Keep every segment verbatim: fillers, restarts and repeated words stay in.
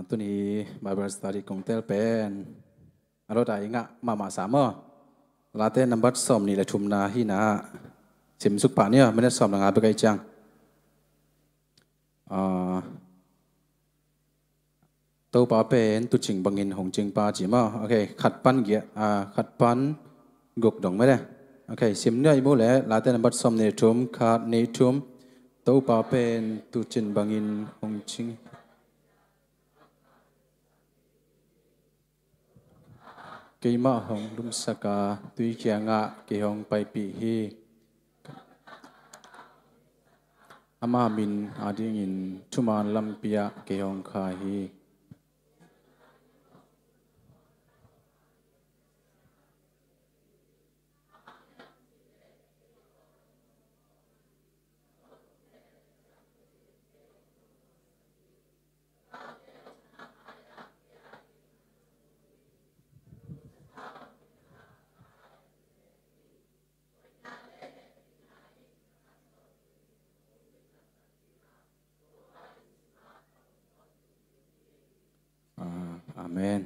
Tuni Bible study kong tel pen a lot a i ngah mahmah sa maw. Late nambat sawm nih le thumna hi na. Simsuk pah ni aw, minute sawm le nga bek a i ciang. Ah, Topa pen tuucing bangin hong cingpa ci maw. Ok, khat pan giat, ah, khat pan guk dong mede. Ok, sim ni aw i mu le, Late nambat sawm nih le thum, khat nih thum. Topa pen tuucing bangin hong cing. Keimah hong lumsak a, tui kiangah kei hong paipih hi. Ama min adingin thuman lampi ah kei hong khai hi. Ah, amen.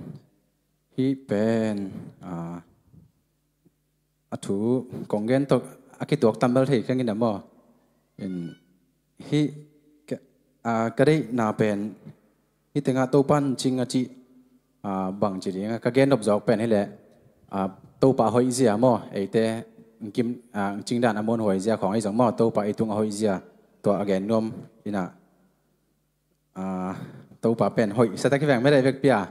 Hih pen, ah, a thu kong gen tawh a kituak tambal thei keng in a maw. In, hih ka, ah, ka deihna pen hih tengah Topa in cing a cih, ah, bang ci ding a ka gen nop zawk pen hi leh, ah, Topa a hoih zia maw, eite kim, ah, cingdan a muanhuai zia khawng ahi zong maw, Topa ei tung a hoih zia, tua a gen nuam in a. Ah, Topa pen hoih sa ta kiveng mede vekpi a.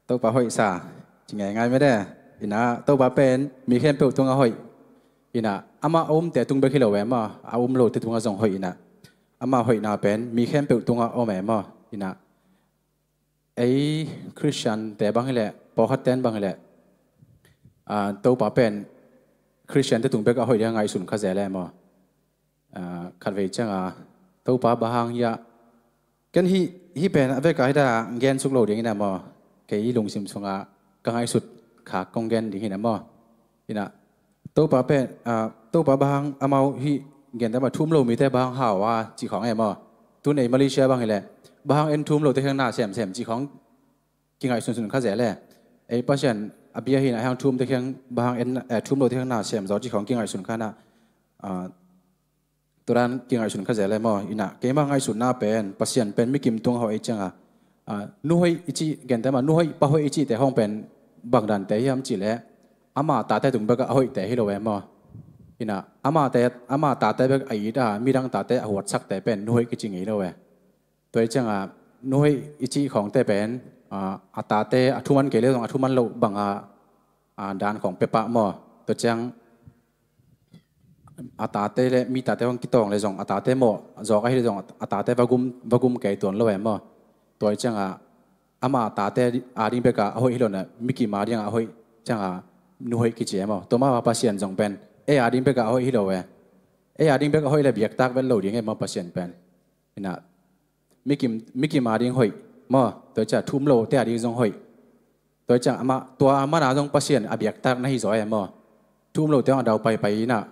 Topa hoih sa ci ngaingai mede. In a Topa pen mi khempeuh tungah hoih. In a amah a umte tung bek hi lo e maw, a um lote tungah zong hoih in a. Amah hoihna pen mi khempeuh tungah om e maw. In a ei Khristiante bang hi leh, pawlkhat ten bang hi leh, ah, Topa pen Khristiante tung bek a hoih ding a ngaihsun kha zel e maw. Ah, khatvei ciang a Topa bang hang hiam, ken hih, hih pen a vek a hi ta gen suk lo ding in a maw. Kei lungsim sungah ka ngaihsut kha kong gen ding in a maw. In a Topa pen, ah, Topa bang hang amau hih gente mah thu um lo mite bang hang hau a ci khawng e maw. Tun ei Malaysia bang hi leh bang hang en thu um lote kheng na semsem ci khawng kingaihsunsun kha zel e. Ei Pasian a bia hi na hang thu umte kheng bang hang en, eh, thu um lote kheng na sem zaw ci khawng kingaihsun kha na. Ah, Tua dan kingaihsun kha zel e maw. In a keimah ngaihsutna pen Pasian pen mi kim tungah hoih ei ciang a, ah, nu hoih i cih gente mah, nu hoih pa hoih i cihte hong pen bang dante hiam cih leh ama tate tung bek a hoihte hi lo e maw. In a ama te, ama tate bek a it a midang tate a huatsakte pen nu hoih kici ngei lo e. Tua hi ciang a nu hoih i cih khawngte pen, ah, a tate a thuman kei leh zong a thuman loh bang a, ah, dan khawng pia pah maw. Tua ciang a tate le mi tate hong kitawng le zong a tate mawh zawk ahi le zong a tate va gum, va gum kei tuan lo e maw. Tua hi ciang a ama tate a ding bek a hoih hi lo na, mi kim a ding a hoih ciang a nu hoih kici e maw. Tua mah bang Pasian zong pen ei a ding bek a hoih hi lo e. Ei a ding bek a hoih le biaktak vet lo ding e maw Pasian pen. In a mi kim, mi kim a ding hoih maw. Tua hi ciang thu um lote a ding zong hoih. Tua hi ciang amah, tua amah na zong Pasian a biaktak na hi zaw e maw. Thu um lote hong a dau paipai in a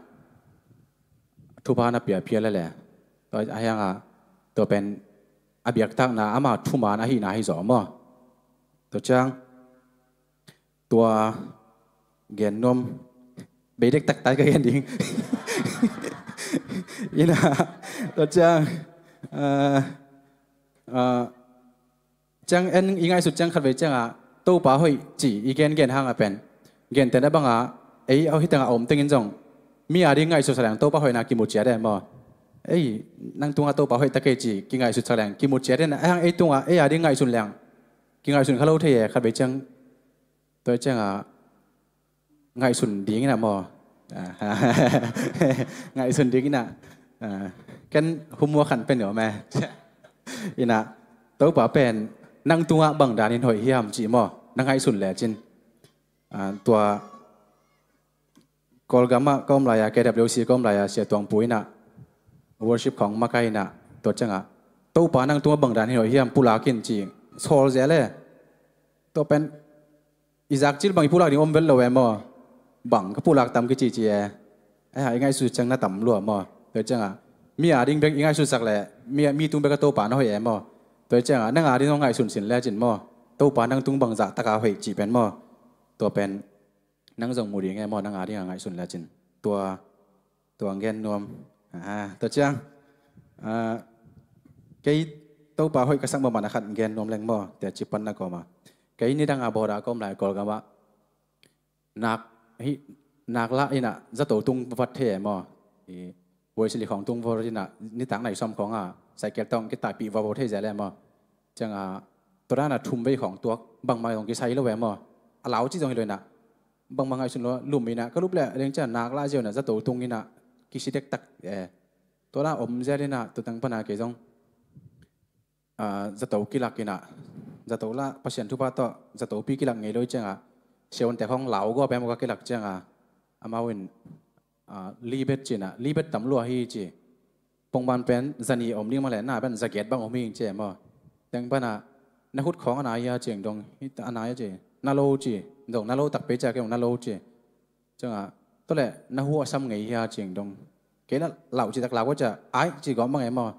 thupha na pia phial a le. Tua a hiang a tua pen a biaktakna ama thuman ahihna hi zaw maw. Tua ciang tua gen nuam, bei dek taktak ka gen ding. In a tua ciang, ah, ah, ciang en i ngaihsut ciang khatvei ciang a Topa hoih ci i gen gen hang a pen gente na bang a ei a hoih teng a om tengin zong mi a ding ngaihsut sa leng Topa hoihna kimu ciat e maw. Ei nang tungah Topa hoih ta kei ci kingaihsut sa leng kimu ciat e na, a hiang ei tungah ei a ding ngaihsun leng kingaihsun kha lo thei e khatvei ciang. Tua hi ciang a ngaihsun ding in a maw. Ah, ngaihsun ding in a, ah, ken humua khan pen ni om e. In a Topa pen nang tungah bang danin hoih hiam ci maw na ngaihsun le cin. Ah, tua Kawlgam ah ka om lai a, K W C ka om lai a, Sia Tuang Pu in a worship khawng makai in a, tua ciang a Topa nang tungah bang danin hoih hiam pulak in ci sawl zel e. Tua pen i zakcil bang i pulak ding om vet lo e maw. Bang ka pulak tam kicici e. Ai ha, i ngaihsut ciang na tam lua maw. Tua ciang a mi a ding bek i ngaihsutsak le mi, mi tung bek a Topa na hoih e maw. Tua hi ciangah nang a ding zong ngaihsun sin lecin maw, Topa nang tung bangzah taka hoih cih pen maw, tua pen nang zong mu ding e maw, nang a dingah ngaihsun lecin. Tua tua gen nuam. Tua ciang kei Topa hoih ka sak mahmah na khat gen nuam leng maw, tia ci pan na kawma. Kei nidang a bawda kawm lai Kawlgamah nak hi, nak lah inah zato tung vat thei e maw. Voisili khawng tung vat inah nitak nai sawm khawngah saikel tawng kitaipih vat thei zel e maw. Ciangah tua dana thum vei khawng tuak bangmah zong kisai lo e maw. A lau ci zong hi lo inah bangmah ngaihsun lo, lum inah ka lup leh leng ciang nak lah ziau inah zato tung inah kisi dektak e. Tua dana om zel inah tua teng pana kei zong zato kilak inah, zato lah Pasian thupha tawh zatopi kilak ngei lo i ciangah siaunte khawng lau gua pem ka kilak ciangah amau in libet cinah, libet tam lua hi ci. Pongman pen zani om ding mah leh na pen zagiat bang om hi ci e maw. Teng pana na hut khawng a nai hia ciang dong, a nai a ci, na lo ci. Dong na lo takpi cia kei dong na lo ci. Ciangah tua leh na hu a sam ngei hia ciang dong, kei lah lau ci tak lau ko cia ai ci gawm bang e maw.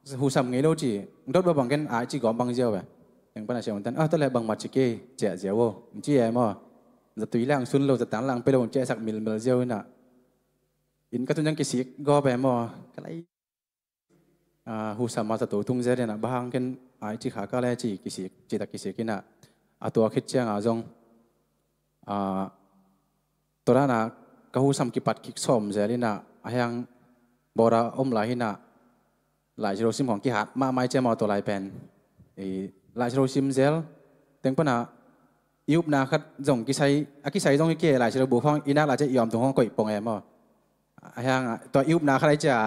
Hu sam ngei lo ci, dot ba bang ken ai ci gawm bang ziau e. Teng pana siauntan ah tua leh bangmah ci kei cia ziau o ci e maw. Zatui lang sun lo, zatan lang pe lo, cia sak milmil ziau inah inn ka tun ciang kisik gawp e maw. Ka lai husam a zato tung zel inah bang hang ken ai ci kha ka le ci kisik, citak kisik inah a tua khit ciangah zong tua dana ka husam kipat kik sawm zel inah a hiang bawda om lai inah laisiro sim khawng kihat mahmah i cia maw tua lai pen. Laisiro sim zel teng pana i upna khat zong kisai, a kisai zong hi kei laisiro bu khawng i nak lai cia i awm tung khawng koih pong e maw. A hiangah tua i upna khat ai cia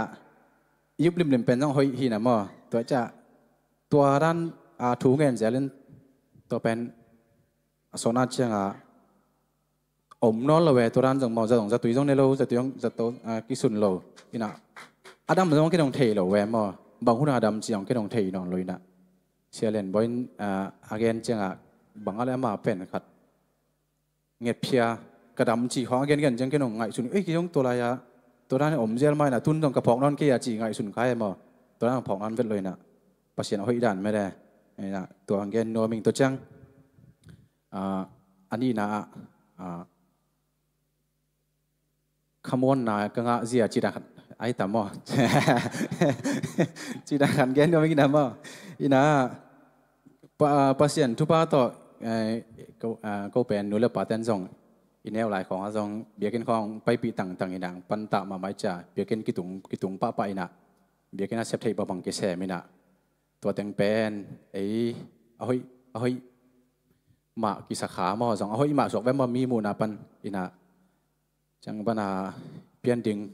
i up limlim pen zong hoih hi na maw. Tua cia tua dan a thu ngen zelin tua pen a sona ciangah om nawl lo e. Tua dan zong maw, za zong zatui zong ne lo, zatui zong zato kisun lo inah a dam zong kei dong thei lo e maw. Bang hun a dam ci zong kei dong thei nawn lo inah. Sia Len Boy in a gen ciangah bang a le ama pen khat ngetphia ka dam ci khawng a gengen ciang kei nong ngaihsun ei kei zong tua lai-a tua dan om zel mai na tun zong ka phawk nawn kei a ci ngaihsun kha e maw. Tua dan phawk nawn vet lo inah Pasian a hoih dan mede inah tua gen nuam ing. Tua ciang a nihna ah khamuanna ka ngah zia ci dan khat ai tam maw? Ci dan khat gen nuam ing inah maw. Inah Pasian thupha tawh ko pen nu le pa ten zong i neu lai khawngah zong biakinn khawng paipih tangtang inah pantah mahmah i cia biakinn kitung kitung pahpah inah biakinn a sep theih bangbang kisem inah tua teng pen ei a hoih a hoih mah kisakha maw zong a hoih mah suak ve maw mi muhna pan inah. Ciang pana pianding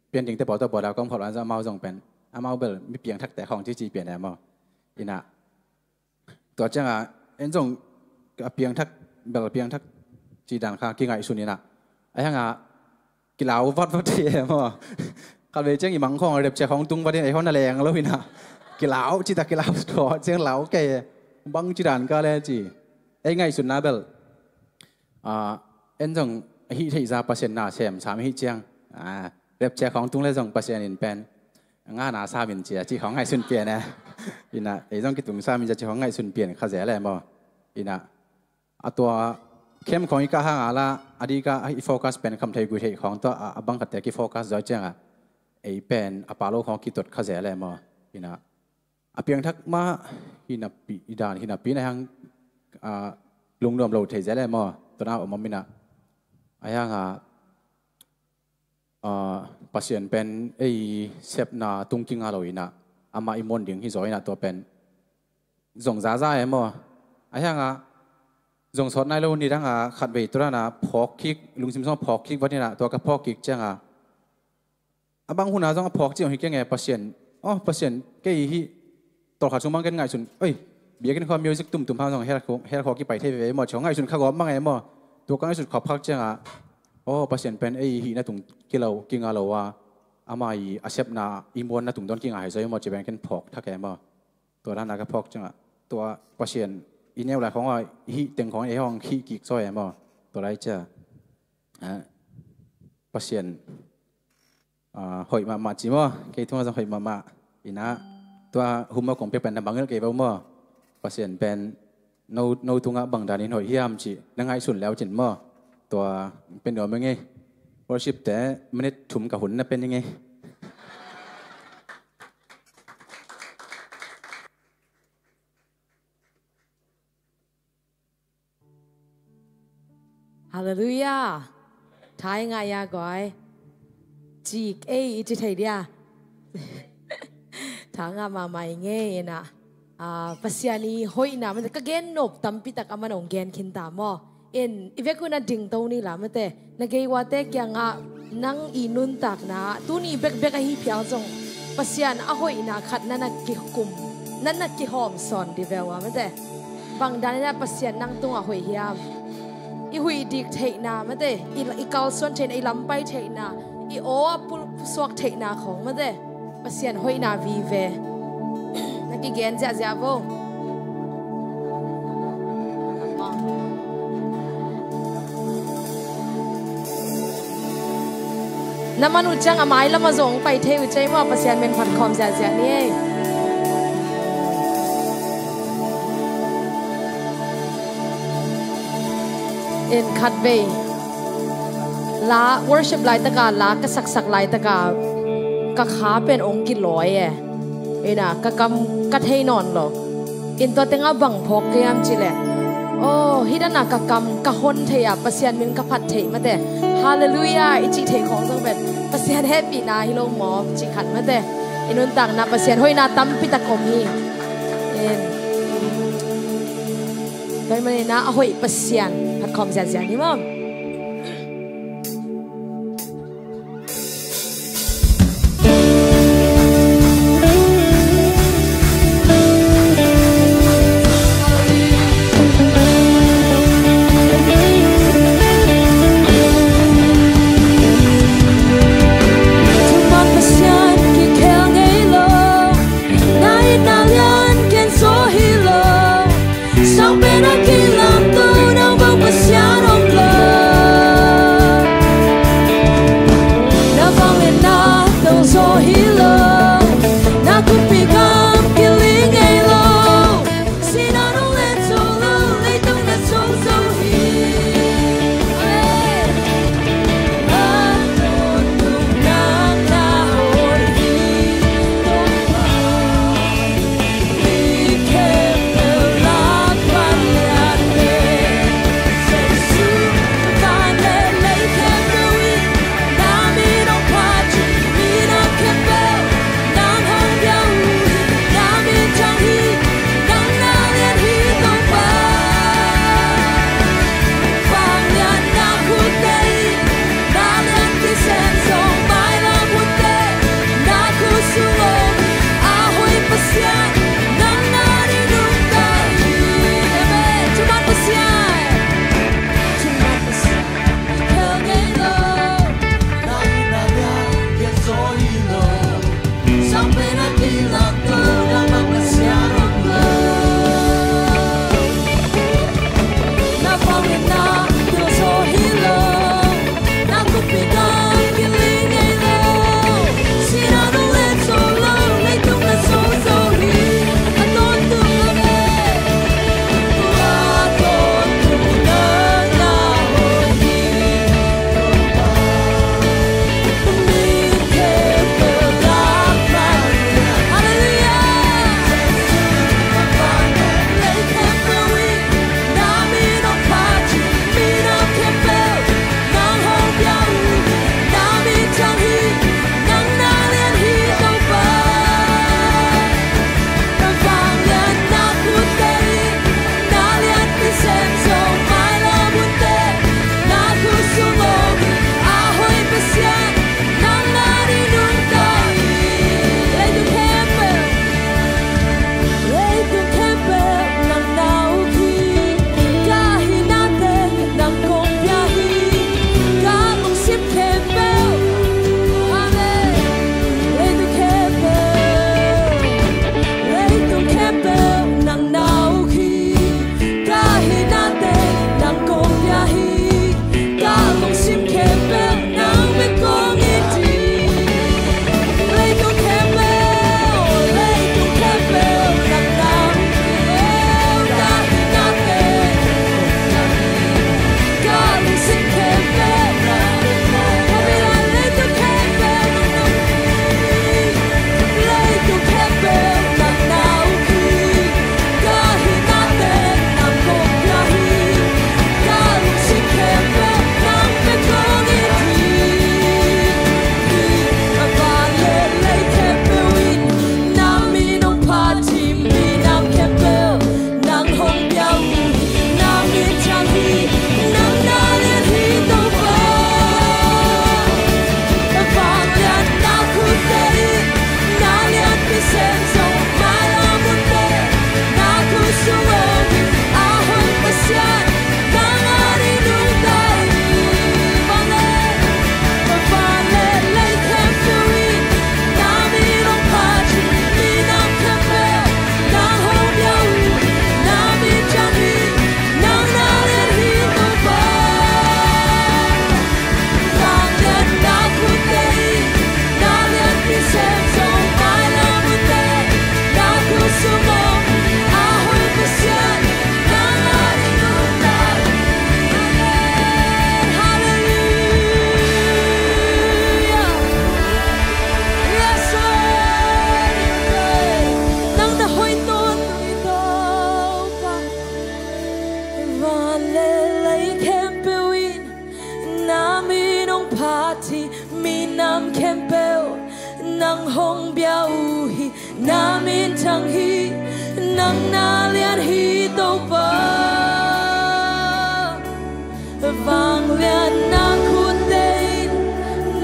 pianding te pawl tawh bawda kawm khawp lan zong amau zong pen amau bel mi piangthakte khawng cici pian e maw. Inah tua ciangah en zong a piangthak bel piangthak ci dan kha kingaihsun inah a hiangah kilau vat vat thei e maw. Khat vei ciang i mang khawng a repcia khawng tung vat in ei khawng na leng lo inah kilau cita kilau thaw ciang lau kei e. Bang ci dan ka le ci ei ngaihsunna bel en zong a hih theihza Pasian na sem sam hih ciang repcia khawng tung le zong Pasian in pen ngana sam in cia ci khawng ngaihsun pian e. Inah ei zong kitung sam in cia ci khawng ngaihsun pian kha zel e maw. Inah a tua khem khawng i kah hangah la a dikah i focus pen kham thei gui thei khawng tua a bang khatte ki focus zaw ciangah ei pen a palo khawng kitot kha zel e maw. Inah a piangthak mah hinapi i dan hinapi na hiang lungnuam lo thei zel e maw. Tua na om om inah a hiangah Pasian pen ei sepna tung kinga lo inah amah i muan ding hi zaw inah tua pen zong zaza e maw. A hiangah zong sawt nai lo nidangah khat vei tua dana phawk kik lungsim sawng phawk kik vat inah tua ka phawk kik ciangah a bang huna zong a phawk ci zong hi kei nge Pasian aw Pasian kei hih tawlkhat sung bang ken ngaihsun oi biakinn khua music tumtum hang zong hel khua kipai thei veve maw ci ngaihsun kha gawp mang e maw. Tua ka ngaihsun khawp khak ciangah aw Pasian pen ei hihna tung kilo kinga lo a ama i a sepna i muanna tung dawn kinga hei zaw i maw ci pen ken phawk thak e maw. Tua dana ka phawk ciangah tua Pasian i neu lai khawngah hih teng khawng ei hawng hih kik zaw e maw. Tua lai cia Pasian hoih mahmah ci maw. Kei thungah zong hoih mahmah inah tua hum a kong piak pen na bangilh kei vo maw. Pasian pen no, no tungah bangdan in hoih hiam cih na ngaihsun leu cin maw? Tua pen nuam ing ei. Worship te minute thum ka hun na pen ing ei. Halleluiah. Tha i ngah ia guai. Cik ei i ci thei dia. Tha ngah mahmah i ngei ina. Ah, Pasian i hoihna mate ka gen nop tampi tak a man ong gen khin ta maw? In i vek un a dingto ni la mate. Na gei uate kiangah nang i nuntakna tuni bekbek ahi phial zong Pasian a hoihna khat na na kikum, na na kihawm sawn di veu a mate. Bangdan ina Pasian nang tungah hoih hiam? I huih dik theihna mate, i, i kalsuan theihna, i lampai theihna, i aw a pul- pusuak theihna khong mate. Pasian hoihna vive na kigen ziahziah vo. Na man uh ciang a mailam a zong pai thei uh cei maw, Pasian min phat khawm ziahziah ni ei. In khatvei la worship laitaka la ka saksak laitaka ka kha pen ong kilawi e. Ina ka kam ka thei nawn lo. In tua tengah bang phawk ka hiam cileh, oh, hih dana ka kam ka hon thei a Pasian min ka phat thei mate. Halleluiah i cih thei khawng zong pen Pasian hehpihna hi lo maw cih khat mate. I nuntakna Pasian hoihna tampi tak om hi. In tua hi manina a hoih Pasian phat khawm ziahziah ni maw? Thuman Pasian kikhel ngei lo, na itna lian ken zaw hi lo. Sang pen a kilamto nang bang Pasian om lo. Nang hong bia uh hi, na minthang hi, nang na lian hi Topa. Vanglian na khutte in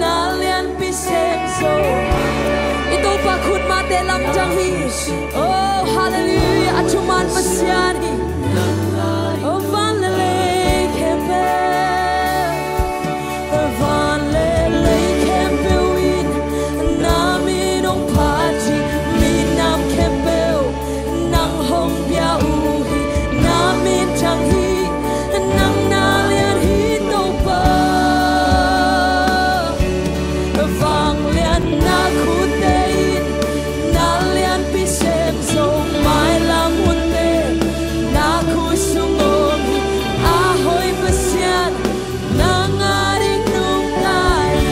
na lianpi sem zo. I Topa khut mahte lamdang hi. Oh, hallelujah. A thuman Pasian hi. Oh, van le lei khempeuh, van le lei khempeuh in na min hong phat hi. Minam khempeuh nang hong bia uh hi, na minthang hi, nang na lian hi Topa. Vanglian na khutte in na lianpi sem zo, mailam hunte na khut sung om hi. A hoih Pasian, nang a ding nungta hi.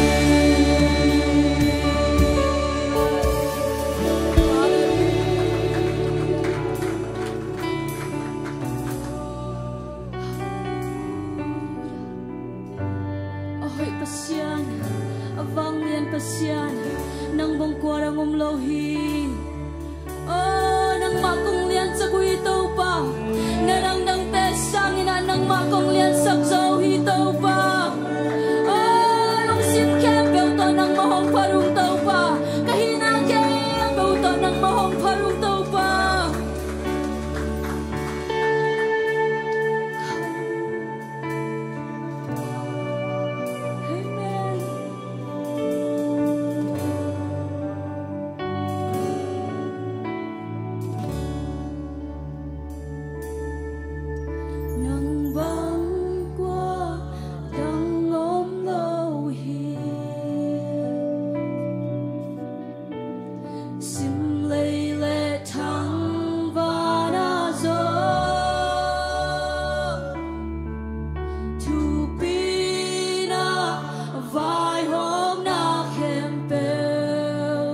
A hoih Pasian, a vanglian Pasian, nang bang kua dang om lo hi. Oh, nangmah kong liansak uh hi Topa. Na dangdangte sangin ah nangmah kong liansak zo uh hi Topa. Oh, lungsim khempeuh tawh nangmah hong phat ung Topa. Ka hihna khempeuh tawh nangmah hong phat ung Topa. Amen. Nang bang kua dang om lo hi. Simlei le thangvana zong thupina vaihawmna khempeuh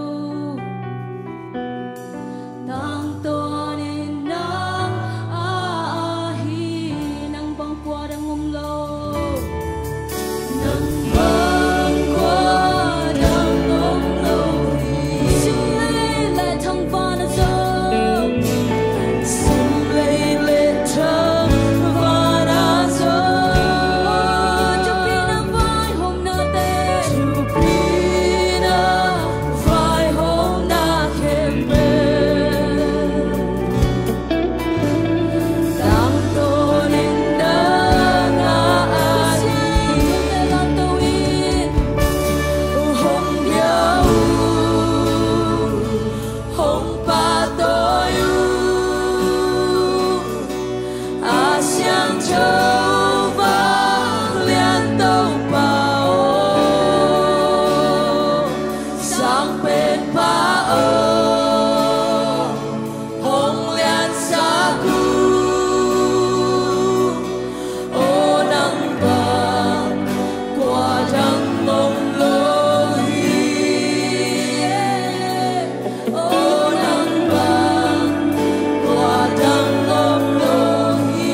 tangtawnin nang a ahi. Nang bang kua dang om lo. Nang bang kua dang om lo hi. Simlei le thangvana zong. Simlei le thangvana zong. Thupina vaihawmnate. Thupina vaihawmna khempeuh tangtawnin nang a ahi. Hong bia uh, hong pahtawi uh, a siangtho vanglian Topa aw, Sang Penpa aw, hong liansak uh. Aw, nang bang kua dang om lo hi. Aw, nang bang kua dang om lo hi.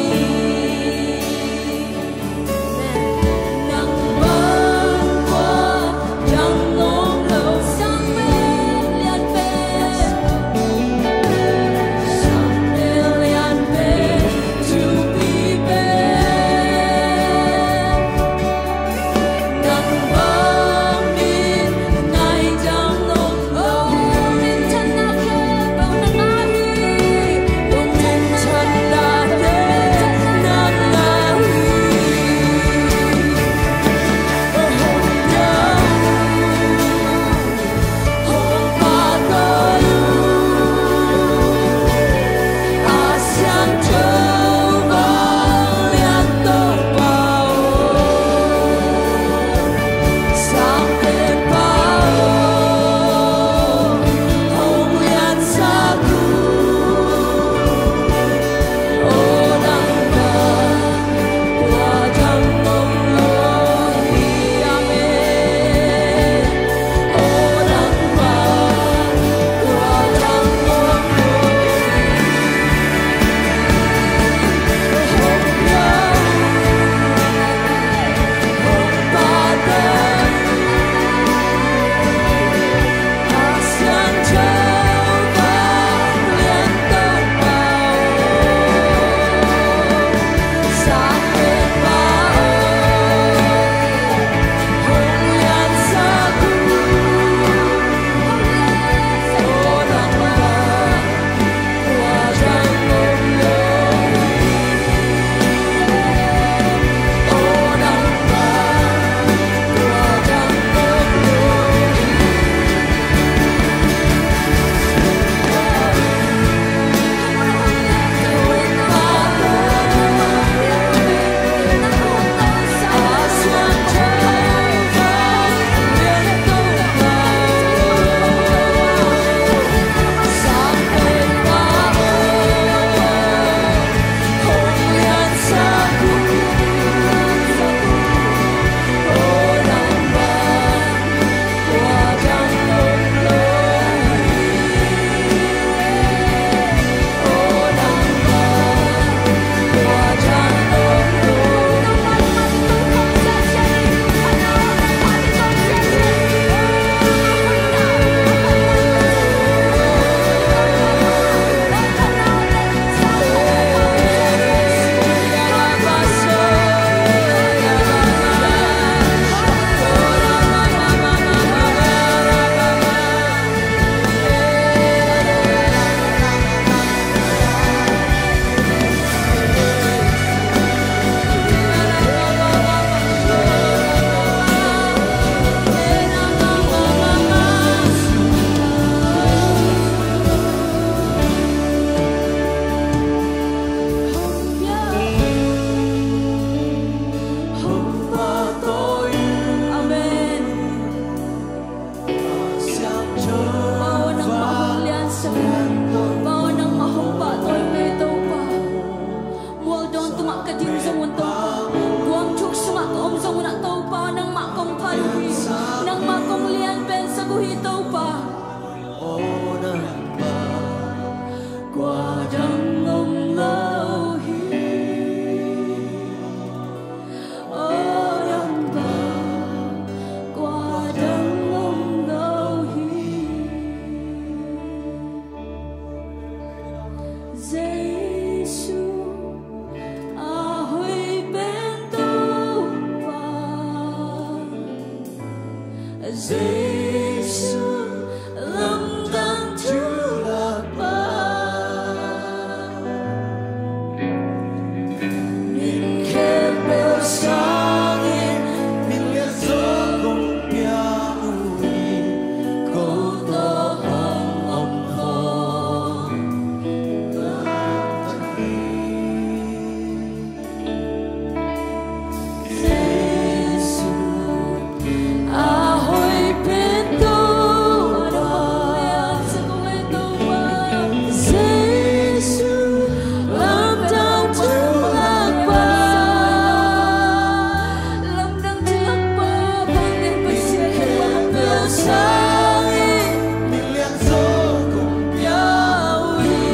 Nang bang kua dang om lo hi. Pa, aw nangmah kua dang om lo hi. Aw nangmah kua dang om lo hi. Jesu a hoih pen Topa, Jesu lamdang thulakpa. Min khempeuh sangin min lianzaw kong pia uh hi. Ko tawh hong om khawm Jesu a hoih pen Topa, Jesu lamdang thulakpa. Lamdang thulakpa, Pasian, lamdang sangin min lianzaw kong pia uh hi.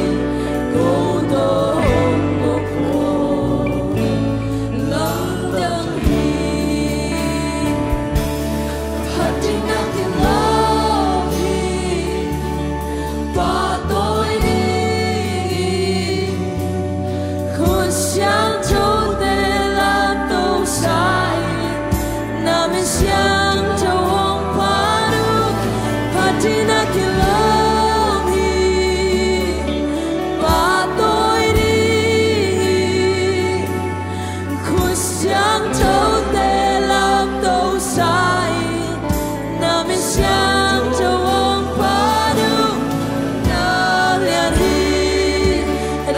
Ko tawh hong om khawm lamdang hi. Phat ding a kilawm hi. Pahtawi ding hi. Khut siangthote lamto sa in, na min siangtho hong phat uh. Phat ding a kilawm hi. Pahtawi ding hi. Khut siangthote lamto sa in, na min siangtho hong phat uh. Na lian hi.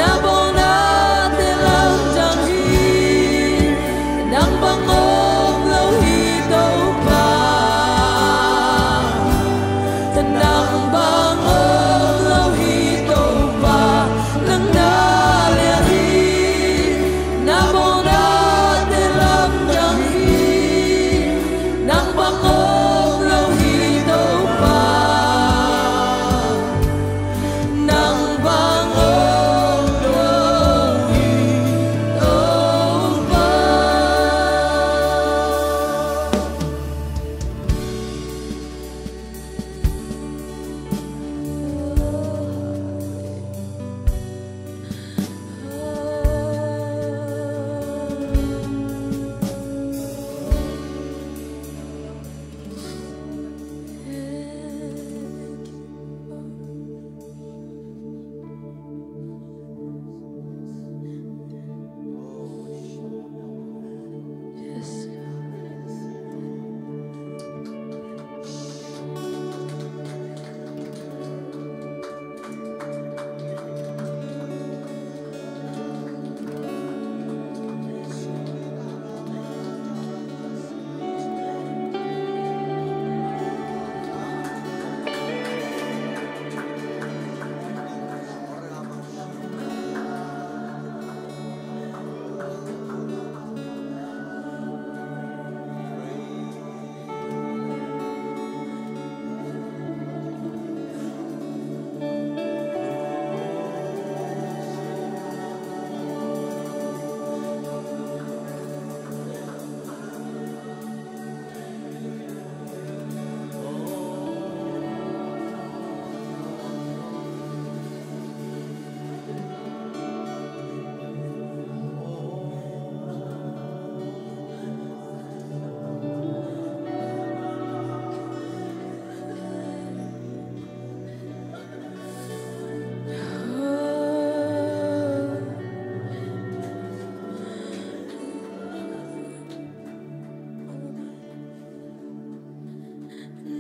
Na bawnate lamdang hi. Nang bang om lo hi Topa. Nang bang om lo hi Topa. Nang na lian hi. Na bawnate lamdang hi. Nang bang om lo hi Topa. Nang bang om lo hi Topa.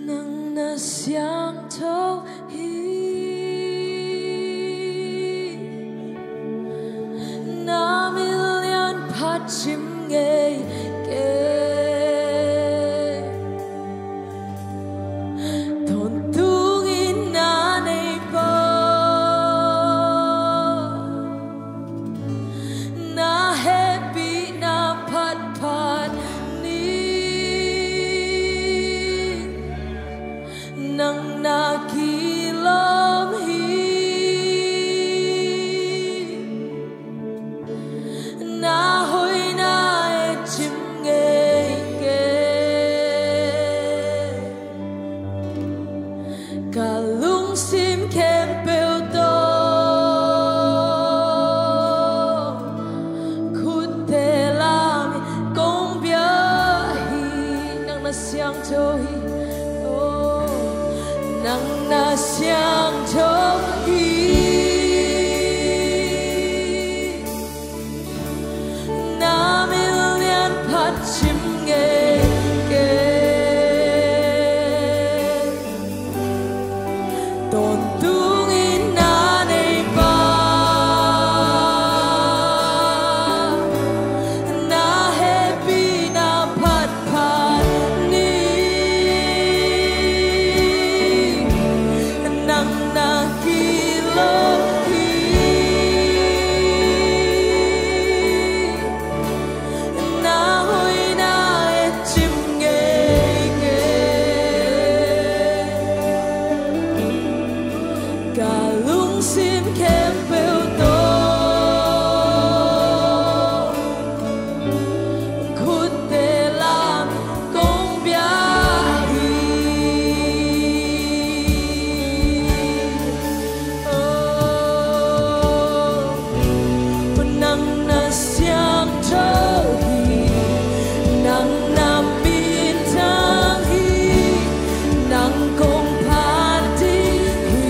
Nang na siangtho hi. Na min lian phat cim ngei kei. Tawntung in na nei pah. Na hehpihna phatphat ni. Nang Na kilawm hi, na hoihna e cim ngei kei. Ka lungsim khempeuh tawh khutte lam in kong bia hi. Nang na siangtho hi. Oh, nang na siangtho hi. Na min lian phat cim ngei kei. Tawntung in na nei pa, na hehpihna phat phat ni. Nang na kilawm hi. Na hoihna e cim ngei kei. Ka lungsim khempeuh tawh khutte lam kong bia hi. Oh, nang na siangtho hi. Nang na minthang hi. Nang kong phat ding hi.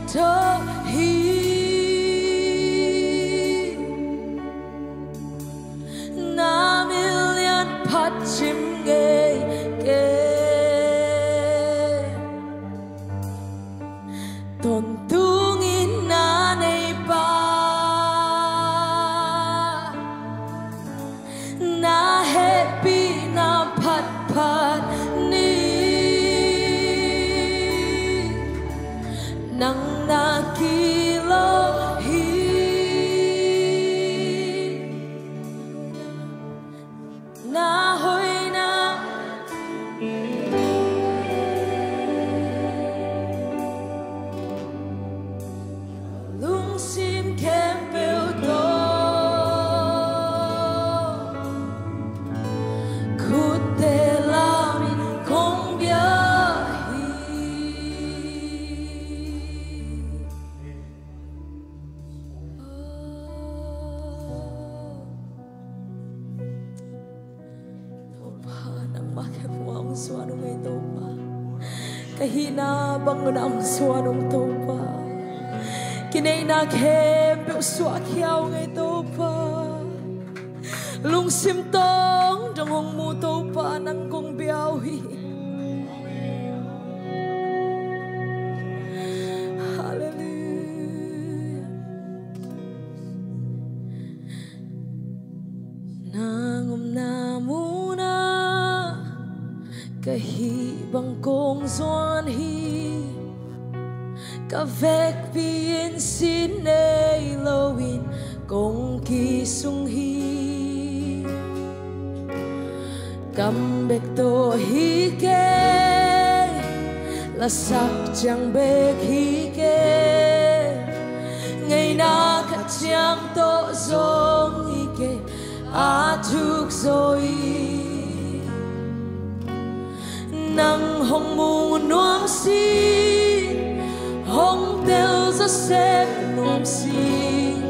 Tawh hi, na milian phat cim ngei kei. Tawntung in na nei pa, na hehpihna phatphat ni. Nang na kilawm hi, na hoihna lungsim khempeuh tawh khutte lamin kong bia hi. Topa, nangmah khempeuh ah hong zuan ung ei Topa. Ka hihna bang un ah hong zuan ung Topa. Kineihna khempeuh suahkhia ung ei Topa. Lungsim tawng dong hong mu Topa, nang kong bia uh hi. Halleluiah. Nang omna munah ka hih bang kong zuan hi. Ka vekpi in sin nei loin kong kisung hi. Kam bek tawh hi kei, lasak ciang bek hi kei, ngeina khat ciang tawh zong hi kei, a thuk zaw hi. Nang hong mu nuam sing, hong tel zawsem nuam sing,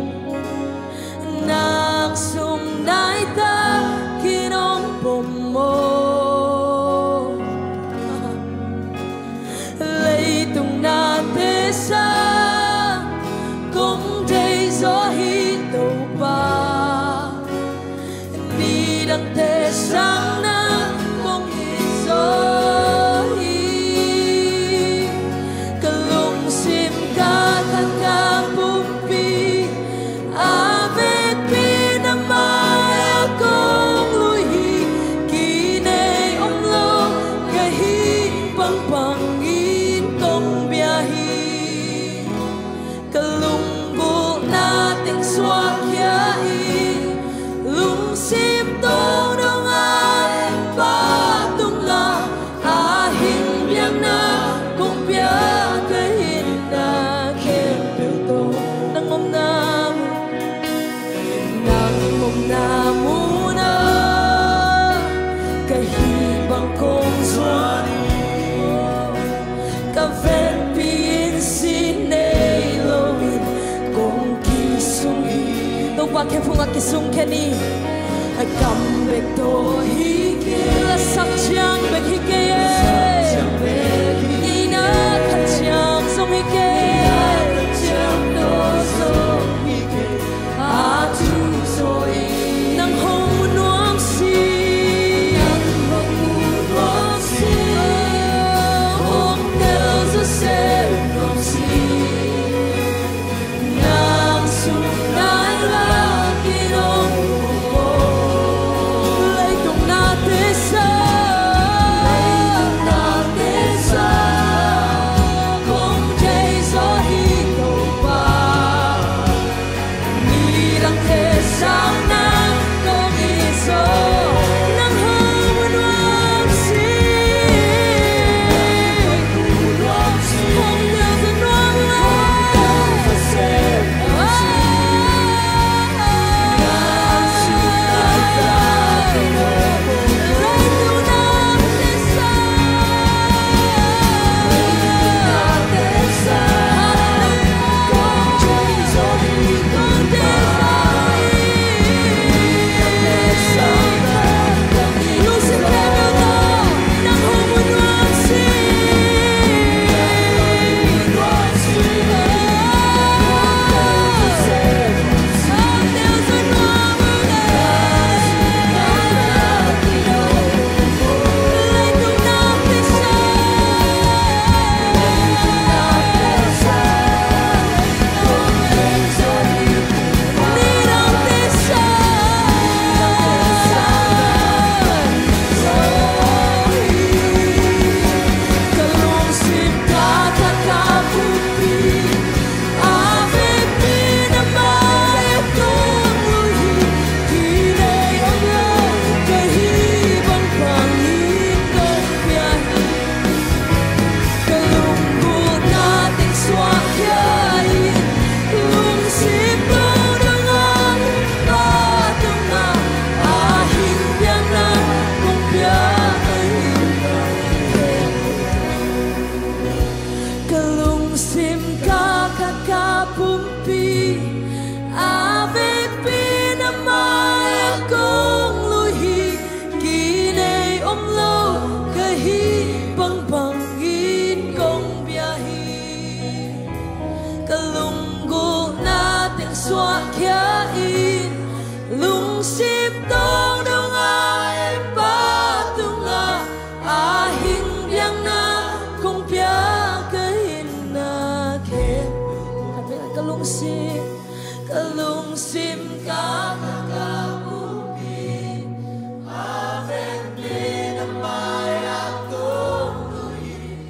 nang sung naitakin hong pom maw. Leitung nate sang kong deih zaw hi Topa. Nidangte sang nang kong it zaw hi. Ka lungsim, ka than, ka pumpi, a vekpi na mai-ah kong lui hi. Kinei om lo ka hih bang bangin kong bia hi. Ka lunggulhna teng suahkhia in, lungsim tawng dong a Pa tung la, a hing biakna kong pia, ka hihna khempeuh tawh nang omna mun, nang omna munah ka hih bang kong zuan hi. Ka vekpi in sin nei loin kong kisung hi. Topa khe phungah kisung khe ni. A kam bek tawh hi kei, lasak ciang bek hi kei, ngeina khat ciang zong hi kei. Nang hong mu nuam sing, hong tel zawsem nuam sing, nang sung nai lakin hong pom maw. Leitung nate sang Ka lunggulhna teng suahkhia in, lungsim tawng dong a, Pa tungah a hing biakna kong pia ka hinna khempeuh. Ka lungsim, ka lungsim ka, ka pumpi a vengte na mai-ah kong nuih.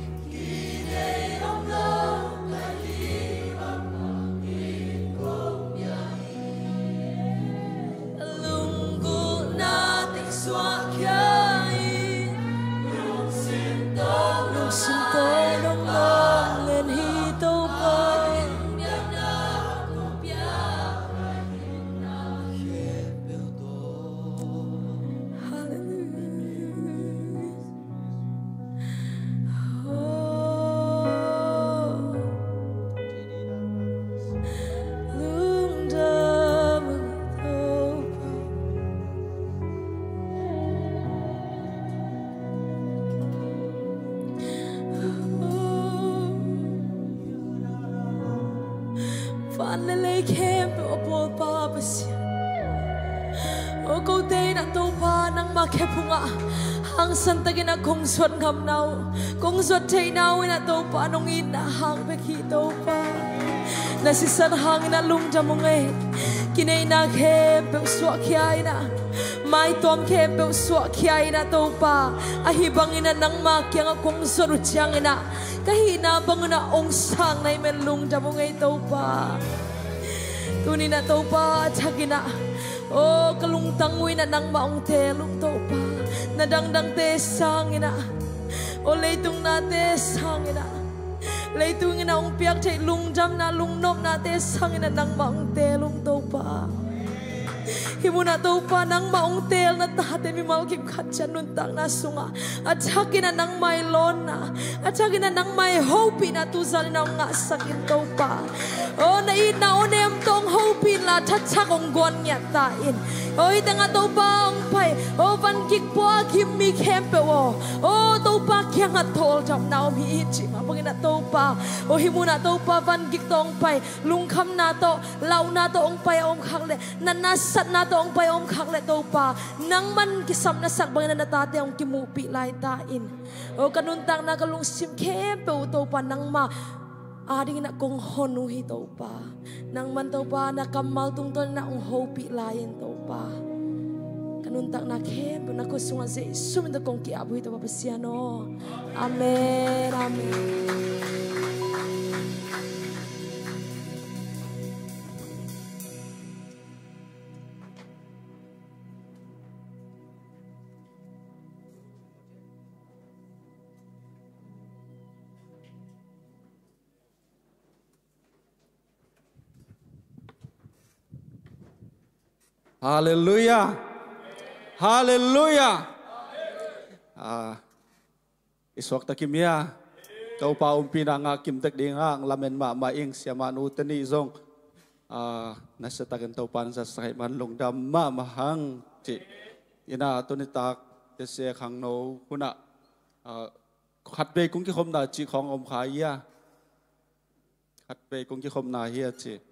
Hallelujah. Van le lei khempeuh a bawlpa Pasian, aw, kote in ah Topa nangmah khephungah hangsan takin ah kong zuat ngamna uh, kong zuat theihna uh in ah Topa nong itna hang bek hi Topa. Na sisan hangin ah lungdam ung ei. Kineihna khempeuh suahkhia in ah, maituam khempeuh suahkhia in ah Topa, ahi bangin ah nangmah kiangah kong zuat uh ciangin ah ka hihna bangun ah ong sang na hih man lungdam ung ei Topa. Tuni in ah Topa a thakin ah, aw, ka lungtang uh in ah nangmah ong teel ung Topa. Na dangdangte sangin ah, aw, leitung nate sangin ah, leitung in ah ong piak theih lungdamna, lungnopnate sangin ah nangmah ong teel ung Topa. Hih munah Topa nangmah ong teelna tate mimal kim khat ciat nuntakna sungah a thakin ah nangmah i lawnna, a thakin ah nangmah i hopihna tuzan in ah ong ngahsak in Topa. Aw, na itna aw nem tawh ong hopih inla thathak ong guan ngiat ta in. Aw, hih tengah Topa ong pai, aw, van gik pua a gim mi khempeuh aw, aw, Topa kiangah thawldamna om hi in cih mah bangin ah Topa, aw, hih munah Topa van gik tawh ong pai, lungkhamna tawh, lauhna tawh ong pai a om khak leh, natna satna tawh ong pai a om khak leh Topa, nangman kisam na sak bangin ah na tate ong kimuhpih lai ta in. Aw, ka nuntakna ka lungsim khempeuh uh Topa nangmah adingin ah kong hon uh hi Topa. Nangman Topa na kammal tungtawn in ah ong hopih lai in Topa. Ka nuntakna khempeuh na khut sungah Jesu min tawh kong ki-ap uh hi Topa Pasian aw. Amen, amen. Halleluiah. Halleluiah. Ah, i suakta kim hia? Topa umpina ngah kim tek ding hang, lamen mahmah ing. Siamah nute nih zong, ah, nasiatakin Topa na zatsak ahih man lungdam mahmah hang cih. Ina tuni tak tesia khangno hunah, ah, khatvei kong kikhopna cih khawng om kha hia? Khatvei kong kikhopna hia cih?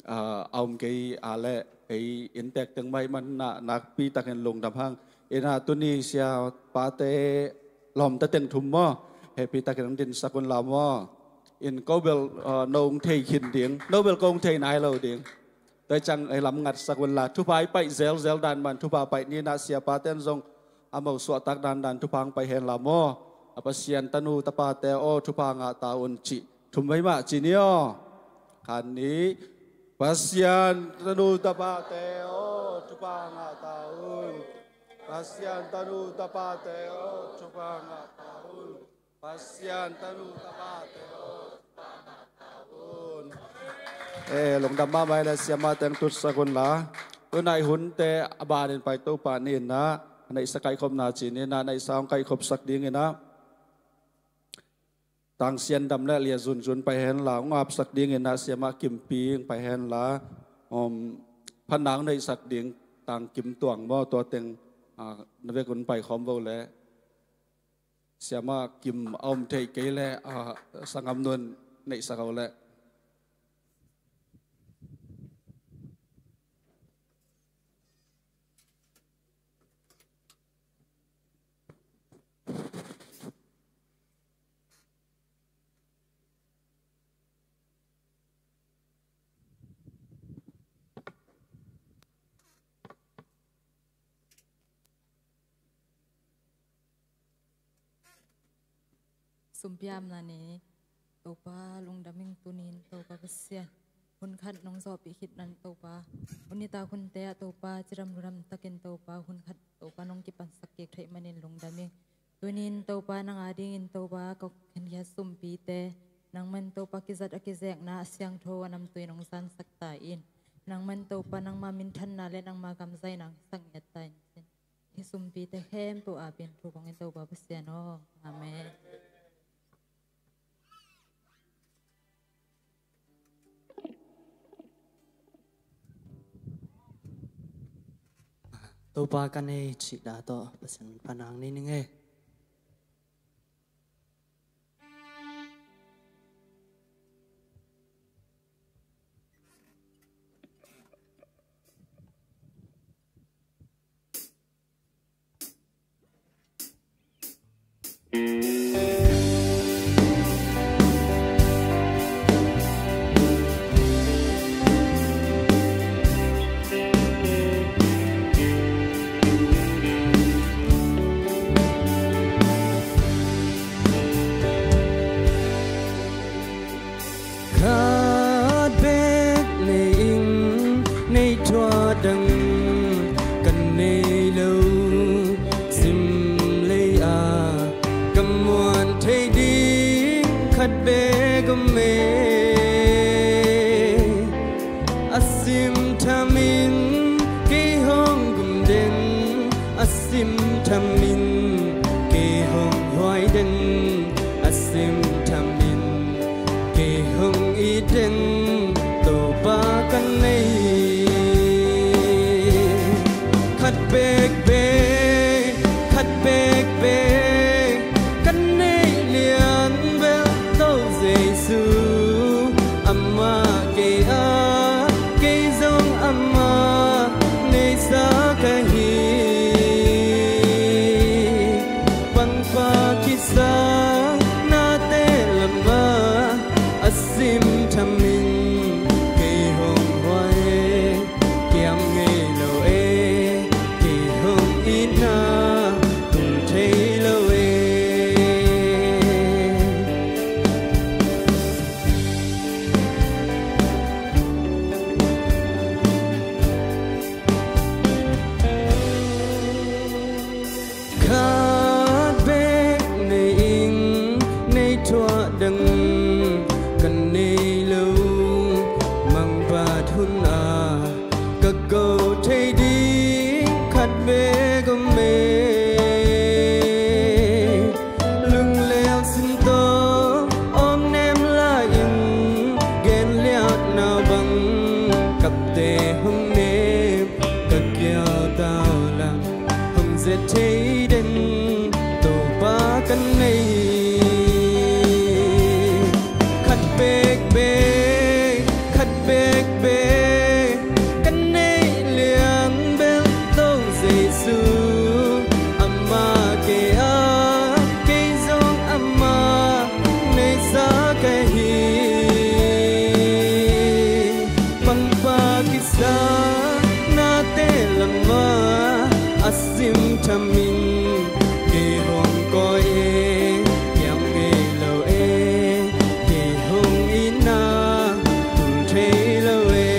Ah, a om kei a leh, ei inntek teng mah ahih man ah nakpi takin lungdam hang. Ina tuni siapate lawmta teng thum maw, hehpih takin hong dinsak unla maw. In ko bel, ah, no hong thei khin ding, no bel ko hong thei nai lo ding. Tua ciang ei lam ngatsak unla, thupha i paih zelzel dan man, thupha paih ni in ah siapate'n zong a mo suahtak dandan thupha hong pai henla maw. A Pasian tanu tapate aw, thupha ngah ta un cih thum vei mah ci ni aw. Khat, nih. Pasian tanu tapate aw, thupha ngah ta un. Pasian tanu tapate aw, thupha ngah ta un. Pasian tanu tapate aw, thupha ngah ta un. Eh, lungdam mahmah in ah siamah teng tutsak unla. Tunai hunte a banin pai Topa ni in ah, a neihsa kaihkhopna ci ni in ah, neihsa hong kaihkhopsak ding in ah, Tang Sian Dam le Lia Zun Zun pai henla, hong apsak ding in ah siamah Kim Ping pai henla, om, phatna hong neihsak ding Tang Kim Tuang maw, tua teng, ah, na vek un paikhawm vo leh. Siamah Kim a om thei kei leh, ah, sanggam nu'n neihsak o leh. Sumpi a omna ni, Topa lungdam ing. Tuni-in Topa Pasian, hun khat nong zawhpih khit nan Topa, hun nitak hunte ah Topa cidam ludam takin Topa hun khat Topa nong kipansak kik theih manin lungdam ing. Tuni-in Topa nang adingin Topa ka khenkhiat sumpite, nangman Topa kizat a kizekna a siangtho a namtui nong zansak ta in. Nangman Topa nangma minthanna leh nangma kamzaina hong sak ngiat ta in. Hih sumpite khempeuh a pen thu kong in Topa Pasian aw. Amen. Topa ka nei cih dah tawh Pasian min phatna nei ning ei. Khat bek nei ing, nei thuah dang ka nei lo. Sim lei ah ka muan thei ding khat bek om e. A sim thamin kei hong gum den, a sim thamin kei hong huai den, a sim thamin kei hong it den, Topa ka nei. Khat bek bek, khat bek bek ka nei lian bel Topa Jesu, amah kei a, kei zong amah neihsa ka hi. Pangpar kisa nate lamah a sim thamin kei hong huai, kiam ngei lo e, kei hong itna tung thei lo e. Khat bek nei ing, nei thuah dang ka nei lo. Mangbat hun ah ka ko thei ding khat bek om e. Lunglel sin tawh awk nem lai-in, gen liatna bang kapte hong nem, ka kial tau lang hong zet thei den, Topa ka nei. Khat bek bek, khat bek bek ka nei lian bel Topa Jesu, amah kei a, kei zong amah neihsa ka hi. Pangpar kisa nate lamah a sim thamin kei hong kawi e, kiam ngei lo e, kei hong itna tung thei lo e.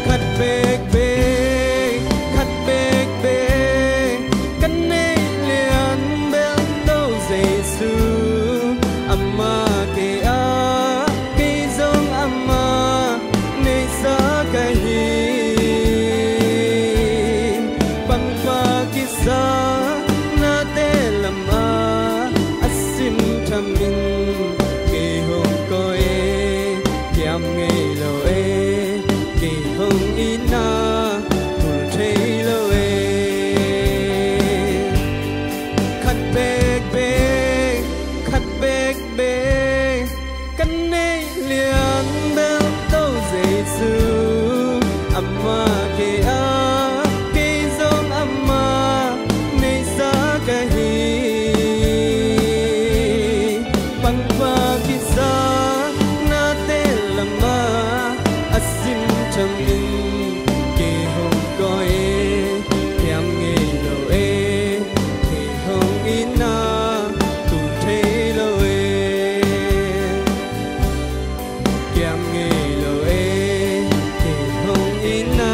Khat bekbek, khat bekbek, kan neih lian bel to Jesu, amah kei a, kei zong amah neihsa ka hi. Pangpar kisa nate lamah a simthamin kei hong kawi e, kiam ngei lo e, kei hong itna tul thei lo e. Khat bekbek, khat bekbek, kan neih lian bel to Jesu, amah kei a, kei zong amah neihsa ka hi. Pangpar kisa nate lamah a simthamin kei hong kawi e, kiam ngei lo e, kei hong itna tul thei lo e. Kiam ngei lo e, kei hong itna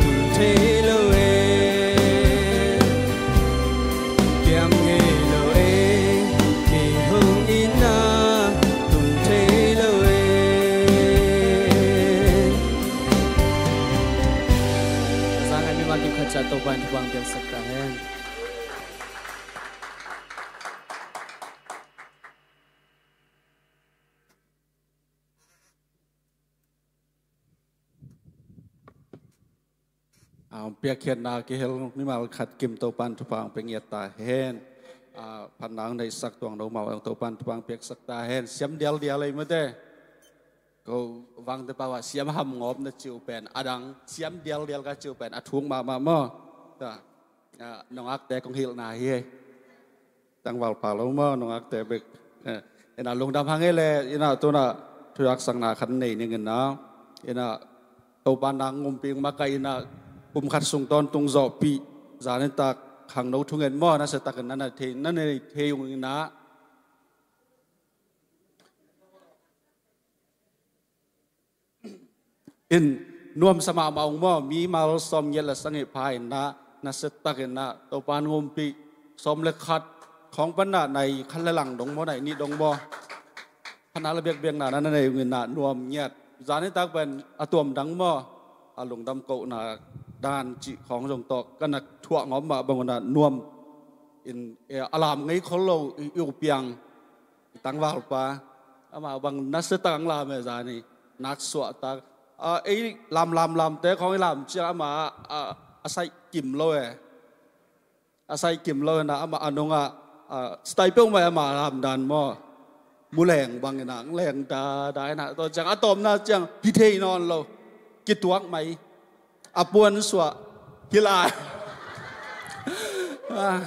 tul thei lo e. Kiam ngei lo e, kei hong itna tul thei lo e. Sang ai mi ma kim khat cia Topa in thupha piaksak ta hen. A, piakkhiatna kihel mimal khat kim Topan thupha hong pia ngiat ta hen. A, phatna hong neihsak tuang nomau hong Topan thupha hong piaksak ta hen. Siam dialdial ei mate. Ko vangte pau a siam hamngawp na ciu pen a dang, siam dialdial ka ciu pen a thuk mahmah maw. Ta, a, nongakte kong hilhna hi hei. Tangvalpa lo maw, nungakte bek. Eh, ina lungdam hang e le, ina tuna thuaksakna khat nei ning ina, ina Topa nang ngumpi makaih ina kum khat sung tawntung zawhpih, zanitak khangno thungen maw, nasia takin na nei thei, na nei thei ung ina. In nuamsa mahmah ung maw, mimal sawm ngiat le sagih pha inah, nasia takinah Topa in ngumpi, sawm le khat khawng panah nai khat le lang dong maw, nai nih dong maw, phatna le biakbiakna na nei ung inah nuam ngiat. Zanitak pen a tuam dang maw, a lungdam kohna dan cih khawng zong tawh ka na thuah ngawm mah bang unah nuam in, eh, a lam ngei khol lo i, i upiang, i tangvalpa. Amah bang nasia tak ang lam e zani, nak suah tak. A, ei lam lam lamte khawng i lam ciang amah a, a saih kim lo e. A saih kim lo inah amah a nungah, a, style peuhmah e amah lam dan maw. Mu leng bang inah, leng dada inah. Tua ciang a tawpna ciang hi thei nawn lo. Kituak mai. A puan suah hi lai. Ah,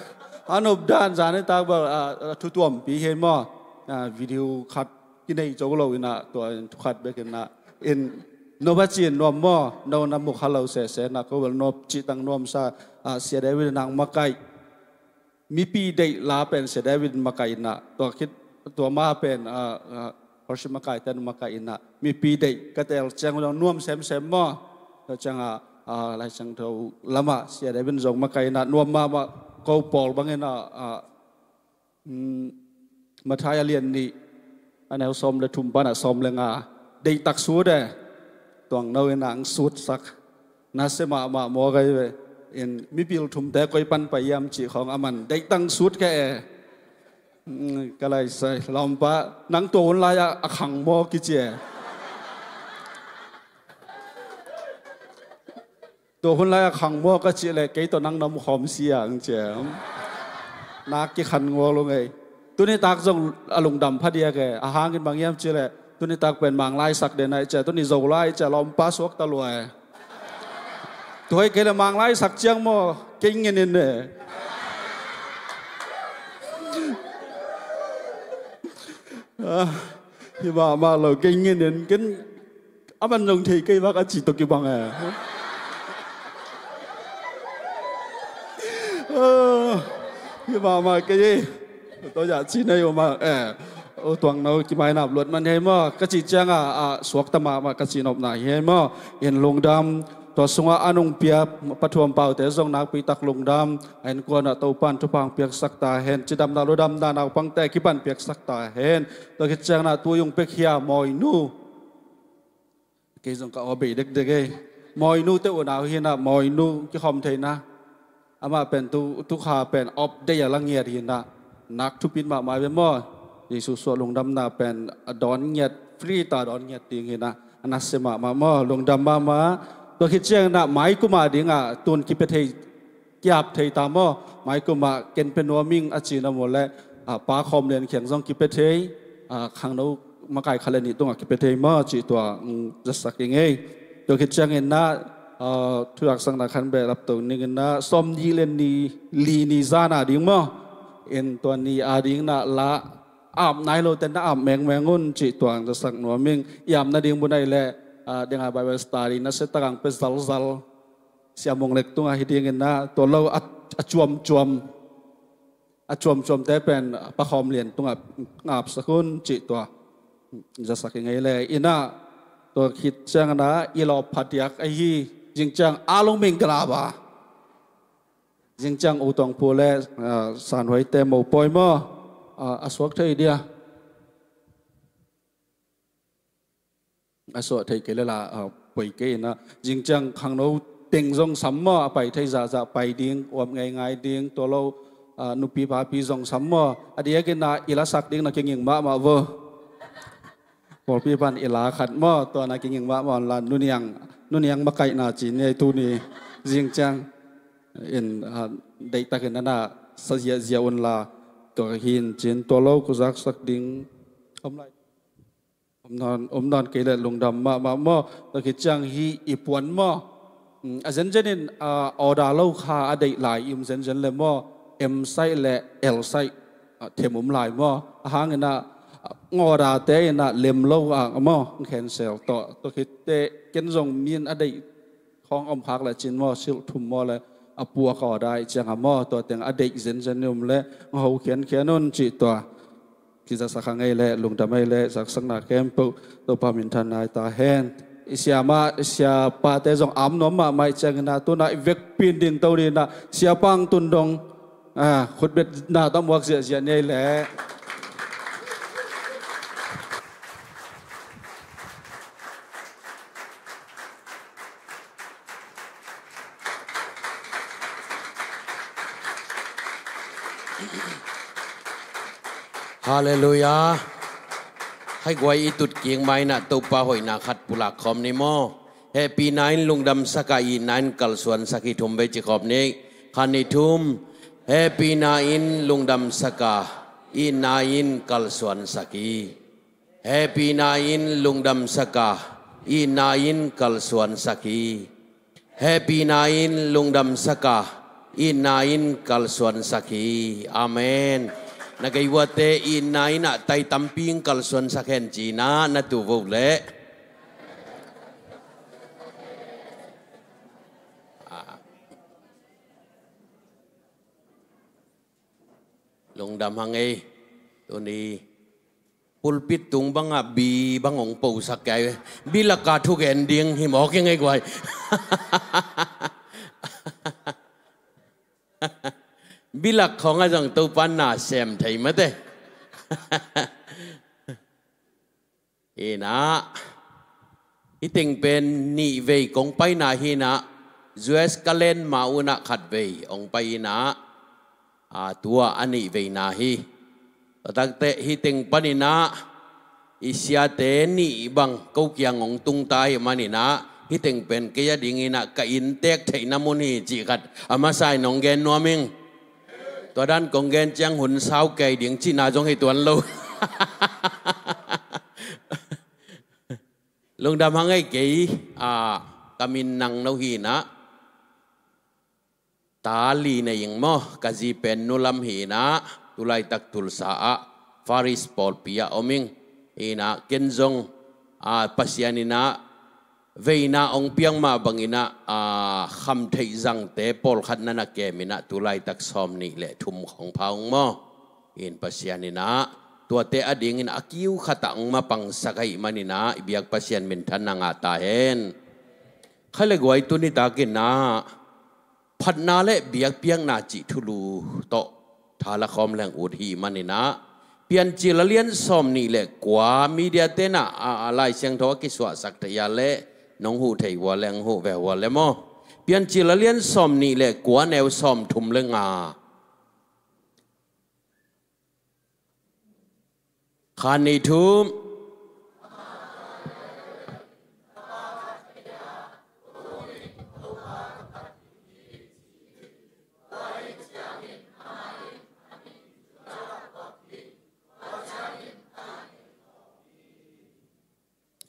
a nop dan zanitak bel, ah, thu tuampi hi maw. Ah, video khat kinei zo lo inah tua in thu khat bek inah. In nop a cin nuam maw, no na muk ha lo sese na ko bel nop cih tang nuamsa, ah, Sia David nang makaih. Mipi deih la pen Sia David makaih inah, tua khit, tua ma pen, ah, ah, worship makaih ten makaih inah, mipi deih ka teel ciang zong nuam semsem maw. Tua ciangah, ah, Lai Siangtho lamah Sia David zong makaih inah, nuam mahmah ko pawl bang inah, ah, mm, Matthai a lian nih, a neu sawm le thum panah sawm le nga, deihtak sut e, tuang no inah ang sutsak. Nasia mahmah maw kai ve. In mipil thumte koi pan pai hiam cih khawng aman deihtak sut kei e. Mm, ka lai sai, lawmpa, nang tua hun lai-ah a khang maw kici e. Tua hun lai a khang maw ka cih leh, kei tawh nang na om khawm si a ang ciam. Nak kikhan ngol ung ei. Tuni tak zong a lungdam phadiak e, a hangin bang hiam cih leh, tuni tak pen Manglai sak den ai cia, tuni Zolai cia lawmpa suak ta lua e. Tuai kei le Manglai sak ciang maw, kei nginin e. Ah, hi mahmah lo, kei nginin, ken a man zong thei kei bak a ci tawh kibang e. Ah, hi mahmah kei e. Tawh ya ci nei uh mah e. U Tuang no kimainap luat man hi ei maw, ka cih ciangah, ah, suakta mahmah ka cihnopna hi ei maw. In lungdam, tua sungah a nungpia Pa Thuam Paute zong nakpitak lungdam. A innkuanah Topan thupha hong piaksak ta hen, cidamna ludamna naupangte kipan piaksak ta hen. Tua khit ciangah tu yung pek hia Mawinu. Kei zong ka aw bei dekdek ei. Mawinu te unau hinah, Mawinu kikhawm theihna. Amah pen tu, tu kha pen off day a la ngiat hinah. Nak thupit mahmah ve maw. Jesu suah lungdamna pen a dawn ngiat, free ta dawn ngiat ding hinah. A nasia mahmah maw, lungdam mahmah. Tua khit ciangah mai kuma dingah tun kipia thei kiap thei ta maw? Mai kumah ken pia nuam ing a cihna maw le, ah, Pa Khawm Lian kiang zong kipia thei, ah, khangno makai khat le nih tungah kipia thei maw cih tua, mm, zasak ing ei. Tua khit ciangin ah, ah, thuzaksakna khan behlap to ning in ah, sawm nih le nih, li ni zan a ding maw? In tua ni a ding in ah la ap nai lo ten na ap mengmeng un cih tua zasak nuam ing. I ap nading bun ahih leh, ah, dengai Bible study na se takang pe zalzal. Sia Mung Lek tungah hi dingin ah, tua lo a, a cuamcuam, a cuamcuamte pen Pa Khawm Lian tungah ngapsak un cih tua zasak ing ei le. In ah, tua khit ciangin ah, i lawp phadiak ahi, zing ciang a lungming galaba. Zing ciang U Tuang Pu le, ah, San Huaite mopawi maw, ah, a suak thei dia. A suah theih kei le la, a, poi kei in ah, zing ciang khangno teng zong sam maw, a pai thei zahzah pai ding, uap ngeingai ding, tua lo, a, nupi papi zong sam maw, a diakin ah i lasak ding na kinging mahmah vo. Pawlpi pan i la khat maw, tua na kinging mahmah la, nuniang, nuniang makaihna ci ni ei tuni, zing ciang in, a, deihtakin a na sa ziahziah un la, tua ka hin cin, tua lo ku zaksak ding. Om lai. Om nawn, om nawn kei le lungdam mahmah maw. Tua khit ciang hih i puan maw. Mm, a zenzen in, ah, order lo kha a deih lai i om zenzen le maw. M size le L size, ah, them om lai maw. A hang in ah, ah, order te in ah lem lo ah maw. Cancel tawh. Tua khit teh ken zong min a deih khawng om khak le cin maw, silh thum maw le a puak aw dai ciang a maw, tua teng a deih zenzen i om le, nga ho khiankhian un cih tua. Kizasak hang ei le, lungdam ei le, zaksakna khempeuh Topa minthan nai ta hen. I siamah, i siapate zong am nuam mahmah i ciangin ah, tunah i vekpi in dingto dingin ah, siapa Ang Tun Dong, ah, khutbetna tawh muak ziahziah ni ei le. Halleluiah. Hai guai i tut kik ma-in ah Topa hoihna khat pulak khawm ni maw. Hehpihna in lungdamsak a, itna in kalsuansak hi, thum vei ci khawm ni. Khat, nih, thum. Hehpihna in lungdamsak a, itna in kalsuansak hi. Hehpihna in lungdamsak a, itna in kalsuansak hi. Hehpihna in lungdamsak a, itna in kalsuansak hi. Amen. Na gei uate itna in ah tai tampi in kalsuansak hen ci-in ah na tu vo leh. Ah. Lungdam hang ei. Tuni pulpit tung bangah bi bang hong posak kei. Bi laka thugen ding hi mawk ing ei guai. Bi lak khawng ah zong Topa in na sem thei mate. Hi-in ah, hih teng pen nih vei kong paina hi-in ah, U S ka len ma-un ah khat vei hong pai-in ah, a, tua a nih veina hi. Tua takteh hih teng panin ah, i siate nih bang ko kiang hong tung ta ahih manin ah, hih teng pen kei a dingin ah ka inntek theihna mun hi cih khat a masa in hong gen nuam ing. Tua dan kong gen ciang hun sau kei ding cihna zong hi tuan lo. Lungdam hang ei kei, a, ka min Nang No hi-in ah, ta li nei ing maw, ka zi pen Nu Lam hi-in ah, tulaitak Tulsa ah, Parish pawlpi ah om ing. Hi-in ah, ken zong, a, Pasian in ah, veina hong piak mah bangin ah, a, khamtheih zangte pawlkhat na na kem in ah, tulaitak sawm nih le thum khawng pha ung maw. In Pasian in ah, Tuate adingin a kiu khatah hong mapangsak ahih maninah i biak Pasian minthanna ngah ta hen. Khaile guai, tuni takinah phatna le biakpiakna cih thulu tawh thala khawm leng ut hi maninah, Piancil a lian sawm nih le kua media tenah a, a Lai Siangtho a kisuahsak thei a le nong huh thei ua le hong huh ve ua le maw. Piancil a lian sawm nih le kua, neu sawm thum le nga. Khan nih thum.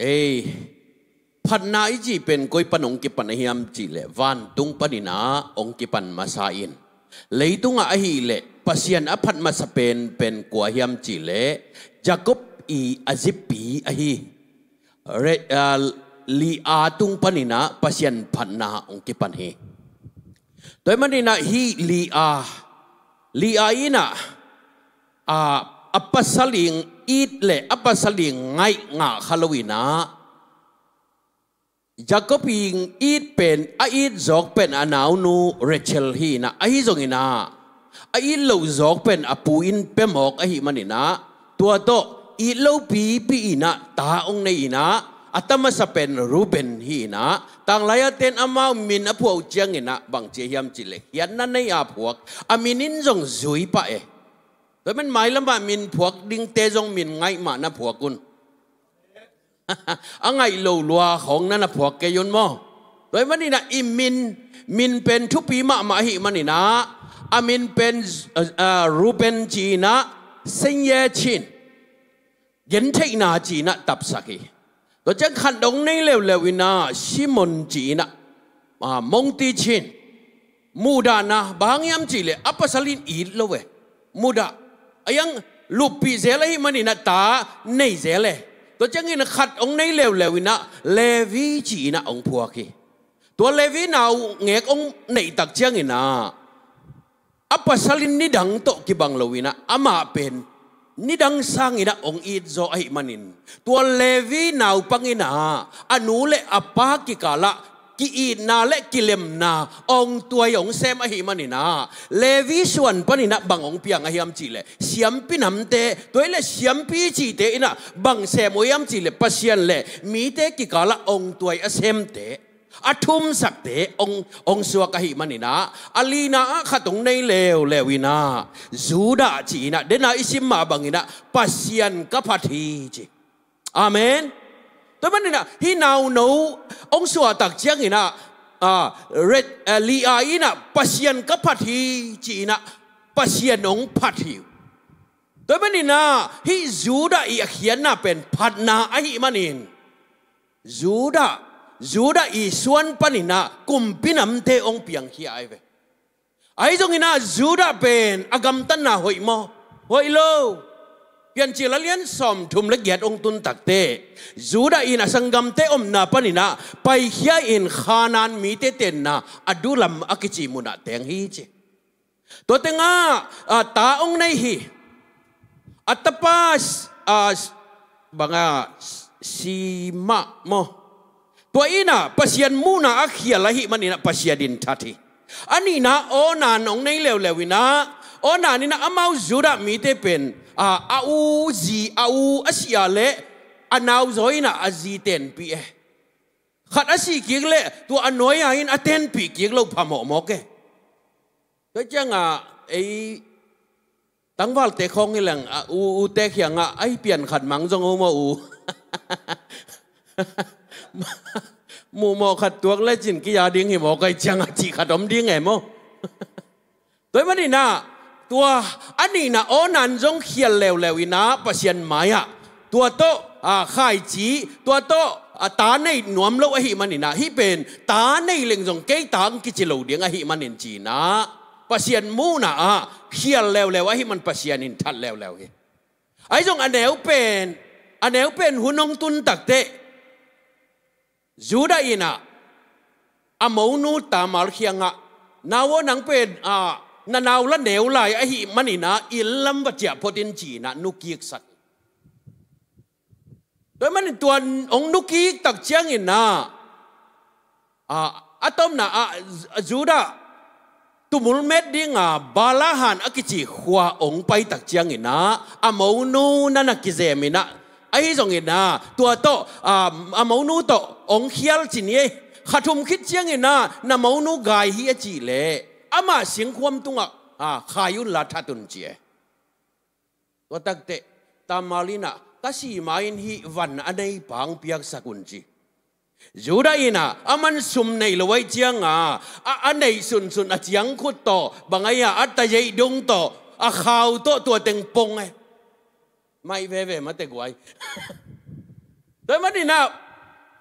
Ei, phatna i cih pen koi pan hong kipan a hiam cihleh vantung paninah hong kipan masa in. Leitungah ahileh Pasian a phat masa pen pen kua hiam cihleh Jacob i a zipi ahi. Re-, ah, Leah tung paninah Pasian phatna hong kipan hi. Tua ahih maninah hih Leah, Leah inah, a, a pasal in it le a pasal in ngaih ngah kha loinah Jacob in it pen, a it zawk pen a naunu Rachel hinah, ahi zonginah a it loh zawk pen a pu in pia mawk ahih maninah, tua tawh it lo pipi inah ta hong nei inah, a ta masa pen Reuben hinah, tanglai-a ten amau min a phuah uh cianginah bang ci hiam cihleh khiatna nei-a phuak, a min in zong zui pah e. Tua ahih man mailamah min phuak dingte zong min ngaih mah na phuak un. A ngaih lo lua khawng na na phuak kei un maw. Tua ahih maninah i min, min pen thupi mahmah ahih maninah a min pen, ah, ah, Reuben ci-inah Seng Ye Chin, gentheihna ci-inah tapsak hi. Tua ciang khat hong nei leuleu inah Simon ci-inah, ah, Mongti Chin, muhdahna, bang hang hiam cihleh a pasal in it lo e. Muhdah, a iang luppih zel ahih maninah ta nei zel e. Tua ciangin khat hong nei leuleu inah Levi ci-inah hong phuak hi. Tua Levi nau ngek hong neihtak cianginah a pasal in nidang tawh kibang loinah amah pen nidang sanginah hong itzaw ahih manin, tua Levi naupang inah a nu le a pa kikalah ki-itna le kilemna awngtuai hong sem ahih maninah Levi suan paninah bang hong piang a hiam cihleh siampi namte, tua hileh siampi cihte inah bang sem uh hiam cihleh Pasian le mite kikalah awngtuai a semte, a thumsakte hong, hong suak ahih maninah, a lina ah khat hong nei leuleu inah Judah ci-inah, dena i sim mah banginah Pasian ka phat hi ci. Amen. Tua ahih maninah hih nauno hong suahtak cianginah, ah, Re-, ah, Leah inah Pasian ka phat hi ci-inah Pasian hong phat hi. Tua ahih maninah hih Judah i a khiatna pen phatna ahih manin Judah, Judah i suan paninah kumpi namte hong piangkhia ahi ve. Ahi zonginah Judah pen a gamtatna hoih maw? Hoih lo. Piancil a lian sawmthum le giat hong tun takteh Judah in a sanggamte omna paninah paikhia in Khanaan mite tenna a dulam a kici munah teng hi ci. Tua tengah, ah, ta hong nei hi. A tapa, ah, banga, simah maw? Tua inah Pasian muhna a khial ahih maninah Pasian in that hi. A nihna Onan hong nei leuleu inah, Onan inah amau Judah mite pen, ah, a u zi, a u a si a leh a nauzaw inah a zi tenpih e. Khat a sih kik leh tua a nuai-a in a tenpih kik loh phamawh mawk e. Tua ciangah ei tangvalte khawng hi leng, a, u, ute khiangah, "Ai, pian khat mang zong om aw u." Muhmawh khat tuak lecin kiya ding hi mawk ai ciangah cih khat om ding e maw? Tua ahih maninah tua a nihna Onan zong khial leuleu inah Pasian mai-ah tua tawh, a, khaici, tua tawh, a, ta nei nuam lo ahih maninah, hih pen ta nei leng zong kei ta ang kici lo ding ahih manin cinah Pasian muhna ah khial leuleu ahih man Pasian in that leuleu hi. Ahi zong a neu pen, a neu pen hun hong tun takteh Judah inah a monu Tamar khiangah, "Nau aw, nang pen, a, na nau la neu lai ahih maninah inn lam va ciah phot in," cinah nukiksak. Tua ahih manin tua hong nukik tak ciangin ah, a, a tomna ah, Judah tumul met dinga Balahan a kici khua hong pai tak ciangin ah, a monu na na kizem in ah, ahi zongin ah, tua tawh, a, a monu tawh hong khial ci ni ei. Kha thum khit ciangin ah, na monu gai hi a cih leh, amah singkhuam tungah, a, khai unla that un ci ei. Tua takteh Tamar in ah, ka si ma-in hih van a neipa hong piaksak un ci. Judah in ah, aman sum nei lo ahih cianga, a, a neih sunsun a ciangkhut tawh, bang a hia, a tayeih dung tawh, a khau tawh, tua teng pong ei. Maih veve mate guai. Tua ahih manin ah,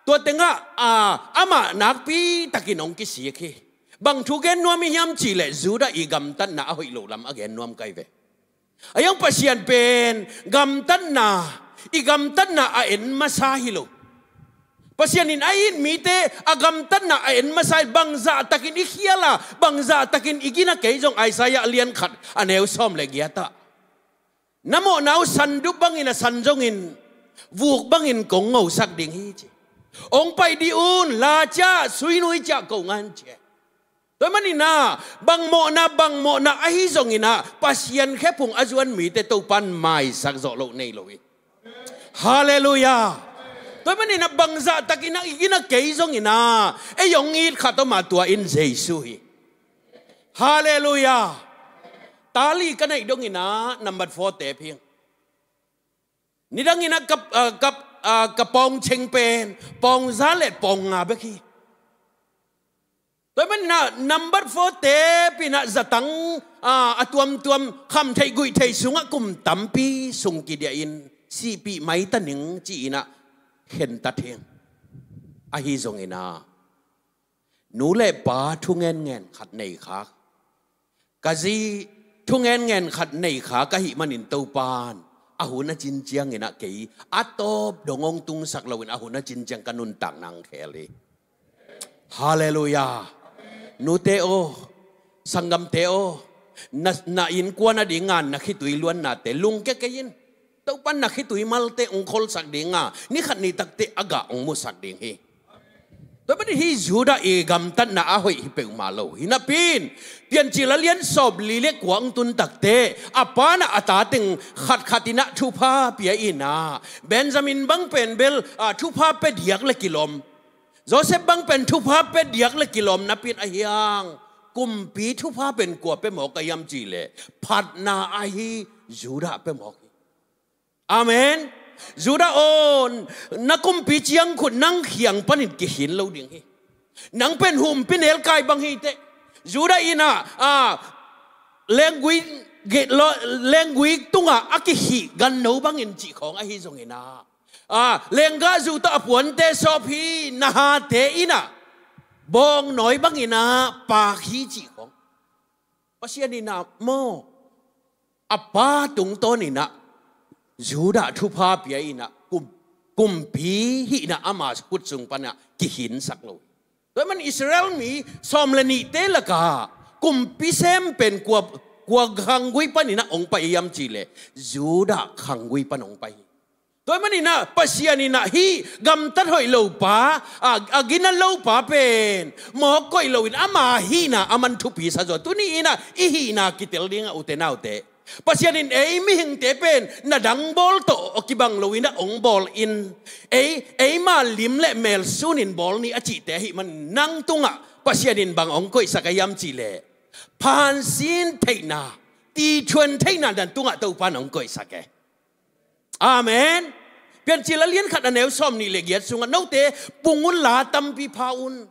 tua tengah, a, amah nakpitakin hong kisik hi. Bang thu gen nuam i hiam cih leh Judah i gamtatna a hoih loh lam a gen nuam ka hi ve. A hang Pasian pen gamtatna, i gamtatna a en masa hi lo. Pasian in a it mite a gamtatna a en masa hi, bangzahtakin i khial a, bangzahtakin i gina kei zong Isaiah a lian khat a neu sawm le giat ah, na mawhna uh sandup bangin a san zongin, vuk bangin kong ngosak ding hi ci. Hong pai dih un, la ciah, suinui ciah ko ngan ci ei. Tua ahih manin ah, bang mawhna, bang mawhna ahi zongin ah, Pasian khephung a zuan mite Topan maisak zawh loh nei lo hi. Halleluiah. Tua ahih manin ah, bangzahtakin ah i gina kei zongin ah, ei hong it khat om a, tua in Jesu hi. Halleluiah. Tali ka neih dongin ah, number four tep hi ing. Nidangin ah ka, a, ka, a, ka pawng ceng pen pawng za le pawng nga bek hi. Tua ahih manin ah number four tep in ah zatang, a, a tuamtuam, kham theih guih theih sungah kum tampi sung kidiahin sihpih mai ta ning ci-in ah khentat hi ing. Ahi zongin ah, nu le pa thu ngenngen khat nei khak, ka zi thu ngenngen khat nei khak ahih manin Topan a hun a cin ciangin ah kei a tawp dong hong tungsak loin a hun a cin ciang ka nuntakna hong khel hi. Halleluiah. Nute aw, sanggamte aw, na, na innkuan a dinga na khitui luannate lungke kei in. Topan na khitui malte hong kholsak dinga, ni khat ni takteh a gah hong musak ding hi. Tua ahih manin hih Judah i gamtatna a hoih hi peuhmah lo. Hi napi-in, Piancil a lian sawmli le kua hong tun takteh, a pa in ah a ta teng khatkhat in ah thupha pia in ah, Benjamin bang pen bel, a, thupha pia diak le kilawm. Joseph bang pen thupha pia diak le kilawm napi-in, a hang kumpi thupha pen kua pia mawk ka hiam cih leh, phatna ahi Judah pia mawk hi. Amen. Judah aw, na kumpi ciangkhut nang kiang panin kikhin lo ding hi. Nang pen humpi nelkai bang hi teh. Judah in ah, a, lenggui, ge-, lo-, lenggui tungah a kikhih ganno bangin cih khawng ahi zongin ah, a, lenggahzu tawh a puante sawp hi, na hate in ah bawngnawi bangin ah paak hi cih khawng. Pasian in ah maw, a pa tungtawnin ah Judah thupha pia in ah, kum-, kumpi hihna ama khut sung pan ah kikhinsak lo. Tua ahih manin Israel mi sawm le nihte lakah kumpi sem pen kua, kua khanggui panin ah hong pai hiam cih leh, Judah khanggui pan hong pai hi. Tua ahih manin ah Pasian in ah hih gamtat hoih lo pa, a, a gina lo pa pen mawk koih loin ama hihna aman thupi sa zaw. Tuni in ah i hihna kitel ding ah, ute naute, Pasian in ei mihingte pen na dang bawl tawh kibang loin ah hong bawl in, ei, eima lim le mel sunin bawl ni a cihte ahih manin nang tungah Pasian in bang hong koihsak a hiam cih leh, phansin theihna, tithuan theihna nang tungah Topan hong koihsak e. Amen. Piancil a lian khat a neu sawmnih le giat sungah, note pung unla tampi pha un.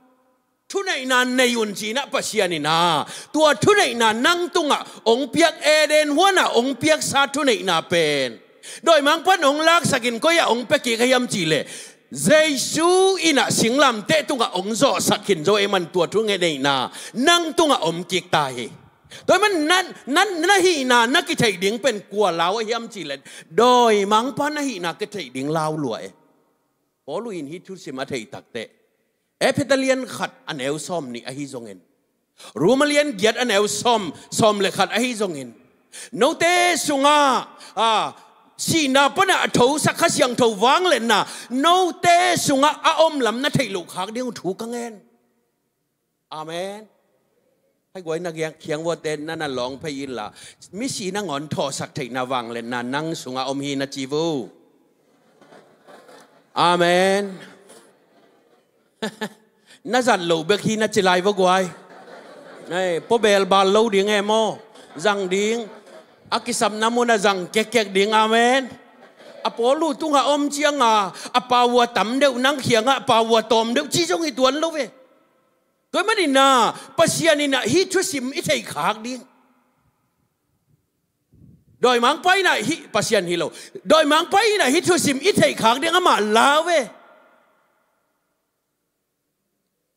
Thuneihna nei un ci-in ah Pasian in ah, tua thuneihna nang tungah hong piak, Eden huanah hong piaksa thuneihna pen dawimangpa'n hong laksakin koi-ah hong pia kik a hiam cih leh, Jesu in ah singlamteh tungah hong zawhsak khin zo ahih manin tua thuneihna nang tungah om kik ta hi. Tua ahih manin na, na, na hihna na kitheih ding pen kua lau a hiam cih leh, dawimangpa na hihna kitheih ding lau lua e. Paul in hih thusim a theih takteh, Efesa lian khat a neu sawmnih ahi zongin, Roma lian giat a neu sawm, sawm le khat ahi zongin, note sungah, a, Sihna panah a thosak Kha Siangtho vangliatna note sungah a om lam na theih loh khak ding uh thu ka ngen. Amen. Hai guai na kiang, khiang vuate na na lawng phei inla, misi nangawn thawhsak theihna vangliatna nang sungah om hi na ci vo. Amen. Na zat lo bek hi na ci lai vo guai. Ei, pawbel bal lo ding e maw? Zang ding. A kisapna munah zang kekkek ding. Amen. A pawl uh tungah om cianga a pau a tam deuh, nang kiangah a pau a tawm deuh ci zong hi tuan lo ve. Tua maninah Pasian inah hih thusim i theih khak ding. Dawimangpa inah hih Pasian hi lo. Dawimangpa inah hih thusim i theih khak ding amah lau ve.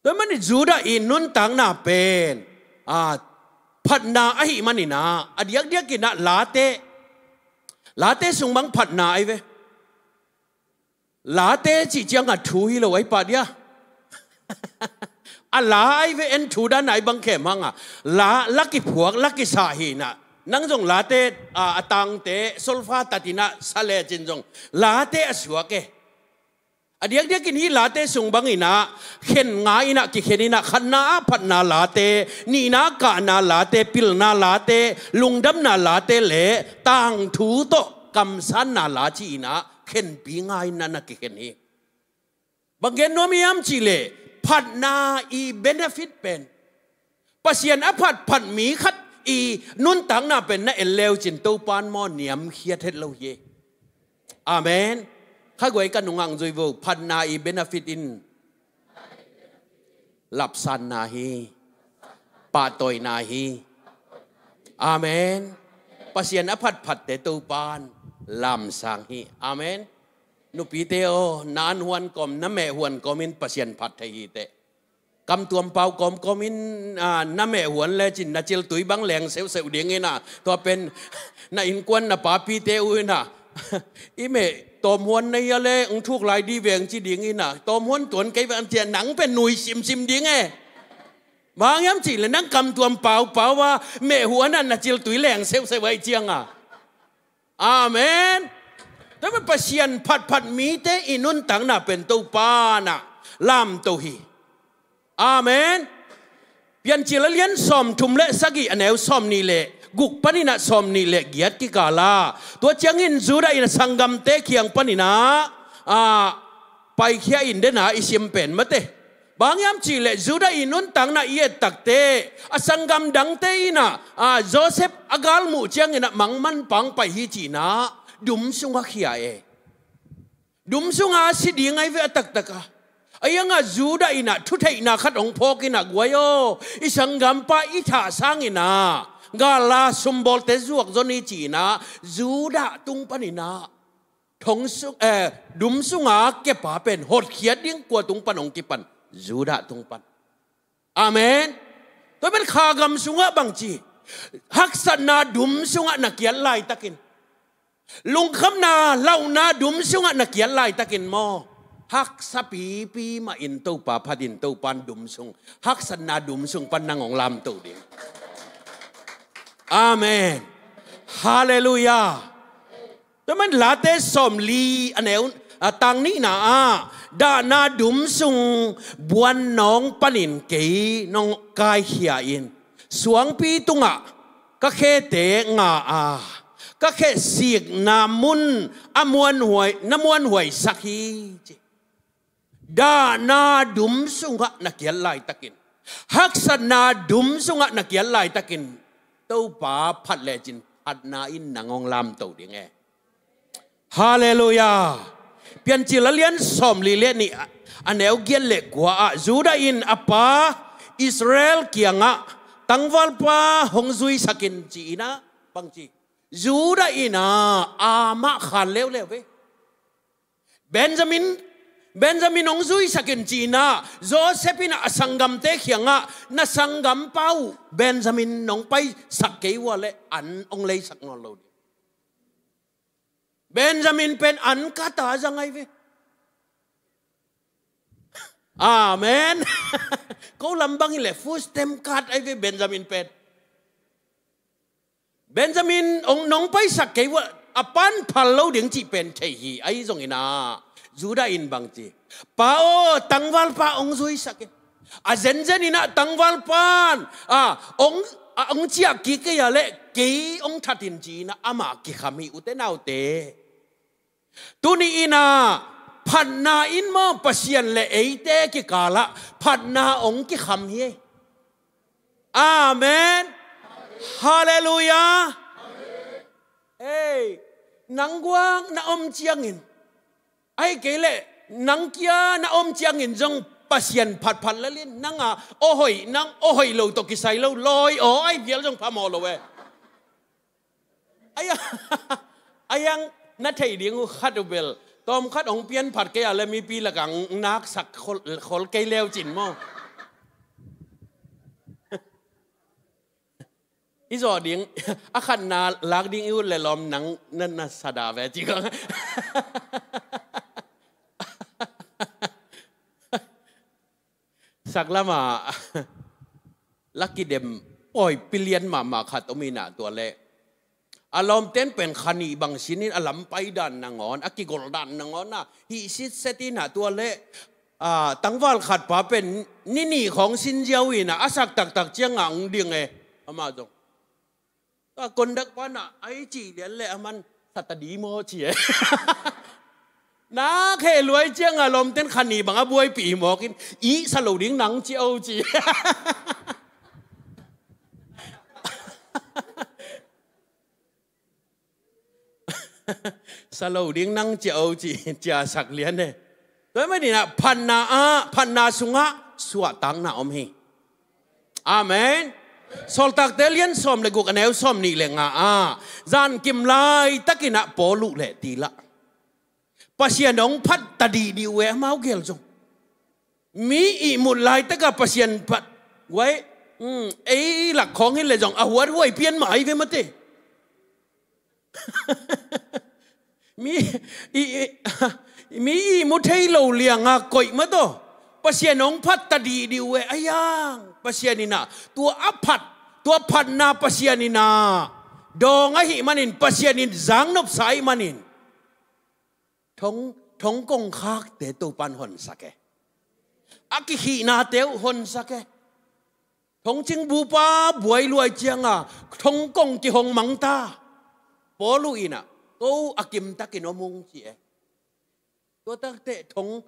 Tua manin Judah i nuntakna pen, a, phatna ahih maninah a diakdiakinah Late, Late sung bang phatna ahi ve. Late cih ciangah thu hi lo ahi pah dia. A la ahi ve, en thu dan ahi bang khem hanga. La, la kiphuak, la kisah hinah. Nang zong Late, a, a tangte solfa tatinah sa lecin zong Late a suak e. A diakdiakin hih Late sung banginah khen nga inah kikhen inah, khatna ah phatna Late, nihna ah kahna Late, pilna Late, lungdamna Late le tangthu tawh kamsanna La ci inah khenpi nga inah na kikhen hi. Bang gen nuam hiam cihleh, phatna i benefit pen, Pasian a phat phat mi khat i nuntakna pen na en leucin Topan maw niamkhiat het lo hi. Amen. Kha guai ka nungah zui vo, phatna i benefit in lapsanna hi. Pahtawina hi. Amen. Pasian a phatphatte Topan lamsang hi. Amen. Nupite aw, na an huan kawm, na meh huan kawmin Pasian phat thei hi teh. Kamtuam pau kawmkawmin, a, na meh huan lecin na ciltui bang leng seuhseuh ding inah, tua pen na innkuan na papite uh inah, i meh tawmhuan na hia le ung thuk lai di veng ci ding inah, tawmhuan tuan kei vang ciah nang pen nui simsim ding e. Bang hiam cihleh nang kamtuam paupau a meh huan ah na ciltui leng seuhseuh ahi cianga. Amen. Tua pen Pasian phatphat mite i nuntakna pen Topa nah lamto hi. Amen. Piancil a lian sawmthum le sagih a neu sawmnih le guk paninah sawmnih le giat kikala, tua ciangin Judah in a sanggamte kiang paninah, a, paikhia in dena i sim pen mate. Bang hiam cihleh Judah i nuntakna i et takte, a sanggam dangte inah, a, Joseph a galmuh cianginah mangman pangpai hi cinah dum sungah khia e. Dum sunga si ding ahi ve a taktaka. A iangah Judah inah thutheihna khat hong phawk inah guai aw, i sanggampa i thah sanginah gala sumbawlte zuak zon hi cinah Judah tung paninah thong sung, eh, dum sunga kepa pen hotkhiat ding kua tung pan hong kipan? Judah tung pan. Amen. Tua pen kha gam sungah bangci haksatna dum sungah na kiat laitakin, lungkhamna lauhna dum sungah na kiat laitakin maw, haksa pipi mahin Topa phatin Topan dum sung, haksatna dum sung pan nang hong lamto ding. Amen. Halleluiah. Tua man Late sawmli a neu, a, tang nihna ah dahna dum sung buan nawng panin kei nong kaikhia in, suangpi tungah ka khete nga a, ka khe sikna mun a muanhuai, na muanhuaisak hi ci. Dahna dum sungah na kiat laitakin, haksatna dum sungah na kiat laitakin, Topa phat lecin phatna in nang hong lamto ding e. Halleluiah. Piancil a lian sawmli le nih a, a neu giat le kua ah Judah in a pa Israel kiangah tangvalpa hong zuisakin ci inah bangci, Judah inah amah khan leuleu ve. Benjamin, Benjamin hong zuisakin cinah Joseph inah a sanggamte kiangah na sanggampa uh Benjamin nong paisak kei uh a leh an hong leisak nawn lo ding. Benjamin pen an kata zang ahi ve. Amen. Ko lam bang hileh food stamp card ahi ve Benjamin pen. Benjamin hong nong paisak kei uh a, a pan phal lo ding cih pen thei hi. Ahi zongin ah Judah in bang ci? Pa aw, tangvalpa hong zuisak in. A zenzen in ah tangvalpa in ah hong, ah hong ciah kik kei a leh kei hong that in ci-in ah amah kikham hi, ute naute. Tuni in ah phatna in maw, Pasian le eite kikal ah phatna hong kikham hi. Amen. Halleluiah. Ei, nang guak na om ciangin, ahih kei leh nang kia na om ciangin zong Pasian phatphat lel in. Nang a aw hoih, nang aw hoih lo tawh kisai lo, lawi aw, ahih vial zong phamawh lo e. Ai a, ai ang na thei ding uh khat uh bel, tawm khat hong pianphat kei a leh mipi lakah naksak khol, khol kei leu cin maw. I zawh ding, a khatna lak ding i ut leh lawm nang na, na sa da ve ci kong. Saklam ah la kidem pawi pilian mahmah khat om in ah, tua leh a lawmten pen kha nih bang sin in a lam pai dan nangawn, a kigol dan nangawn ah hih sitset in ah, tua leh ah, tangval khat pa pen ni nih khawng sin ziau in ah, a sak taktak ciangah hong ding e. Amah zong, a conduct pa in ah, ai cih lian leh aman, "Saturday maw?" ci e. Nak heh luai ciangah lawmten kha nih bang a buaipih mawk in, "Ih, sa lo ding nang ci o," ci. "Sa lo ding nang ci o," ci, ciahsak lian e. Tua ahih manin ah phatna ah, phatna sungah suahtakna om hi. Amen. Sawltakte lian sawm le guk, a neu sawm nih le nga ah, zankim laitakin ah Paul uh le Silas, Pasian hong phat ta dihdih uh e, amau gel zong. Mi ihmut laitakah Pasian phat, guai, um, ei lak khawng hi leh zong a huathuai pian mah ahi ve mate. Mi, i, i, mi ihmu thei lo liangah koih mah tawh Pasian hong phat ta dihdih uh e. Ai ang, Pasian in ah tua a phat, tua phatna Pasian in ah dawng ahih manin, Pasian in zaknopsa ahih manin, thong, thong kongkhakte Topa'n honsak e. A kikhihnate uh honsak e. Thongcing bupa buai luai ciangah thong kong kihong mang ta. Paul uh in ah, "Ko a kimtakin om ung," ci e. Tua takteh thong,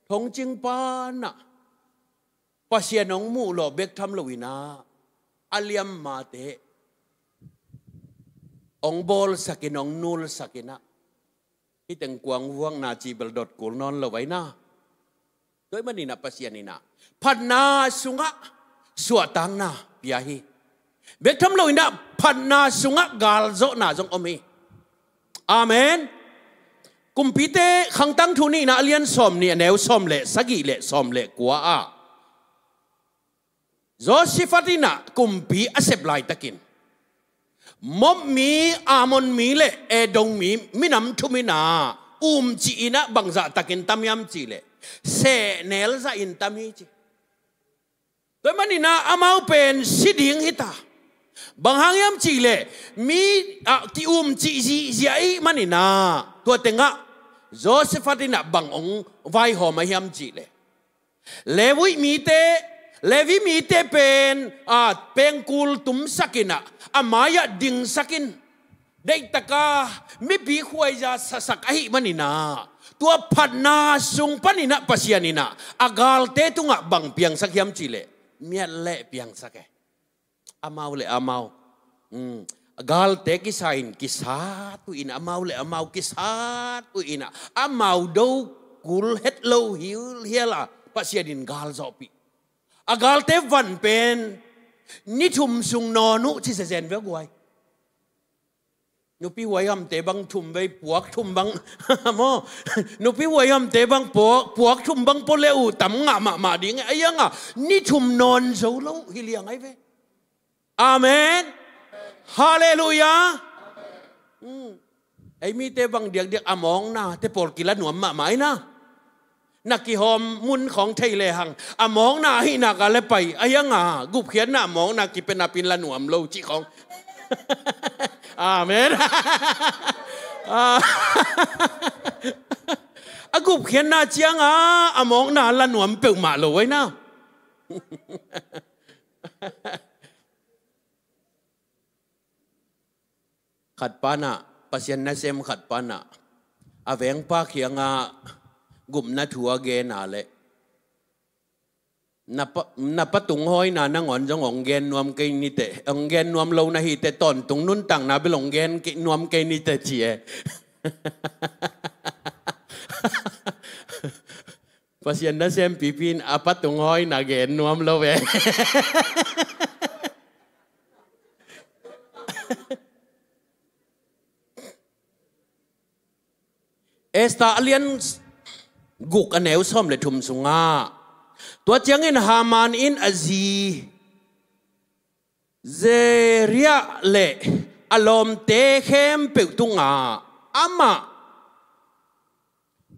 thongcing pan ah Pasian hong muh lawh bek tham lo in ah, a liammate hong bawlsak in, hong nulsak in ah, hih teng kuang vuakna cih bel dot kul nawn lo ahi na. Tua ahih manin ah Pasian in ah phatna sungah suahtakna pia hi. Bek tham lo in ah phatna sungah galzawhna zong om hi. Amen. Kumpite Khangtangthu nihna a lian sawm nih, a neu sawm le sagih le sawm le kua ah, Jehoshaphat in ah kumpi a sep laitakin, Moab mi, Ammon mi le Edom mi, minam thum in ah umcih in ah bangzahtakin tam hiam cih leh, sehnel zahin tam hi ci. Tua ahih manin ah amau pen si ding hi ta. Bang hang hiam cih leh, mi, ah, ki-umcih zihziah ahih manin ah, tua tengah Jehoshaphat in ah bang hong vaihawm ahi hiam cih leh, Levi mite, Levi mite pen, ah, pengkul tumsak in ah, a mai-ah dingsak in, deihtaka mipi khuaiza sasak ahih manin ah, tua phatna sung panin ah Pasian in ah a galte tungah bang piangsak hiam cih leh, miat leh piangsak e. Amau le amau, um, galte kisa in kisat uh in, amau le amau kisat uh in ah, amau do kul het lo hilhial a, Pasian in gal zawhpih. A galte van pen ni thum sung nawn uh ci zenzen ve guai. Nupi huaihamte bang thum vei, puak thum bang maw? Nupi huaihamte bang puak, puak thum bang pua le uh tam ngah mahmah ding e. Ahi hang a ni thum nawn zo lo hi liang ahi ve. Amen. Halleluiah. Hmm. Ei mite bang diakdiak a mawknate pawl kila nuam mahmah ahi na. Na kihawm mun khawng thei lehang, a mawkna ahih nak a le pai, ahi hang a gupkhiatna a mawkna kipia napin la nuam lo cih khawng. Amen. A, a gupkhiatna ciangah a mawkna la nuam peuhmah lo ei na. Khat panah, Pasian nasem khat panah a vengpa kiangah gupna thu a gena leh, na pa, na pa tunghawina nangawn zong hong gen nuam kei niteh, hong gen nuam lo na hiteh, tawntung nuntakna bel hong gen kei, nuam kei niteh ci e. Pasian nasem pipi in a pa tunghawina gen nuam lo ve. Esther a lian guk a neu sawm le thum sungah, tua ciangin Haman in a zi Zeria le a lawmte khempeuh tungah amah,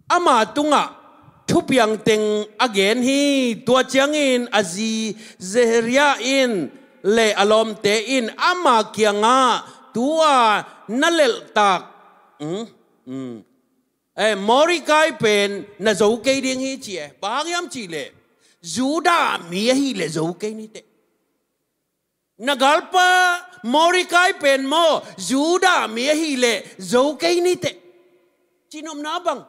ama tungah thupiang teng a gen hi. Tua ciangin a zi Zeria in le a lawmte in ama kiangah, tua na lelhtak, um, um, eh, Mordecai pen na zo kei ding hi ci e. Bang hang hiam cih leh Judah mi ahih leh zo kei niteh. Na galpa Mordecai pen maw, Judah mi ahih leh zo kei niteh. Cihnopna bang?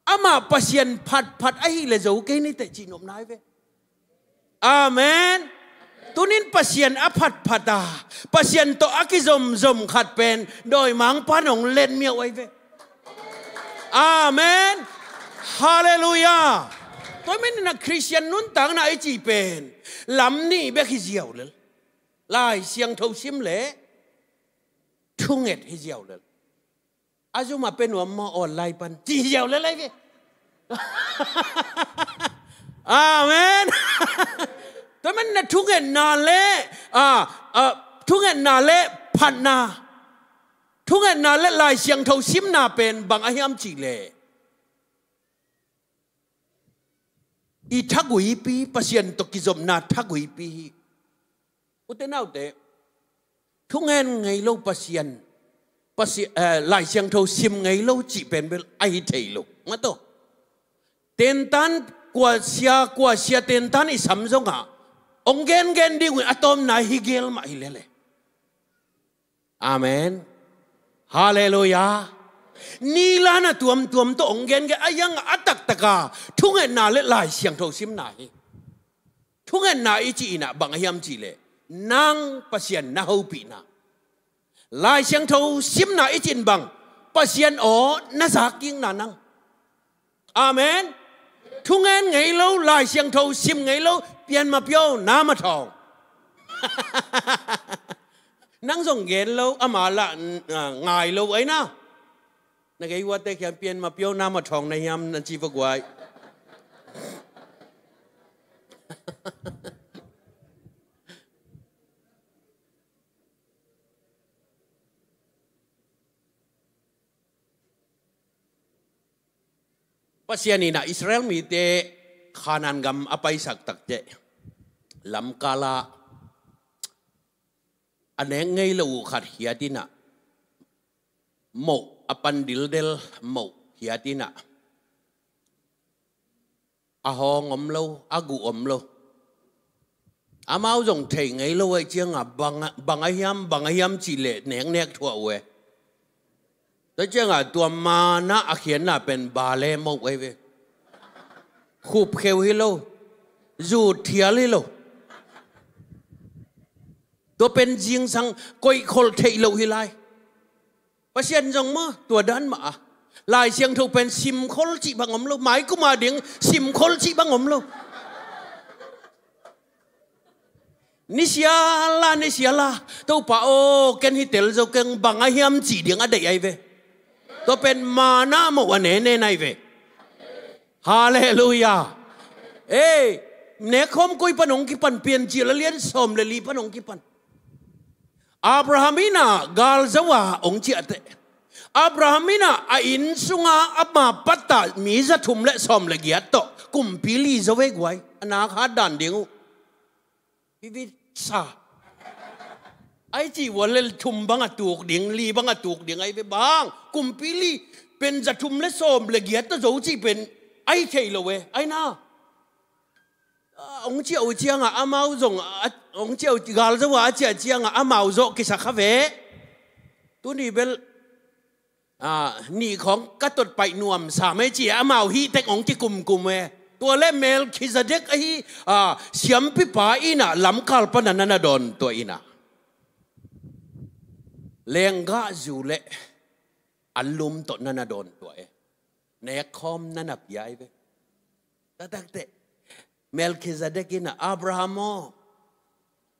Amah Pasian phatphat ahih leh zo kei niteh cihnopna hi ve. Amen. Tunin Pasian a phatphat a, Pasian tawh a kizomzom khat pen dawimangpa'n hong letmiau ahi ve. Amen. Halleluiah. Tua manin a Khristian nuntakna i cih pen lam nih bek hi ziau lel. Lai Siangtho sim le thunget hi ziau lel. A zum a pe nuam maw online pan ci ziau lel ahi ve. Amen. Tua manin a thungetna le, a, a, thungetna le phatna, thungetna le Lai Siangtho simna pen bang a hiam cih leh, i thaguipi, Pasian tawh kizopna thaguipi hi. Ute naute, thungen ngei lo Pasian, Pasi-, eh, Lai Siangtho sim ngei lo cih pen bel ahi thei lo. Mataw. Tentan kua sia, kua sia tentan i sam zongah hong gengen ding uh a tawpna hi gel mah hi lel e. Amen. Halleluiah. Ni la na tuamtuam tawh hong gengen a, a hiang a taktaka thungetna le Lai Siangtho simna hi. Thungetna i cih in ah bang a hiam cih leh nang Pasian na hopihna. Lai Siangtho simna i cih in bang? Pasian aw na zakkikna nang. Amen. Thungen ngei lo, Lai Siangtho sim ngei lo, pianmah piau na ma thawng. Nang zong gen lo, ama lah, ah, ngai lo ahi na. Na gei uate kiang pianmah piau na ma thawng na hiam na ci va guai. Pasian in ah Israel mite Kanaan gam a paisak takteh lamkal ah a nek ngei lo uh khat khiat in ah, moh a pan dildel moh khiat in ah, a hawng om lo, a guh om lo. Amau zong thei ngei lo ahih ciangah bang a, bang a hiam, bang a hiam cih leh neknek thuah uh e. Tua ciangah tua manna a khiatna pen barley moh ahi ve. Khupkheu hi lo, zut thial hi lo. Tua pen zingsang koihkholh theih loh hi lai. Pasian zong maw tua dan mah a, Lai Siangtho pen simkhol cih bang om lo, maikum a ding simkhol cih bang om lo. Nisial a, nisial a, Topa aw, ken hi tel zo keng bang a hiam cih ding a deih ahi ve. Tua pen manna moh a nenen ahi ve. Halleluiah. Ei, nekkhawm koi pan hong kipan, Piancil a lian sawm le li pan hong kipan. Abraham in ah gal zo a hong ciah teh, Abraham in ah a inn sunga ama pattah mi za thum le sawm le giat tawh kumpi li zo ve guai, a nak hat dan ding uh. Vivitsa. Ai cih ua le thum bang a tuk ding, li bang a tuk ding ai ve bang. Kumpi li pen za thum le sawm le giat tawh zo cih pen ai thei lo e, ai na. Ah, hong ciah uh ciangah amau zong, ah, hong ciah uh gal zo ah a ciah ciangah amau zawh kisa kha ve. Tuni bel, ah, nih khawng ka tot paih nuam sam e ci-a amau hih tek hong kikumkum e. Tua le Melkhizedek ahi, ah, siampipa innah lamkal pana na na dawn tua innah. Lenggahzu le anlum tawh na na dawn tua e. Nekkhawm na na pia ai ve. Tua takteh Melkhizedek innah, Abraham aw,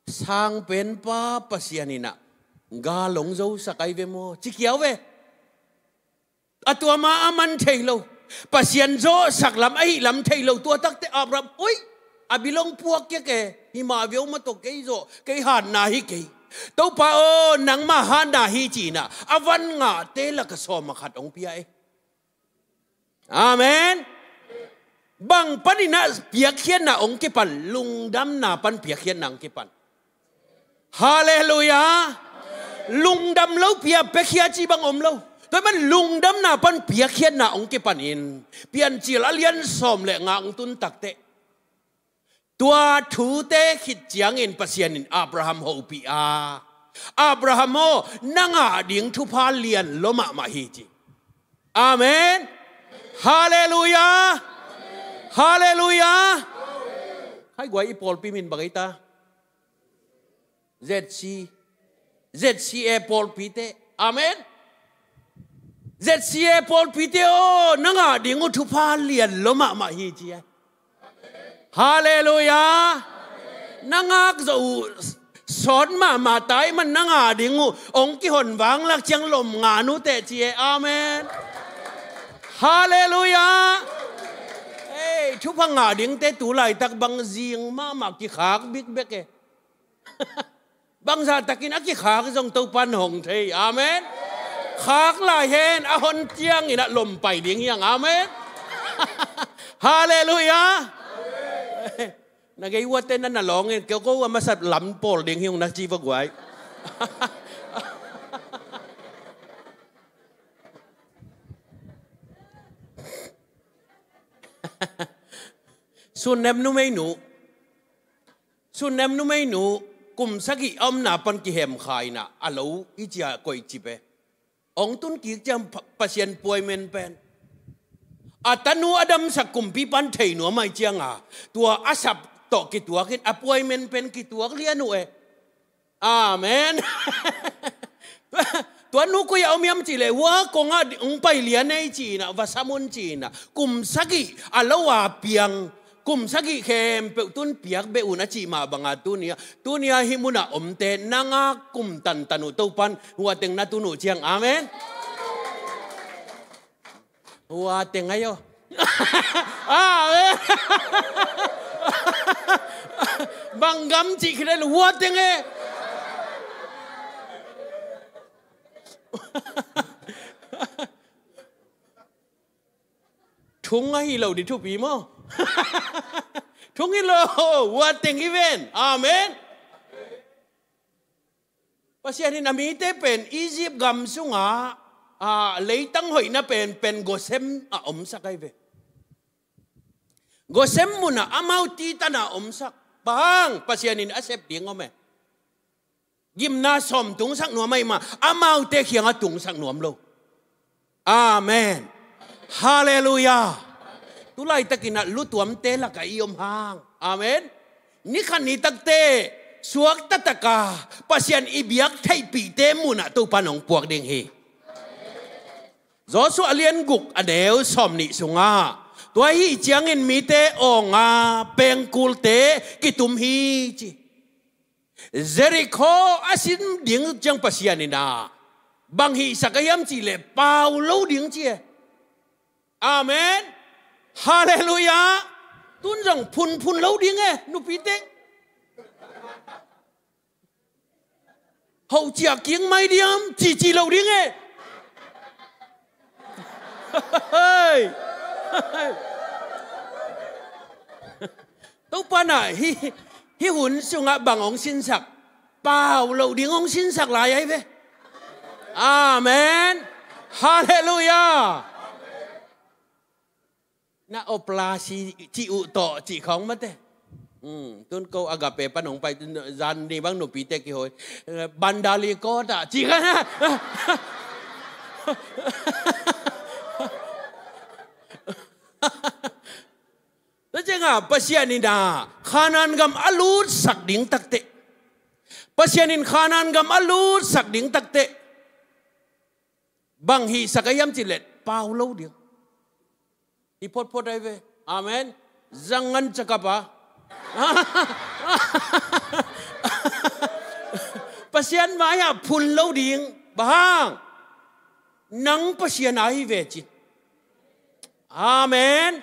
sangpenpa Pasian innah gal hong zosak ai ve maw, ci kiau ve. A tua ma a man thei lo. Pasian zawhsak lam ahi lam thei lo. Tua takteh Abraham, oi, a bil hong puak keke, himah viau mah tawh kei zawh, kei hatna hi kei. Topa aw, nangmah hatna hi ci-inah a van ngahte laka sawm a khat hong pia e. Amen. Bang paninah piakkhiatna hong kipan, lungdamna pan piakkhiatna hong kipan. Halleluiah. Lungdam lo pia, piakkhiat ci bang om lo. Tua man lungdamna pan piakkhiatna hong kipanin Piancil a lian sawm le nga hong tun takteh tua thute khit ciangin Pasian in Abraham hopih a, Abraham aw, na ngah ding thupha lian lua mahmah hi ci. Amen. Halleluiah. Halleluiah. Khai guai, i pawlpi min bang ei ta? Z C, Z C A pawlpite. Amen. Z C A pawlpite aw, na ngah ding uh thupha lian lua mahmah hi ci ai. Halleluiah. Na ngak zawh uh sawt mahmah tai man na ngah ding uh hong kihon vanglak ciang lom ngan uh teh ci e. Amen. Halleluiah. Ei, thupha ngah dingte tu laitak bang zing mahmah, kikhak bikbek e. Bangzah takin a kikhak zong Topan hong thei. Amen. Khak lai hen, a hon ciangin a lom pai ding hiang. Amen. Halleluiah. Na gei uate na na lawngin, kei ko a masa lam pawl ding hiung na ci va guai. Sunnem numeinu. Sunnem numeinu kum sagih a omna pan kihemkha inah a lo i cia koih cip e. Hong tun kik ciang Pa-, Pasian puaimen pen a tanu a damsak kumpi pan thei nuam ai cianga tua a sap tawh kituakin a puaimen pen kituak lian uh e. Amen. Tua nu koi a om hiam cihleh, hua kongah hong pai lian ei ci-inah, va sam un ci-inah, kum sagih a lo a piang, kum sagih khempeuh tun piak beh un a cih mah banga tunia, tunia hih munah omte nanga kum tantan uh Topan hua teng na tun uh ciang. Amen. Hua teng ayo. Amen. Bang gam cih khilel hua teng e. Thung ahi lo di thupi maw? Thung hi lo, hua teng hi ven. Amen. Pasian in a mite pen Egypt gam sungah, a, leitang hoihna pen, pen Gosem a omsak ai ve. Gosem munah amau titana omsak. Bang, Pasian in a sep ding om e. Gimna sawm tungsak nuam ahi mah, amaute khiangah tungsak nuam lo. Amen. Halleluiah. Tulaitakinah lutuamte lakah i om hang. Amen. Nikhat nitakte suaktataka Pasian i biak theihpihte munah Topan hong puak ding hi. Joshua a lian guk a neu sawm nih sungah tua ahi ciangin mite awnga pengkulte kitum hi ci. Jerikho a sin ding ciang Pasian inah bang hihsak a hiam cihleh pau lo ding ci e. Amen. Halleluiah. Tun zong phunphun lo ding e, nupi teng. Hoh ciah kik mai diam, cici lo ding e. Hei. Topa na hih, hih hun sungah bang hong sinsak. pau lo ding hong sinsak lai ahi ve. Amen. Halleluiah. Na oplasi cih uh tawh cih khawng mate. Hmm, tun ko Agape pan hong pai, zan ni bang nupite kihoi. Bandali kawta cih kha na. Tua cianga Pasian in a Khanaan gam a lutsak ding takte, Pasian in Khanaan gam a lutsak ding takte, bang hihsak a hiam cih leh pau lo ding. Hi photphot ahi ve. Amen. Zangan cakap a Pasian mai-ah phun lo ding. Bang hang? Nang Pasian ahi ve ci. Amen.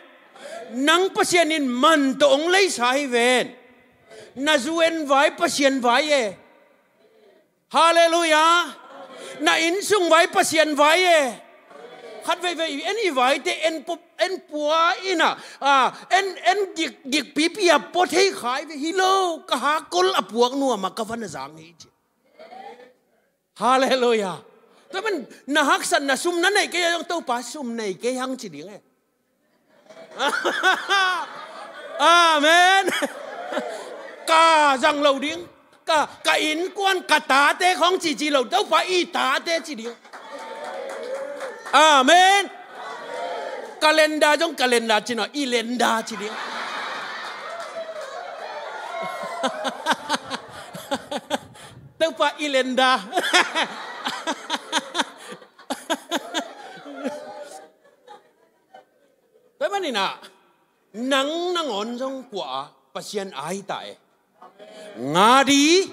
Nang Pasian in man tawh hong leisa hi ven. Na zu en vai Pasian vai e. Halleluiah. Na innsung vai Pasian vai e. Khat veivei en i vaite en pua, en pua ina, en, en gik, gikpipi a pua thei khai ve hi lo, ka hakol a puak nuam a ka van a zang hi ci. Halleluiah. Tua man na haksat na sum na nei kei a zong Topa sum nei kei hang ci ding e. Amen. Ka zang lo ding. Ka, ka innkuan ka tate khawng cici lo Topa i tate ci ding. Amen. Calendar zong calendar ci naw i lenda ci ding. Topa i lenda. Tua maninah nang nangawn zong kua a Pasian ai ta e. Nga di.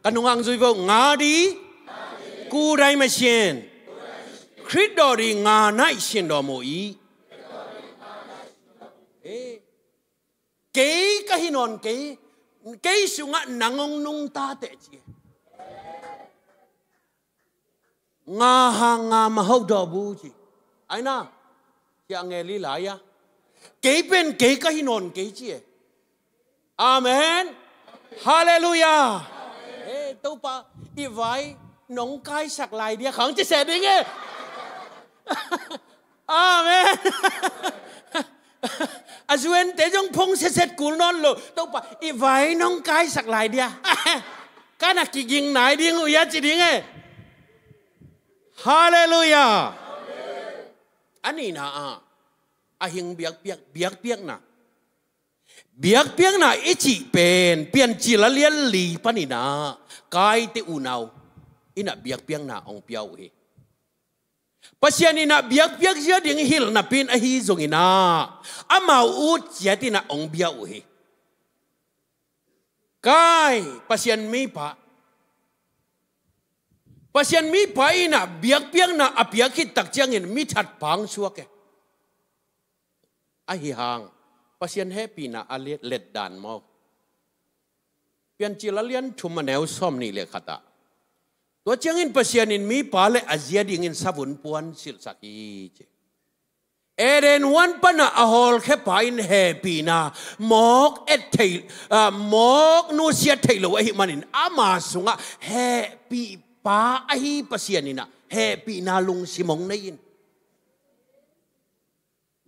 Ka nungah zui vo nga di. Kudai masian. Khrih daw di nga naih sian daw maw i. Kei ka hi nawn kei. Kei sungah nang hong nungta teh ci. Nga hang nga mahau dawh bu ci. Aina. Ci a ngeli lai a. Kei pen kei ka hi nawn kei ci e. Amen. Halleluiah. E Topa i vai nong kaisak lai dia khang ci seh ding e. Amen. A zuente zong phong setset kul nawn lo Topa i vai nong kaisak lai dia. Ka na kiging nai ding uh ia ci ding e. Halleluiah. A nihna ah a hing biakpiak, biakpiakna. Biakpiakna i cih pen Piancil a lian li paninah Kain te unau inah biakpiakna hong pia uh hi. Pasian inah biakpiak zia ding hilh napi in ahi zonginah amau ut ciat inah hong bia uh hi. Kain, Pasian mipa. Pasian mipa inah biakpiakna a piak khit tak ciangin mi thatpang suak e. Ahi hang Pasian hehpihna a let, letdan maw? Piancil a lian thum a neu sawm nih le khat ah tua ciangin Pasian in mipa le a zia dingin savun puan silhsak hi ci. Eden huan panah a hawlkhia pa in hehpihna mawk et thei, ah, mawk nusiat thei lo ahih manin ama sungah hehpihpa ahi Pasian inah hehpihna lungsim hong nei in.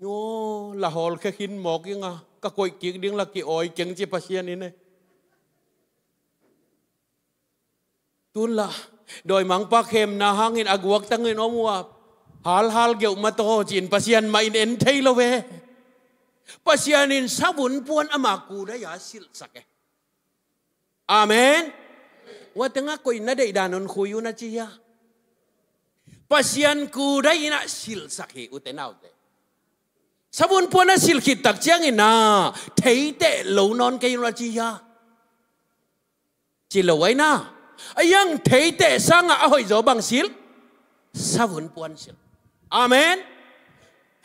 Nyo, la hawlkhia khin mawk inga ka koih kik ding la ki-awi keng ci Pasian in e. Tunla dawimangpa khemna hangin a guaktangin om uh a halhal geuh mataw ci-in Pasian mah in en thei lo ve. Pasian in savun puan ama kudai a silhsak e. Amen. Ua tengah koih na deihdan un khui uh na ci hia? Pasian kudai inah silhsak hi ute naute. Savun puan a silh khit tak ciangin ah theiteh lo nawn kei un a ci hia? Ci lo aina. A iang theiteh sangah a hoihzaw bang silh? Savun puan silh. Amen.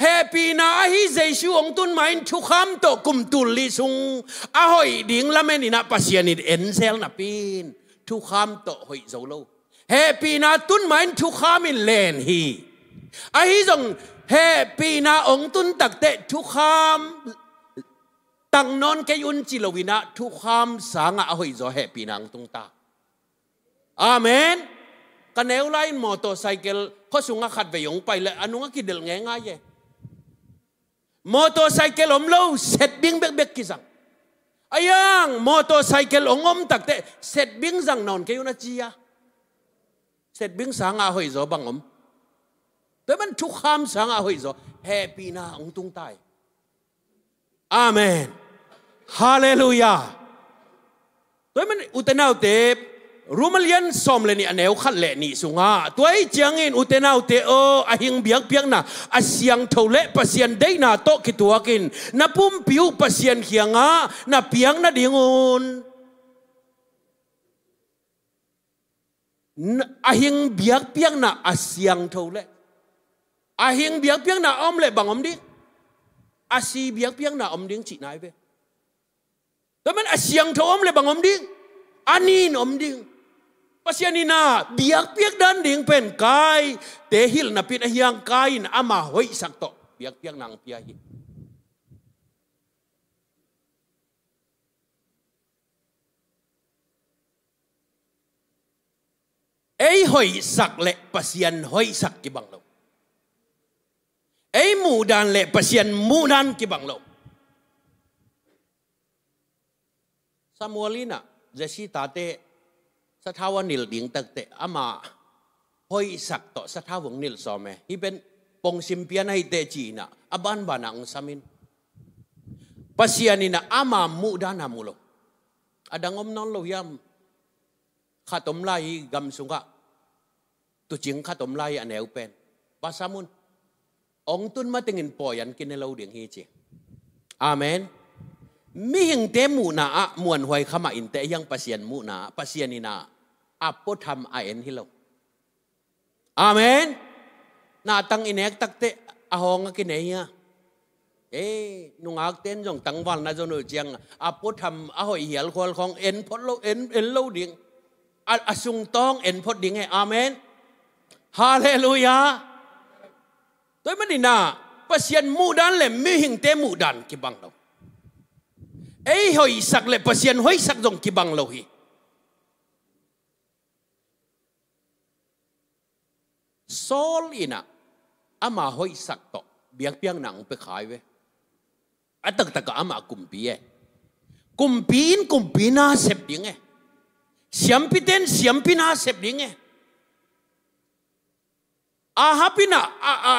Hehpihna ahi Jesu hong tun ma in thukham tawh kum tul li sung a hoih ding lamen inah Pasian in enzel napi in thukham tawh hoih zo lo. Hehpihna tun ma in thukham in len hi. Ahi zong hehpihna hong tun takteh thukham tang nawn kei un ci lo inah thukham sangah a hoihzaw hehpihna hong tung ta. Amen. Ka neu lai-in motorcycle khua sungah khat vei hong pai le a nungah kidelh ngeingai e. Motorcycle om lo, setbing bekbek kizang. A yang motorcycle hong om takteh setbing zang nawn kei un a ci a. Setbing sangah a hoihzaw bang om? Tua man thukham sangah a hoihzaw, hehpihna hong tung tai. Amen. Halleluiah. Tua man ute naute, Rom a lian sawm le nih a neu khat le nih sungah, tua ahih ciangin ute naute aw, a hing biakpiakna a siangtho le Pasian deihna tawh kituakin na pumpi uh Pasian kiangah na piak nadingun. N-, a hing biakpiakna a siangtho le, a hing biakpiakna a om le bang om ding? A si biakpiakna om ding cihna hi ve. Tua man a siangtho om le bang om ding? A nin om ding. Pasian in a biakpiak dan ding pen Kain te hilh napi-in a hiang Kain in ama hoihsak tawh biakpiakna hong pia hi. Ei hoihsak le Pasian hoihsak kibang lo. Ei muhdan le Pasian muhdan kibang lo. Samuel in a Jesse tate sathau a nilh ding takteh ama hoihsak tawh sathau hong nilh sawm e. Hih pen pongsim pian ahih teh ci-in a, a banban a hong sam in. Pasian in a ama muhdan a mu lo. A dang om nawn lo hiam? Khat om lai hi gam sungah. Tuucing khat om lai hi a neu pen. Va sam un. Hong tun matengin pawi an kine lo ding hi ci. Amen. Mihingte muhna ah muanhuai kha mah inteh hiang Pasian muhna ah, Pasian in a a puatham a en hi lo. Amen. Na tang i nek takteh a hawng a kinei hi a. Ei, nungakte in zong tangval na zon uh ciang a puatham a hoih hial khual khawng en phot lo, en, en lo ding. A, a sungtawng en phot ding e. Amen. Halleluiah. Tua ahih manin a Pasian muhdan le mihingte muhdan kibang lo. Ei hoihsak le Pasian hoihsak zong kibang lo hi. Saul in a ama hoihsak tawh biakpiakna hong pia kha hi ve. A taktak ah ama kumpi e. Kumpi in kumpi na sep ding e. Siampite in siampi na sep ding e. Ahab in a, a, a,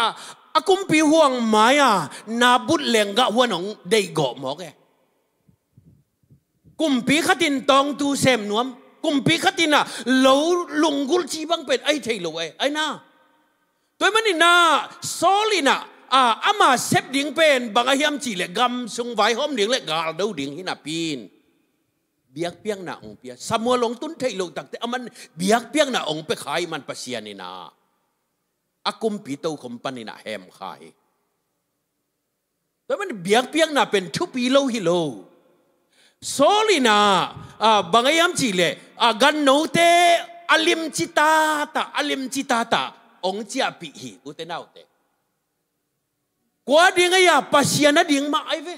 a kumpi huang mai-a Nabot lenggah huan hong deih gawh mawk e. Kumpi khat in tawngtu sem nuam, kumpi khat in a lo lunggulh cih bang pen a hi thei lo e, a hi na. Tua ahih manin a Saul in a, a, ama sep ding pen bang a hiam cih leh gam sung vaihawm ding le galdo ding hi napi-in biakpiakna hong pia. Samuel hong tun theih loh takteh aman biakpiakna hong pia kha ahih man Pasian in a a kumpi tokhom panin a hem kha hi. Tua ahih man biakpiakna pen thupi lo hi lo. Saul in a, a, bang a hiam cih leh, a, gannote a limci tata, a limci tata hong ciahpih hi, ute naute. Kua ding a hia? Pasian a ding mah ahi ve.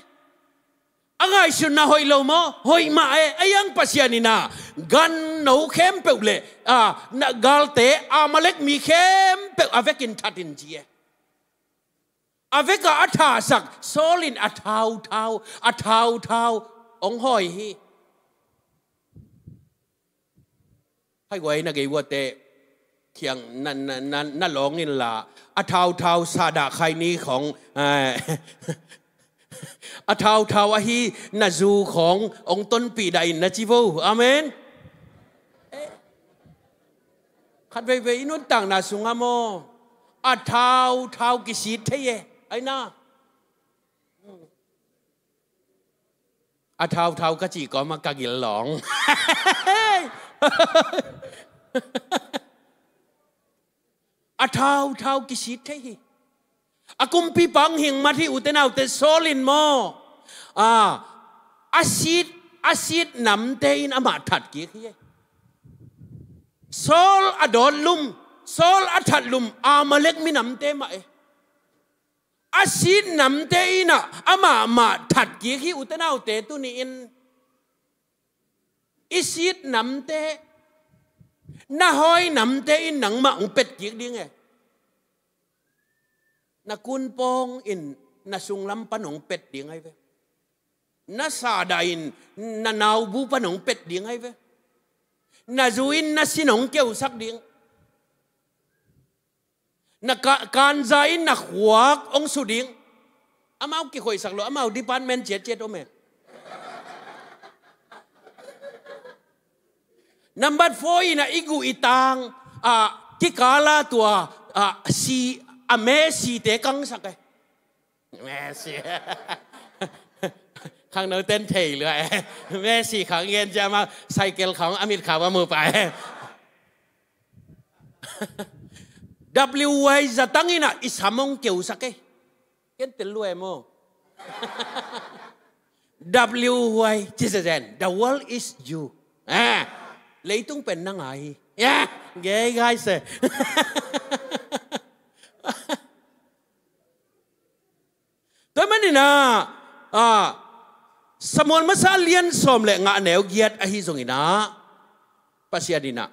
A ngaihsutna hoih lo maw? Hoih mah e. A hiang Pasian in a ganno khempeuh le, a, na, galte, Amalek mi khempeuh a vekin that in ci e. A vekah a thahsak Saul in a thauthau, a thauthau hong hawi hi. Hai guai na gei uate kiang na, na, na, na lawng inla a thauthau sa dah khai ni khong, eh, a thauthau ahi na zu khong hong tonpih dah in na ci vo. Amen. Eh, khat veivei i nuntakna sungah maw a thauthau kisit thei e. Ai na. A thauthau ka cih kawmah ka gil lawng. A thauthau kisit thei hi. A kumpipa hong hing mat hi, ute naute. Saul in maw, a, a sit, a sit namte in amah that kik hi. Saul a dawt lum, Saul a that lum Amalek minamte mah e. A sit namte in a amah mah that kik hi, ute naute. Tuni-in i sit namte, Na hawi namte in nangmah hong pet kik ding e. Na kunpawng in na sunglam pan hong pet ding ahi ve. Na sada in na naubu pan hong pet ding ahi ve. Na zu in na sin hong keusak ding. Na ka, kanja in na khuak hong su ding. Amau kikhoihsak lo, amau department ciatciat om e. Number four in a i gu i tang, a, kikala tua, a, si, a Messi te kangsak e. Messi. Khangno ten thei lua e. Messi khang gen cia ma, cycle khang a mit khang a mu pa e. W Y zatang in a i sam hong keusak e. Ken tel lua e maw. W Y, ci zen zen, the world is you. Eh, leitung pen na ngai hi. Yeah, gay guys e. Tua manin a, a, Samuel masa lian sawm le nga neu giat ahi zongin a, Pasian in a,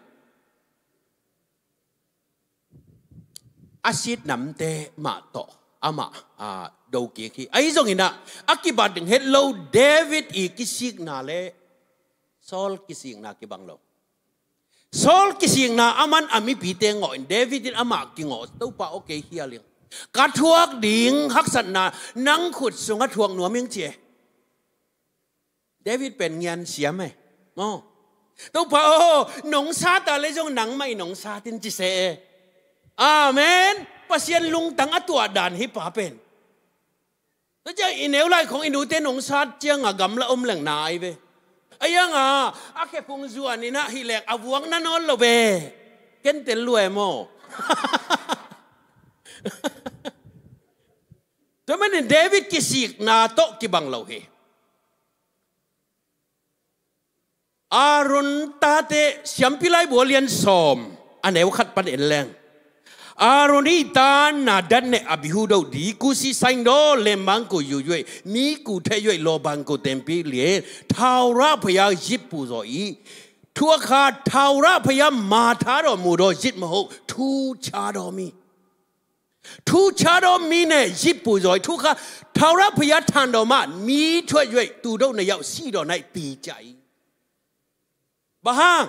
a sit namte mah tawh amah, a, do kik hi. Ahi zongin a, a kibat ding het lo, David i kisikna le Saul kisikna kibang lo. Saul kisikna aman a mipite ngawh in, David in amah kingawh, Topa aw kei hial ing. Ka thuak ding haksatna nang khut sungah thuak nuam ing ci e. David pen ngian siam e. Maw. Topa aw, nong sat a le zong nangmah in nong sat in ci se e. Amen. Pasian lungtang a tuah dan hi pa pen. Tua ciang i neu lai khong i nute nong sat ciang a gamla om leng na ai ve. A iang a, a khephung zuan in a hih lek a vuak na nawn lo ve. Ken tel lua e maw. Tua manin David kisikna tawh kibang lo hi. Aaron tate, Siampi Laibu lian sawm a neu khat pan en leng. Aaron i ta Nadab ne Abihu do di, kusi saing do lem bang ko yu yue, mi ku the yue lo bang ko tempi lie, thaura phaya yit pu zo i. Thua kha thaura phaya ma tha do mu do yit ma ho, thu cha do mi. Thu cha do mi ne yit pu zo i, thu kha thaura phaya than do ma mi thuai yue, tu do na yau si do nai ti cha i. Bang hang,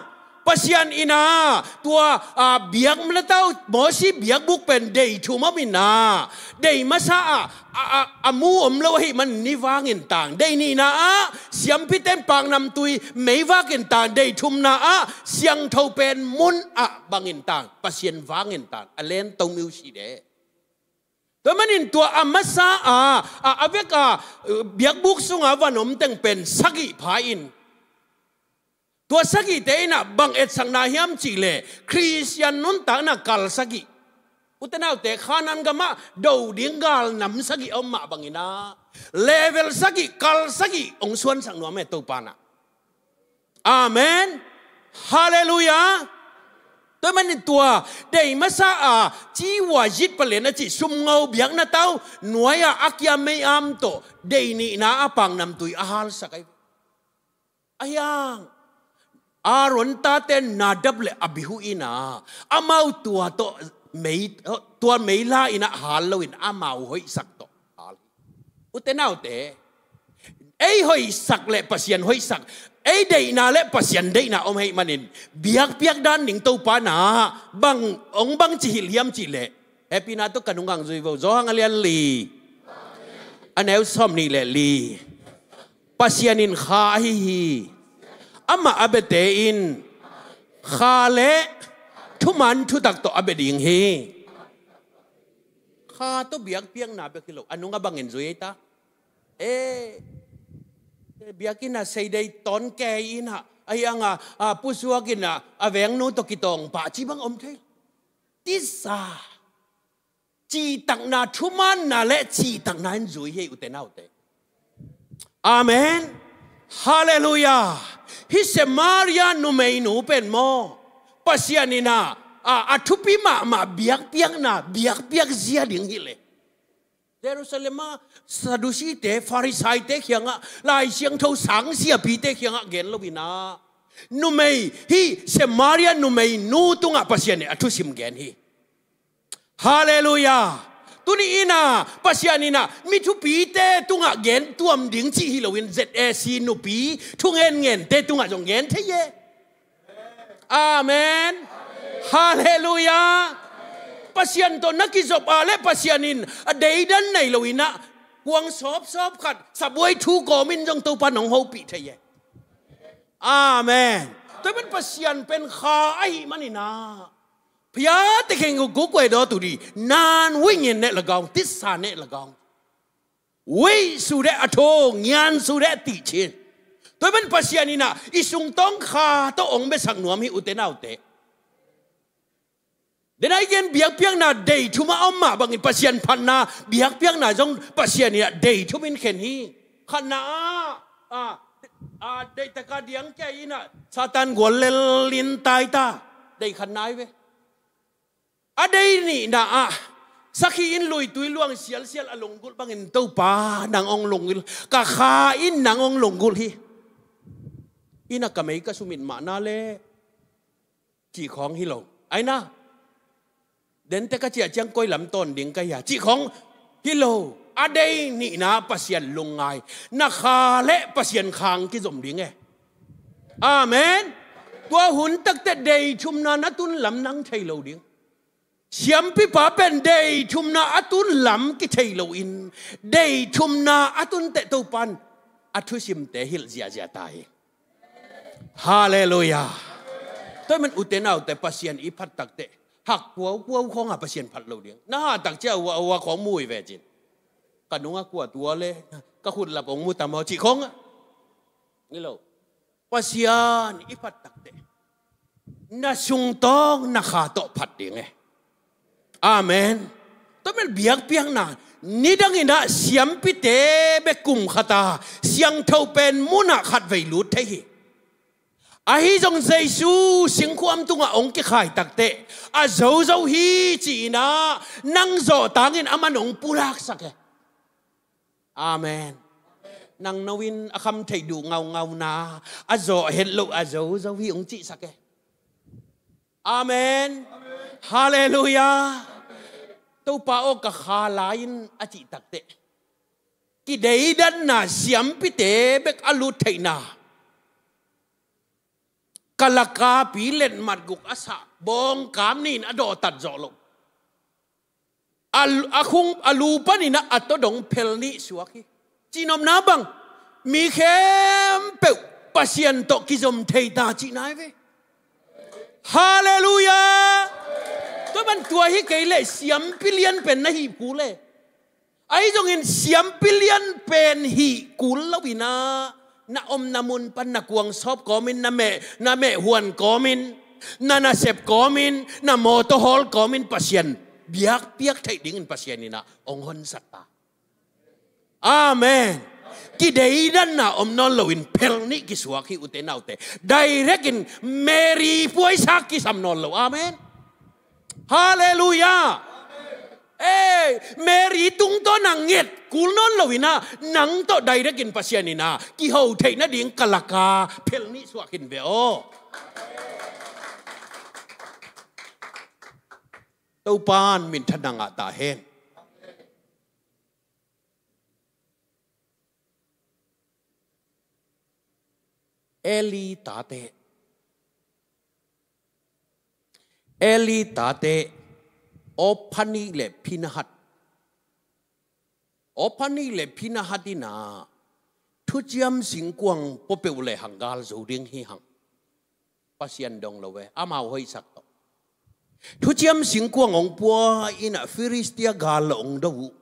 Pasian in a, tua, a, biak na tau, Mosi biakbuk pen dei thum om in a, dei masa a, a, a, a mu om lo ahi man ni vangin tang. Dei nihna ah, siampi ten paknamtui mei vakin tang. Dei thumna ah, siangtho pen mun ah bangin tang. Pasian vangin tang. A len to miu si de. Tua manin tua a masa a, a, a vek a, biakbuk sunga van om teng pen sagih pha in. Tua sagihte in a bang etsakna hiam cih leh, Khristian nuntakna kal sagih. U te nau te, Khanaan gamah do ding gal nam sagih a om mah bangin a, level sagih, kal sagih hong suansak nuam e Topa in a. Amen. Halleluiah. Tua manin tua, dei masa a, ci ua yit palen a cih sumngo biakna tau, nuai a a kia mei am tawh, dei nihna a paknamtui a halsak ahi. A hiang, Aaron tate Nadab le Abihu in a, amau tua tawh mei, tua mei la in a hal lo in amau hoihsak tawh hal hi. U te nau te, ei hoihsak le Pasian hoihsak, ei deihna le Pasian deihna om hei manin, biakpiak dan ding Topa in a, bang, hong bang ci hilh hiam cih leh, hehpihna tawh ka nung hang zui vo, Johan a lian li, a neu sawm nih le li. Pasian in Kha ahi hi. Amah a biate in Kha le thuman thutak tawh a bia ding hi. Kha tawh biakpiakna bek hi lo, a nung a bangin zui ei ta. E, biakinn a seidei tawn kei in a, a hiang a, a pusuak in a, a vengnu tawh kitawng pah ci bang om thei. Tisa. Cihtakna, thumanna le cihtakna in zui hi ei u te nau te. Amen. Halleluiah. Hih Samaria numeinu pen maw, Pasian in a, a, a thupi mahmah biakpiakna, biakpiak zia ding hi leh. Jerusalem ah Sadusite, Farisaite kiangah, Lai Siangtho sang siapite kiangah gen lo in a, Numei, hih Samaria numeinu tungah Pasian in a thusim gen hi. Halleluiah. Tuni in ah Pasian in ah mi thupite tungah gen tuam ding cih hi loin, Z A C nupi thungengente tungah zong gen thei hi. Amen. Halleluiah. Pasian tawh na kizop a leh Pasian in a deidan nei loin ah kuang sawpsawp khat sabuai thu kawmin zong Topa nong hopih thei hi. Amen. Tua pen Pasian pen kha ahih manin ah, ဘုရားသခင်ကို ကိုးကွယ်တော်သူသည် နံဝိညာဉ်နှင့်လည်းကောင်း၊ သစ္စာနှင့်လည်းကောင်း၊ ဝိဆိုတဲ့အထိ၊ ဉာဏ်ဆိုတဲ့အသည့်ချင်း၊ ဒါပေမဲ့ Pasian in ah i sungtawng kha tawh hong biaksak nuam hi, ute naute. Dena i gen biakpiakna dei thum a om mah bangin Pasian phatna biakpiakna zong Pasian in ah dei thum in khen hi. Khatna ah, ah, ah, deihtaka diang kia in ah Satan gual lelin taita. Dei khatna hi ve. A dei nihna ah sakhi in luitui luang sialsial a lunggulh bangin Topa nang hong lunggulh, ka kha in nang hong lunggulh hi. Inn ah ka mei ka sumit mahna le cih khawng hi lo. Aina, dente ka ciah ciang koi lam tawn ding ka hia cih khawng hi lo. A dei nihna Pasian lungngai, na kha le Pasian kha hong kizom ding e. Amen. Tua hun takteh dei thumna na tun lam nang thei lo ding. Siampipa pen dei thumna a tun lam kithei loin, dei thumna a tunteh Topan a thusimte hilh ziahziah ta hi. Halleluiah. Tua hi man ute naute, Pasian i phat takteh hak kuaukuau khawng a Pasian phat lo ding. Na hah tak ciah a hua khawng mu hi ve cin. Ka nungah kua tua le, ka khut lap hong mu tam aw cih khawng a hi lo. Pasian i phat takteh na sungtawng na kha tawh phat ding e. Amen. Tua hi man biakpiakna, nidang in ah siampite bek kum khat a siangtho pen mun ah khatvei lut thei hi. Ahi zong Jesu singkhuam tungah hong kikhai takteh a zozo hi ci-in ah nang zawhtangin aman hong pulaksak e. Amen. Nang no in a kham theih duh ngaungauna, a zawh het loh a zozo hi hong cihsak e. Amen. Halleluiah. Topa aw, ka kha lai-in a cih takteh kideidanna, siampite bek a lut theihna, ka laka pi letmat guk a sah bawngkam nih in a dawhtat zawh loh. A, a khung, a lu panin ah a tawdong phel nih suak hi. Cihnopna bang, mi khempeuh Pasian tawh kizom thei ta cihna hi ve. Halleluiah. Tua ban tua hi kei leh siampi lian pen na hih kul e. Ahi zongin siampi lian pen hih kul lo-in ah na omna mun pan na kuang sawp kawmin, na meh, na meh huan kawmin, na nasep kawmin, na mawtaw hawl kawmin Pasian biakpiak theih dingin Pasian in ah hong honsak ta. Amen. Kideidanna om nawn loin phel nih kisuak hi, ute naute. Direct in Mary puaisak kisam nawn lo. Amen. Halleluiah. Ei, Mary tungtawn a nget kul nawn lo-in ah nang tawh direct in Pasian in ah kiho theih nading ka laka phel nih suak hi ve aw. Topan minthanna ngah ta hen. Eli tate, Eli tate, Ophani le Phinehas. Ophani le Phinehas in ah thuciam singkuang pua peuh le hang gal zo ding hi hang. Pasian dong lo ve, amau hoihsak tawh. Thuciam singkuang hong pua in ah Filistia gal lo hong do uh.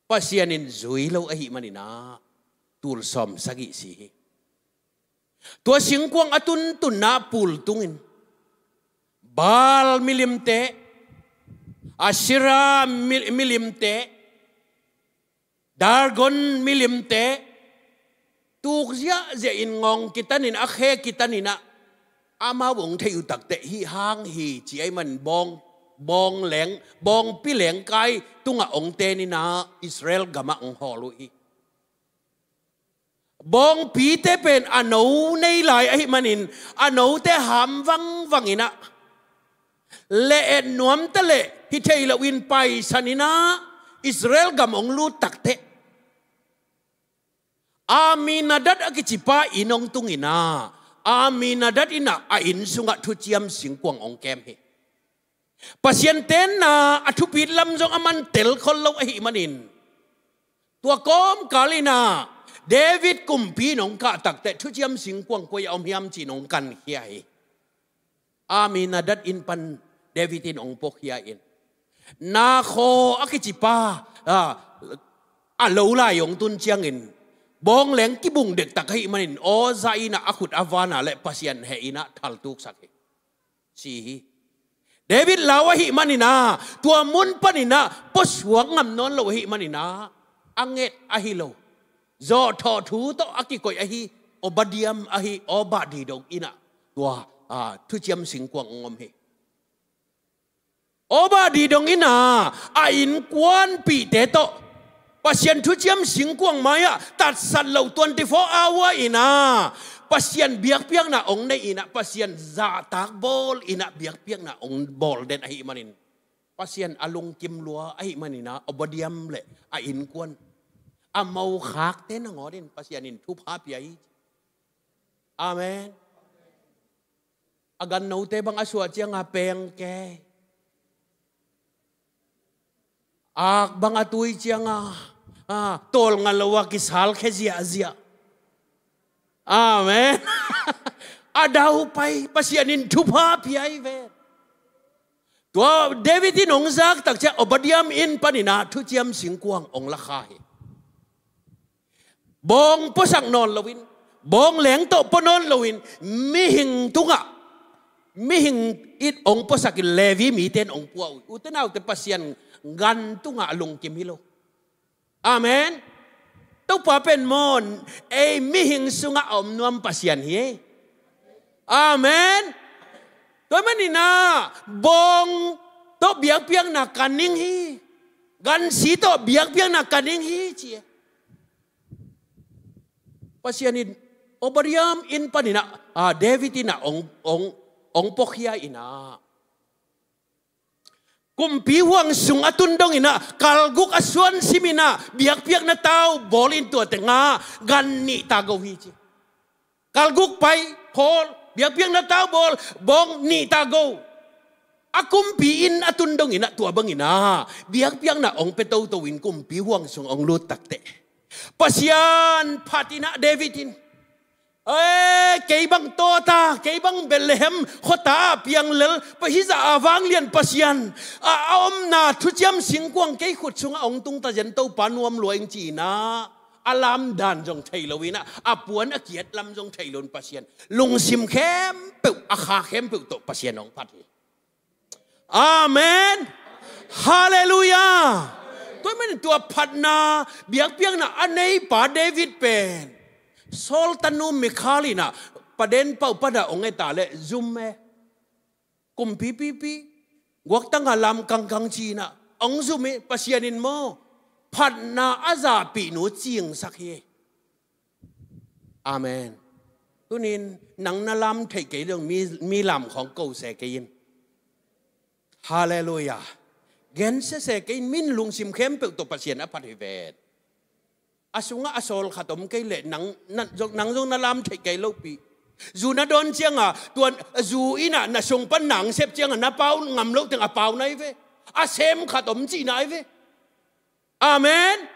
Pasian in zui lo ahih manin ah tul sawm sagih si hi. Tua singkuang a tuntunna pul tungin Baal milimte, Asherah mi-, milimte, Dagon milimte tuk ziahziah in ngawng kitanin, a khe kitanin ah amau hong theih uh takteh hih hang hi ci ahih man bawng, bawng leng, bawngpi lengkai tungah hong ten in ah Israel gamah hong hawl uh hi. Bawngpite pen a no nei lai ahih manin a note ham vangvang in ah, le et nuam ta leh hi thei loin paisan in ah Israel gam hong lut takteh, Aminadab a kicipa inn hong tung in ah, Aminadab in ah a inn sungah thuciam singkuang hong kem hi. Pasian tenna a thupit lam zong a man tel khol lo ahih manin, tua kawmkal in ah David kumpi in hong kah takteh thuciam singkuang koi a om hiam ci-in hong kankhia hi. Aminadab inn pan David in hong puakhia in, Nakhaw a kicipa, a, a lo lai hong tun ciangin, bawng leng kibung dektak ahih manin, Uzzia in ah a khut a van a leh Pasian heh in ah thaltuksak hi, ci hi. David lau ahih manin ah, tua mun panin ah puasuak ngam nawn lo ahih manin ah, a nget ahi lo, zawhthawh thu tawh a kikoih ahi Obadiah ahi, Obadiah dong in ah tua, a, thuciam singkuang hong om hi. Obadiah dong in ah a innkuanpihte tawh Pasian thuciam singkuang mai-ah tatsat lo twenty-four hour in ah Pasian biakpiakna hong nei in ah, Pasian zahtak bawl in ah biakpiakna hong bawl den ahih manin, Pasian a lungkim lua ahih manin ah Obadiah le a innkuan, a mokhakte nangawn in Pasian in thupha pia hi. Amen. A gannote bang a suah ciangah pengke, ak bang a tui ciangah, a, tawlnga lo a kisalkhia ziahziah. Amen. A daupai, Pasian in thupha pia hi ve. Tua David in hong zak tak ciang Obadiah inn panin ah thuciam singkuang hong la kha hi. Bawng puasak nawn loin, bawng leng tawh pua nawn loin, mihing tungah, mihing in hong puasakin Levi mite in hong pua uh hi. Ute naute, Pasian gan tungah a lungkim hi lo. Amen. Topa pen maw, ei mihing sungah a om nuam Pasian hi. Amen. Tua manin ah bawng tawh biakpiakna ka ning hi, gansi tawh biakpiakna ka ning hi, ci hi. Pasian in Obadiah inn panin ah, a, David in ah hong, hong, hong puakhia in ah, kumpi huang sung a tun dong in ah, kalguk a suan sim in ah, biakpiakna tau bawl in, tua tengah gan nih ta go hi, ci. Kalguk pai, khawl, biakpiakna tau bawl, bawng nih ta go. A kumpi inn a tun dong in ah tua bangin ah biakpiakna hong pia toto in kumpi huang sung hong lut takteh, Pasian phat in ah David in, "Eh, kei bang tawta, kei bang Bethlehem khuata a piang lel, pa hizah a vanglian Pasian, a, a omna thuciam singkuang kei khut sungah hong tung ta zen, Topa nuam lua ing," ci in ah, a lamdan zong thei lo in ah, a puan a kiat lam zong thei lo in Pasian lungsim khempeuh, a kha khempeuh tawh Pasian hong phat hi. Amen. Halleluiah. Tua manin tua phatna, biakpiakna a neipa David pen Saul tanu Mikhal in ah paden pau pana hong et a leh zum e. Kumpi pipi, guaktang a lam kangkang ci in ah hong zum hi. Pasian in maw, phatna a zahpih nu cingsak hi. Amen. Tunin nang na lam theih kei dong, mi, mi lam khawng ko se kei in. Halleluiah. Gen sese kei in, min lungsim khempeuh tawh Pasian a phat hi ven. A sungah a sawl khat om kei leh nang, na, nang zong na lam theih kei lopi. Zu na dawn ciangah, tuan zu in ah na sung pan nang sep ciangah na pau ngam loh teng a pau na hi ve. A sem khat om cihna hi ve. Amen.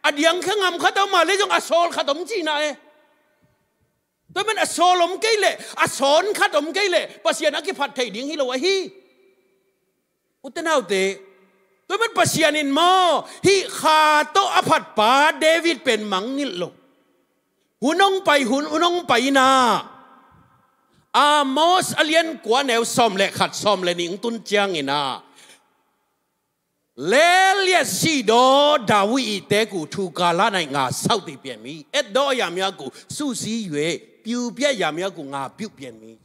A diangkhia ngam khat om a leh zong a sawl khat om cihna e. Tua man a sawl om kei leh, a sawn khat om kei leh, Pasian a kiphat thei ding hi lo ahi. Ute naute, tua man Pasian in maw, hih kha tawh a phatpa David pen mangngilh lo. Hun hong pai, hun, hun hong pai in ah, Amos a lian kua, neu sawm le khat, sawm le nih hong tun ciangin ah, Lel liat sih daw David i tek uh, thu ka la naih nga sau ti pian mi, et daw yam ya ku su si yue, piu pia yam ya ku nga piu pian mi.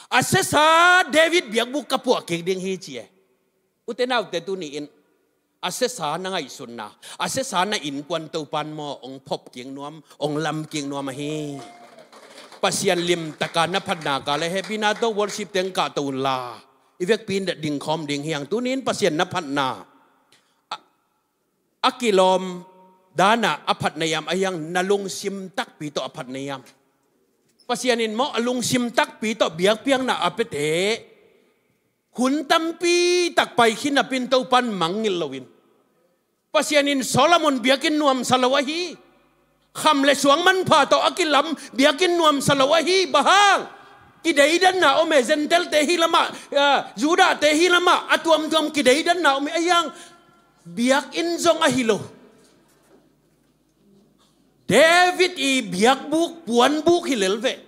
A sesa David biakbuk ka puah kik ding hi ci e. Ute naute, tuni in A siasa na ngaihsutna, a siasa na innkuan Topan maw, hong phop kik nuam, hong lam kik nuam ahi. Pasian limtaka na phatna ka le, happy na to worship teng kahto unla. I vekpi in dingkhawm ding hi hang. Tuni in Pasian na phatna a, a kilawm dana a phatna hiam, a hiang na lungsim takpi tawh a phatna hiam? Pasian in maw a lungsim takpi tawh biakpiakna a piate hun tampi tak pai khin napi in Topan mangngilh loin, Pasian in Solomon biakinn nuamsa lo ahi. Kham le suang manpha tawh a kilam biakinn nuamsa lo ahi. Bang hang? Kideidanna om e, Gentile-te hi lamah, ah, Judah-te hi lamah, a tuamtuam kideidanna om e, a hiang biakinn zong ahi lo. David i biakbuk, puanbuk hi lel veh.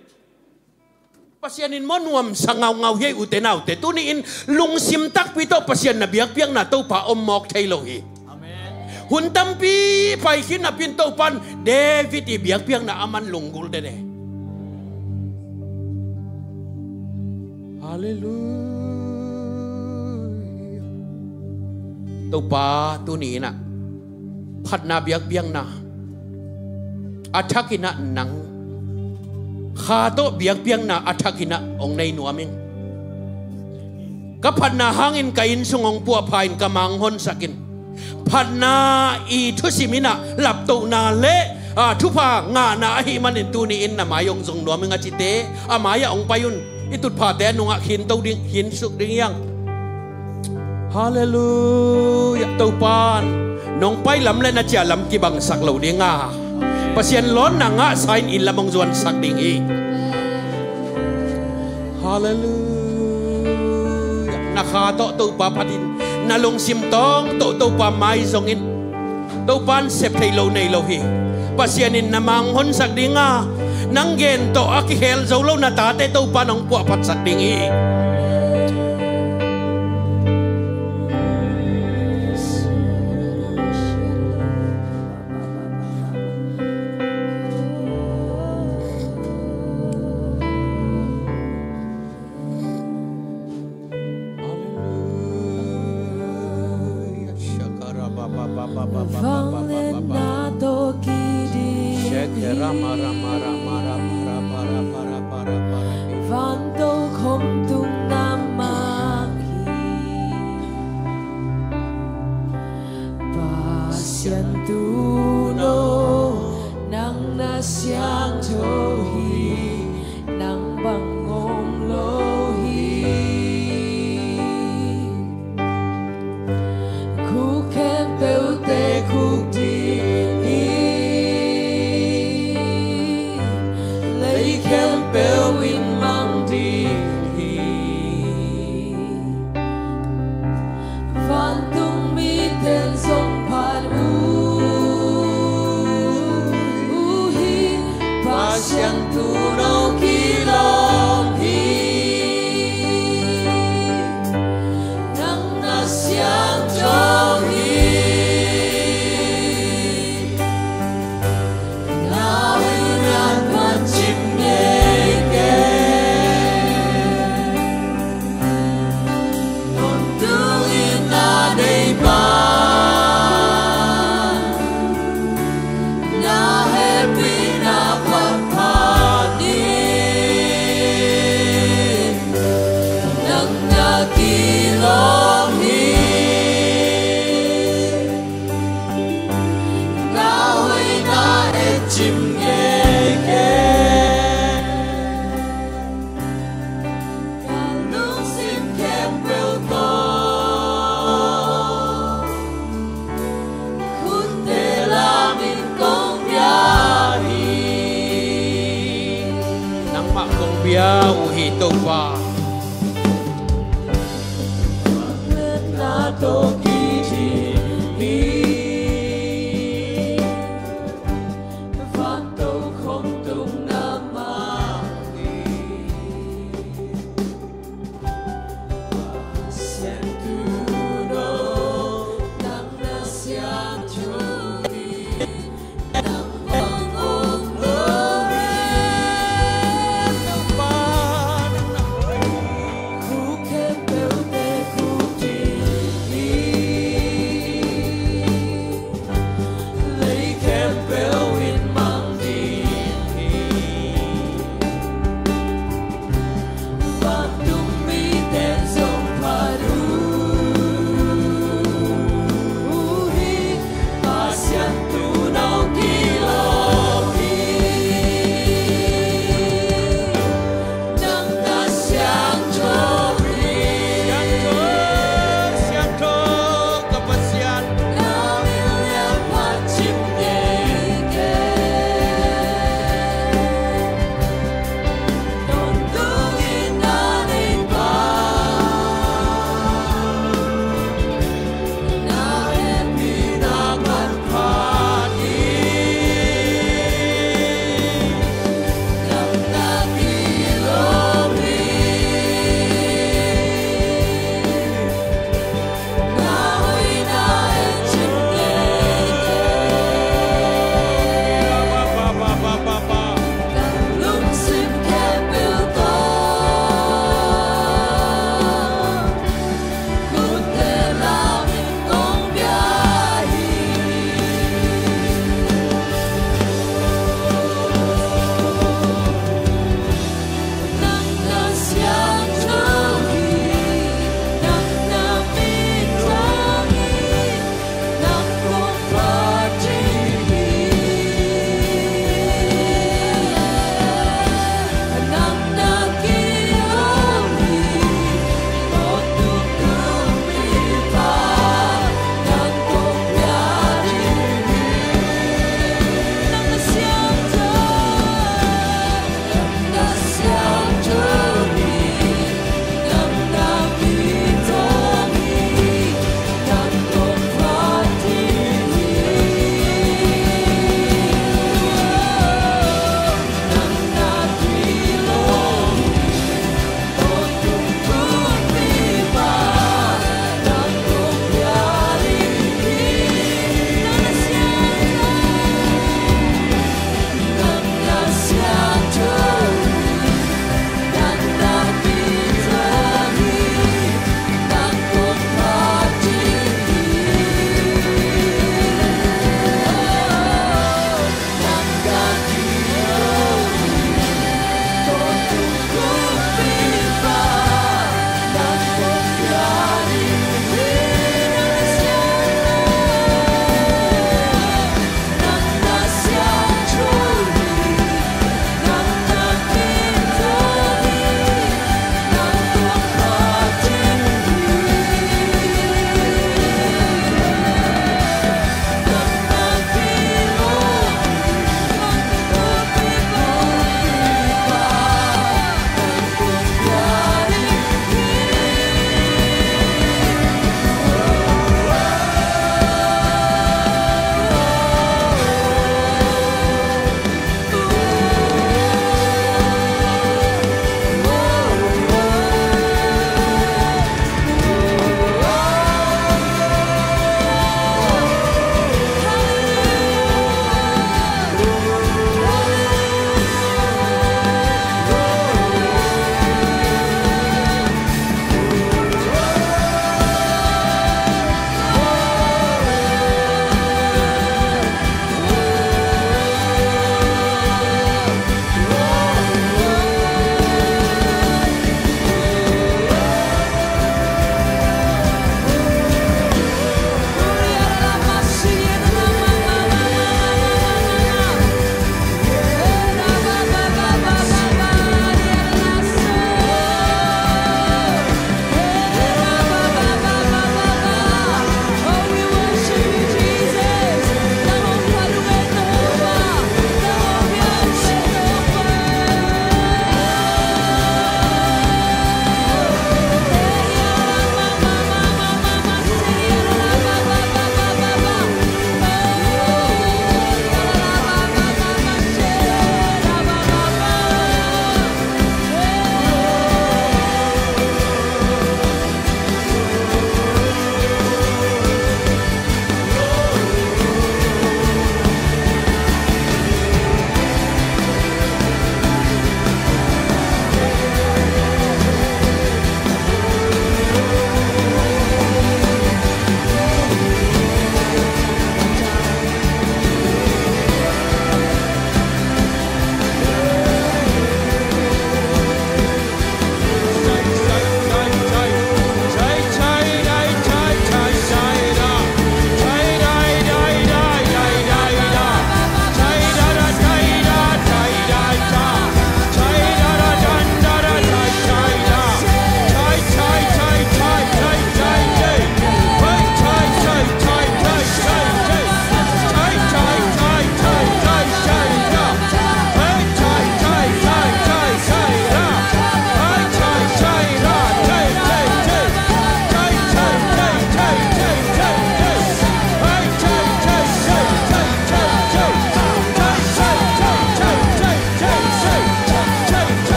Pasian in maw nuamsa ngaungau hi ei, ute naute. Tuni in lungsim takpi tawh Pasian na biakpiakna Topa om mawk thei lo hi. Amen. Hun tampi pai khin napi in Topan David i biakpiakna a man lunggulh den e. Halleluia. Topa, tuni in ah phatna biakpiakna a thakin ah nang kha tawh biakpiakna a thakin ah hong nei nuam ing. Ka phatna hangin ka inn sung hong puahpha in, ka mang honsak in. Phatna i thusim in ah laptohna le, ah, thupha ngahna ahih manin tuni in na mai hong zong nuam ing a cite, a mai-ah hong pai un. I tutphate a nungah khinto ding, khinsuk ding hi hang. Halleluia. Topan nong pai lam le na ciah lam kibangsak lo ding a, Pasian lawnna ngahsa in inn lam hong zuansak ding hi. Halleluia. Na kha tawh Topa phat in, na lungsim tawng tawh Topa mai zong in. Topan sep thei lo nei lo hi. Pasian in na mang honsak ding a, nang gen tawh a kikhel zo lo na tate Topan hong puahphatsak ding hi. Vangliatna tawh kiding hi. Vanto khomtungna mah hi. Pasian tuuno, nang na siangtho hi. Nang bang om lo hi. Khuk khempeuhte khuk ding hi. Lei khempeuh in mang ding hi. Vantung miten zong phat uh hi. Pasian tuuno kilawm hi. Nang na siangtho hi. Na hoihna thuancip ngei kei. Tawntung in na deih pan, na hehpihna phatphat in, nang na kilawm hi. Na hoihna etcip ngei kei. Ka lungsim khempeuh tawh khutbeh lamin kong bia hi. Nangmah kong bia uh hi Topa. Vangliatna tawh kiding hi. Vanto khomtungna mah hi. Pasian tuuno, nang na siangtho hi. Nang bang om lo hi. Khuk khempeuhte khuk ding hi.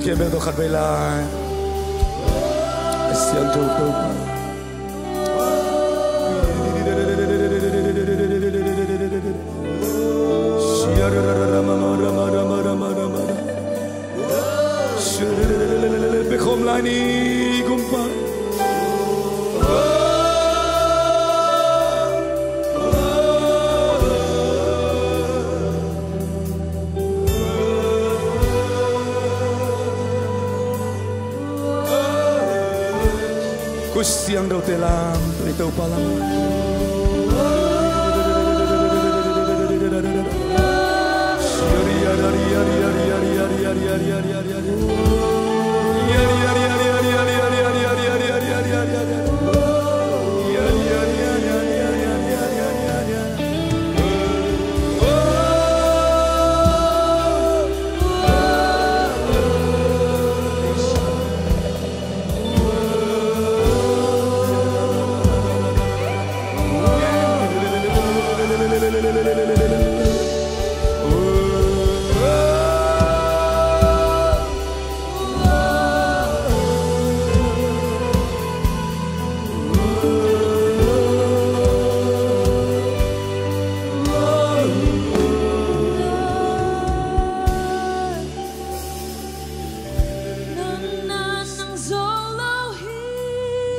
Khempeuh tawh khatvei lai. A siangtho Topa. Bia khawm lai ni, Kumpa. Kut siangthote lam, i Topa lam.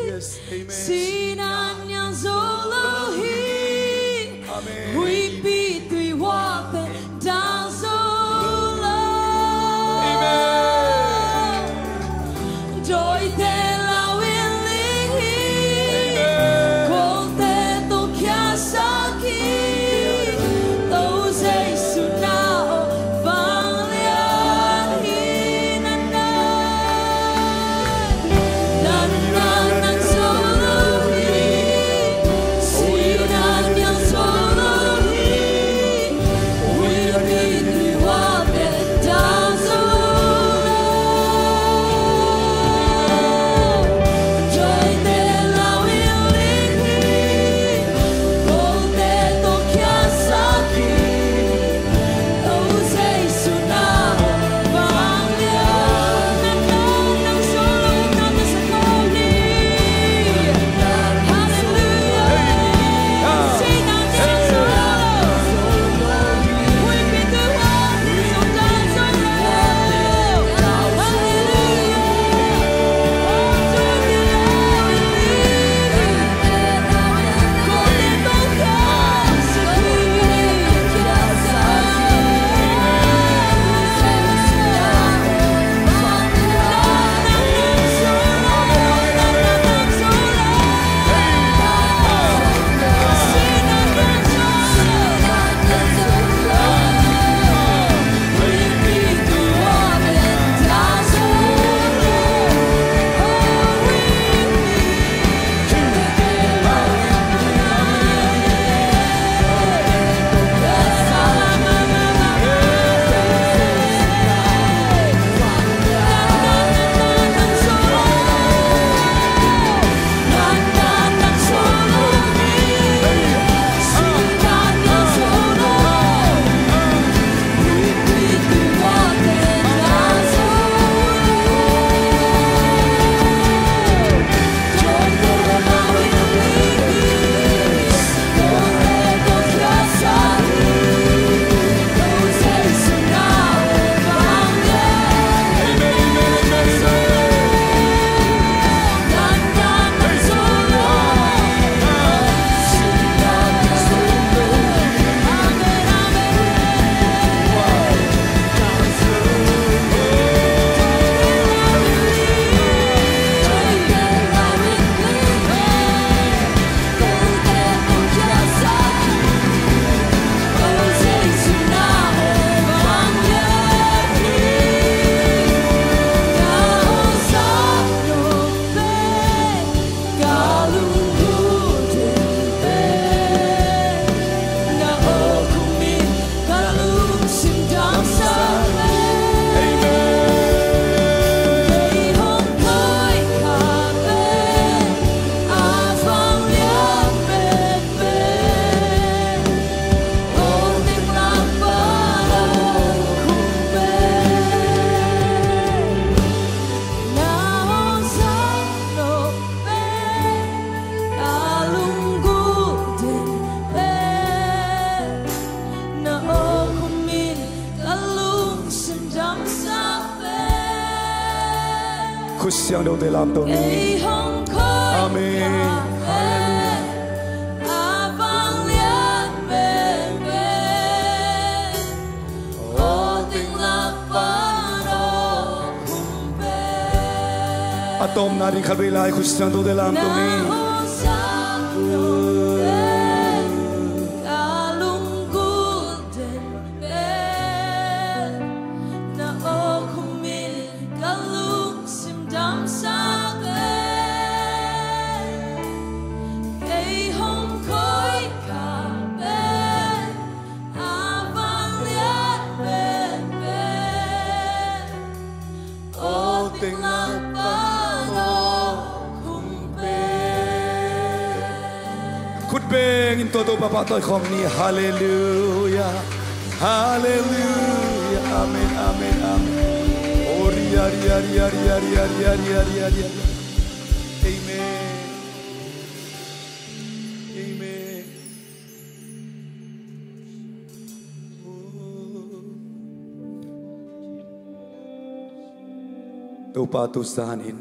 Yes, amen. Amen. Siangthote lamto ni. Amen. A tawpna ding khatvei lai khut siangthote lamto ni. Khut bengin tua Topa pahtawi khawm ni. Halleluia. Halleluia. Amen, amen, amen. Oh, ria, ria, ria. Amen. Amen. Topa, tu zanin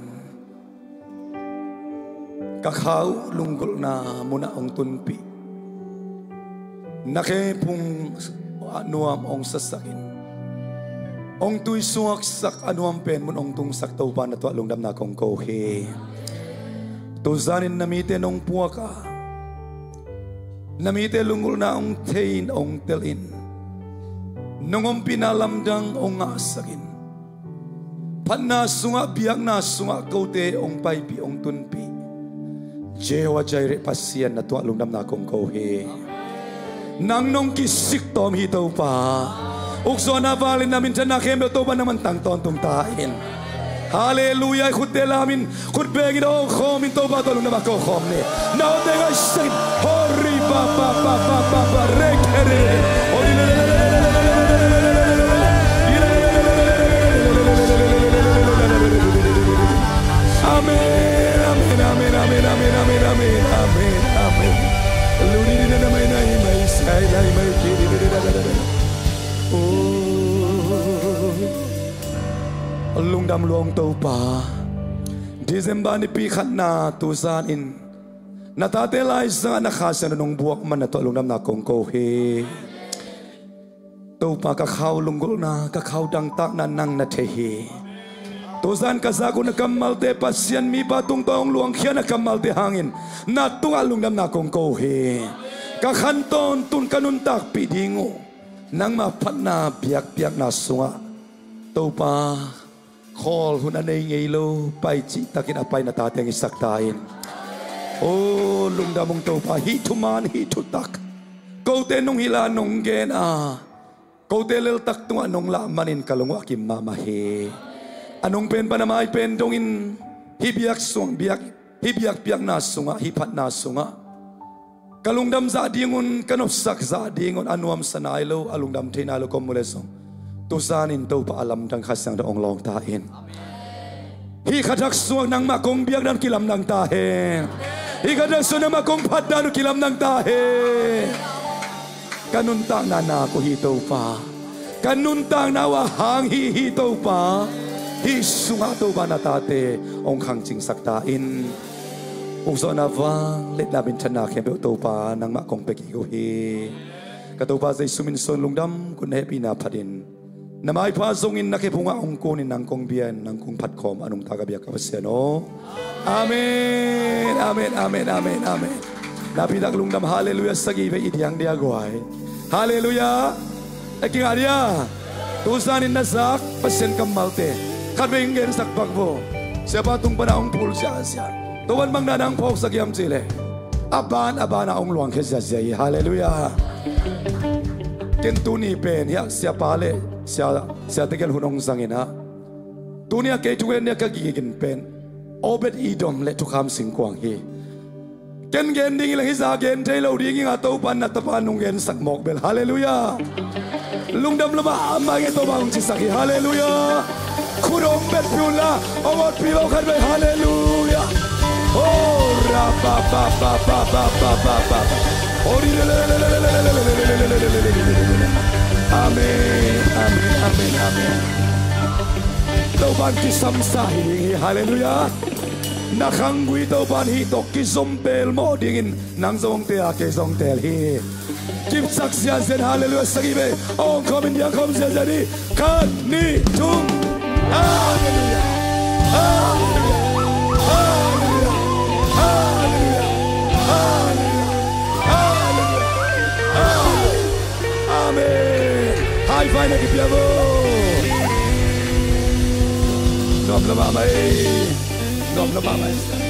ka khau lunggulhna munah hong tunpih, na khephung a nuam hong sasakin, hong tuisuaksak a nuam pen mun hong tungsak Topa na tuah lungdamna kong ko hi. Tu zanin na mite nong puak a, na mite lunggulhna hong thei in hong tel in, nong ompihna lamdang hong ngahsak in, phatna sungah, biakna sungah kote hong paipih, hong tunpih Jehovah Jireh Pasian na tuah lungdamna kong ko hi. Nang nong kisik tawm hi Topa. Ukzawhna, vangliatna, minthanna khempeuh Topa nangman tang tawntung ta in. Halleluia. Khutte lamin, khut bengin awng khawmin Topa tawh lungdam a ko khawm ni. Naute ngaihsak in. Hori pa pa pa pa pa pa, rek, rek, rek. Hori le le le. Amen, amen, amen. Luni ni na mai nai mai sai nai mai ki ni. Oh. Lungdam luang Topa. December nipi khatna tu zanin na tate laizangah na Kha Siangtho nong buak man na tuah lungdamna kong ko hi. Topa, ka khau lunggulhna, ka khau dangtakna nang na thei hi. Tu zan ka zak uh na kammalte, Pasian mipa tungtawn hong luangkhia na kammalte hangin na tungah lungdamna kong ko hi. Ka khan tawntun ka nuntakpih ding uh nangma phatna biakpiakna sungah, Topa, khawl hun a nei ngei lo, pai cihtakin a pai na tate hong hisak ta in. Oh, lungdam ung Topa, hih thuman, hih thutak kote nong hilh a, nong gen a, kote leltak tungah nong lah manin ka lung uh a kim mahmah hi. A nung pen pan a mai pen dongin hih biak sung biak, hih biakpiakna sungah, hih phatna sungah ka lungdam zah dingun, ka nopsak zah dingun a nuamsa nai lo, a lungdam thei nai lo ka om uh leh zong, tu zanin Topa a lamdang Kha Siangtho hong lawng ta in. Hih khatak sungah nangmah kong biak dan uh kilamdang ta hen. Hih khatak sungah nangmah kong phat dan uh kilamdang ta hen. Ka nuntakna nak uh hi Topa. Ka nuntakna uh a hang hi hi Topa. Hih sungah Topa na tate hong khangcingsak ta in. Ukzawhna, vangliatna, minthanna khempeuh Topa nangmah kong pia kik uh hi. Ka Topa Jesu min suang lungdam, kut na hehpihna phatin na maipha zongin na khephungah hong kunin nang kong bia in, nang kong phatkhawm a nungta ka biak ka Pasian aw. Amen, amen, amen, amen, amen. Napitak lungdam, halleluia sagih vei i diang dia guai. Halleluia. E kingah dia. Tu zanin na zak Pasian kammalte khatvei hong gensak pak vo. Siapa tung pana hong phul siasia. Topan bang dan hong phawksak hiam cihleh, a ban a banah hong luangkhia ziazia hi. Halleluia. Ken tuni pen hiah siapa le sia, siate kiang hun hong zangin ah, tuni a kei thugen dia ka gigin pen Obed Edom le Thukham Singkuang hi. Ken gen ding hi leng hih zah gen thei lo ding hi nga, Topan na tapa nong gensak mawk bel. Halleluia. Lungdam lo mahmah ing ei, Topa hong cisak hi. Halleluia. Khut hong betpih unla, hong awtpih lo khat vei. Halleluia. Oh, ra pa pa pa. Oh, ri le le le. Amen, amen, amen, amen. To Topa'n kisam sa hi ding hi. Halleluiah. Na khanggui Topa'n hih tawh kizom pelmawh dingin nang zong hong tel a, kei zong hong tel hi. Kipsak zianzian, halleluiah sagih vei. Awng khawmin diang khawm zianzian hi. Khat, nih, thum. Halleluiah. Halleluiah. Amen. High five na kipia vo. Nuam lua mahmah ei. Nuam lua mahmah ei.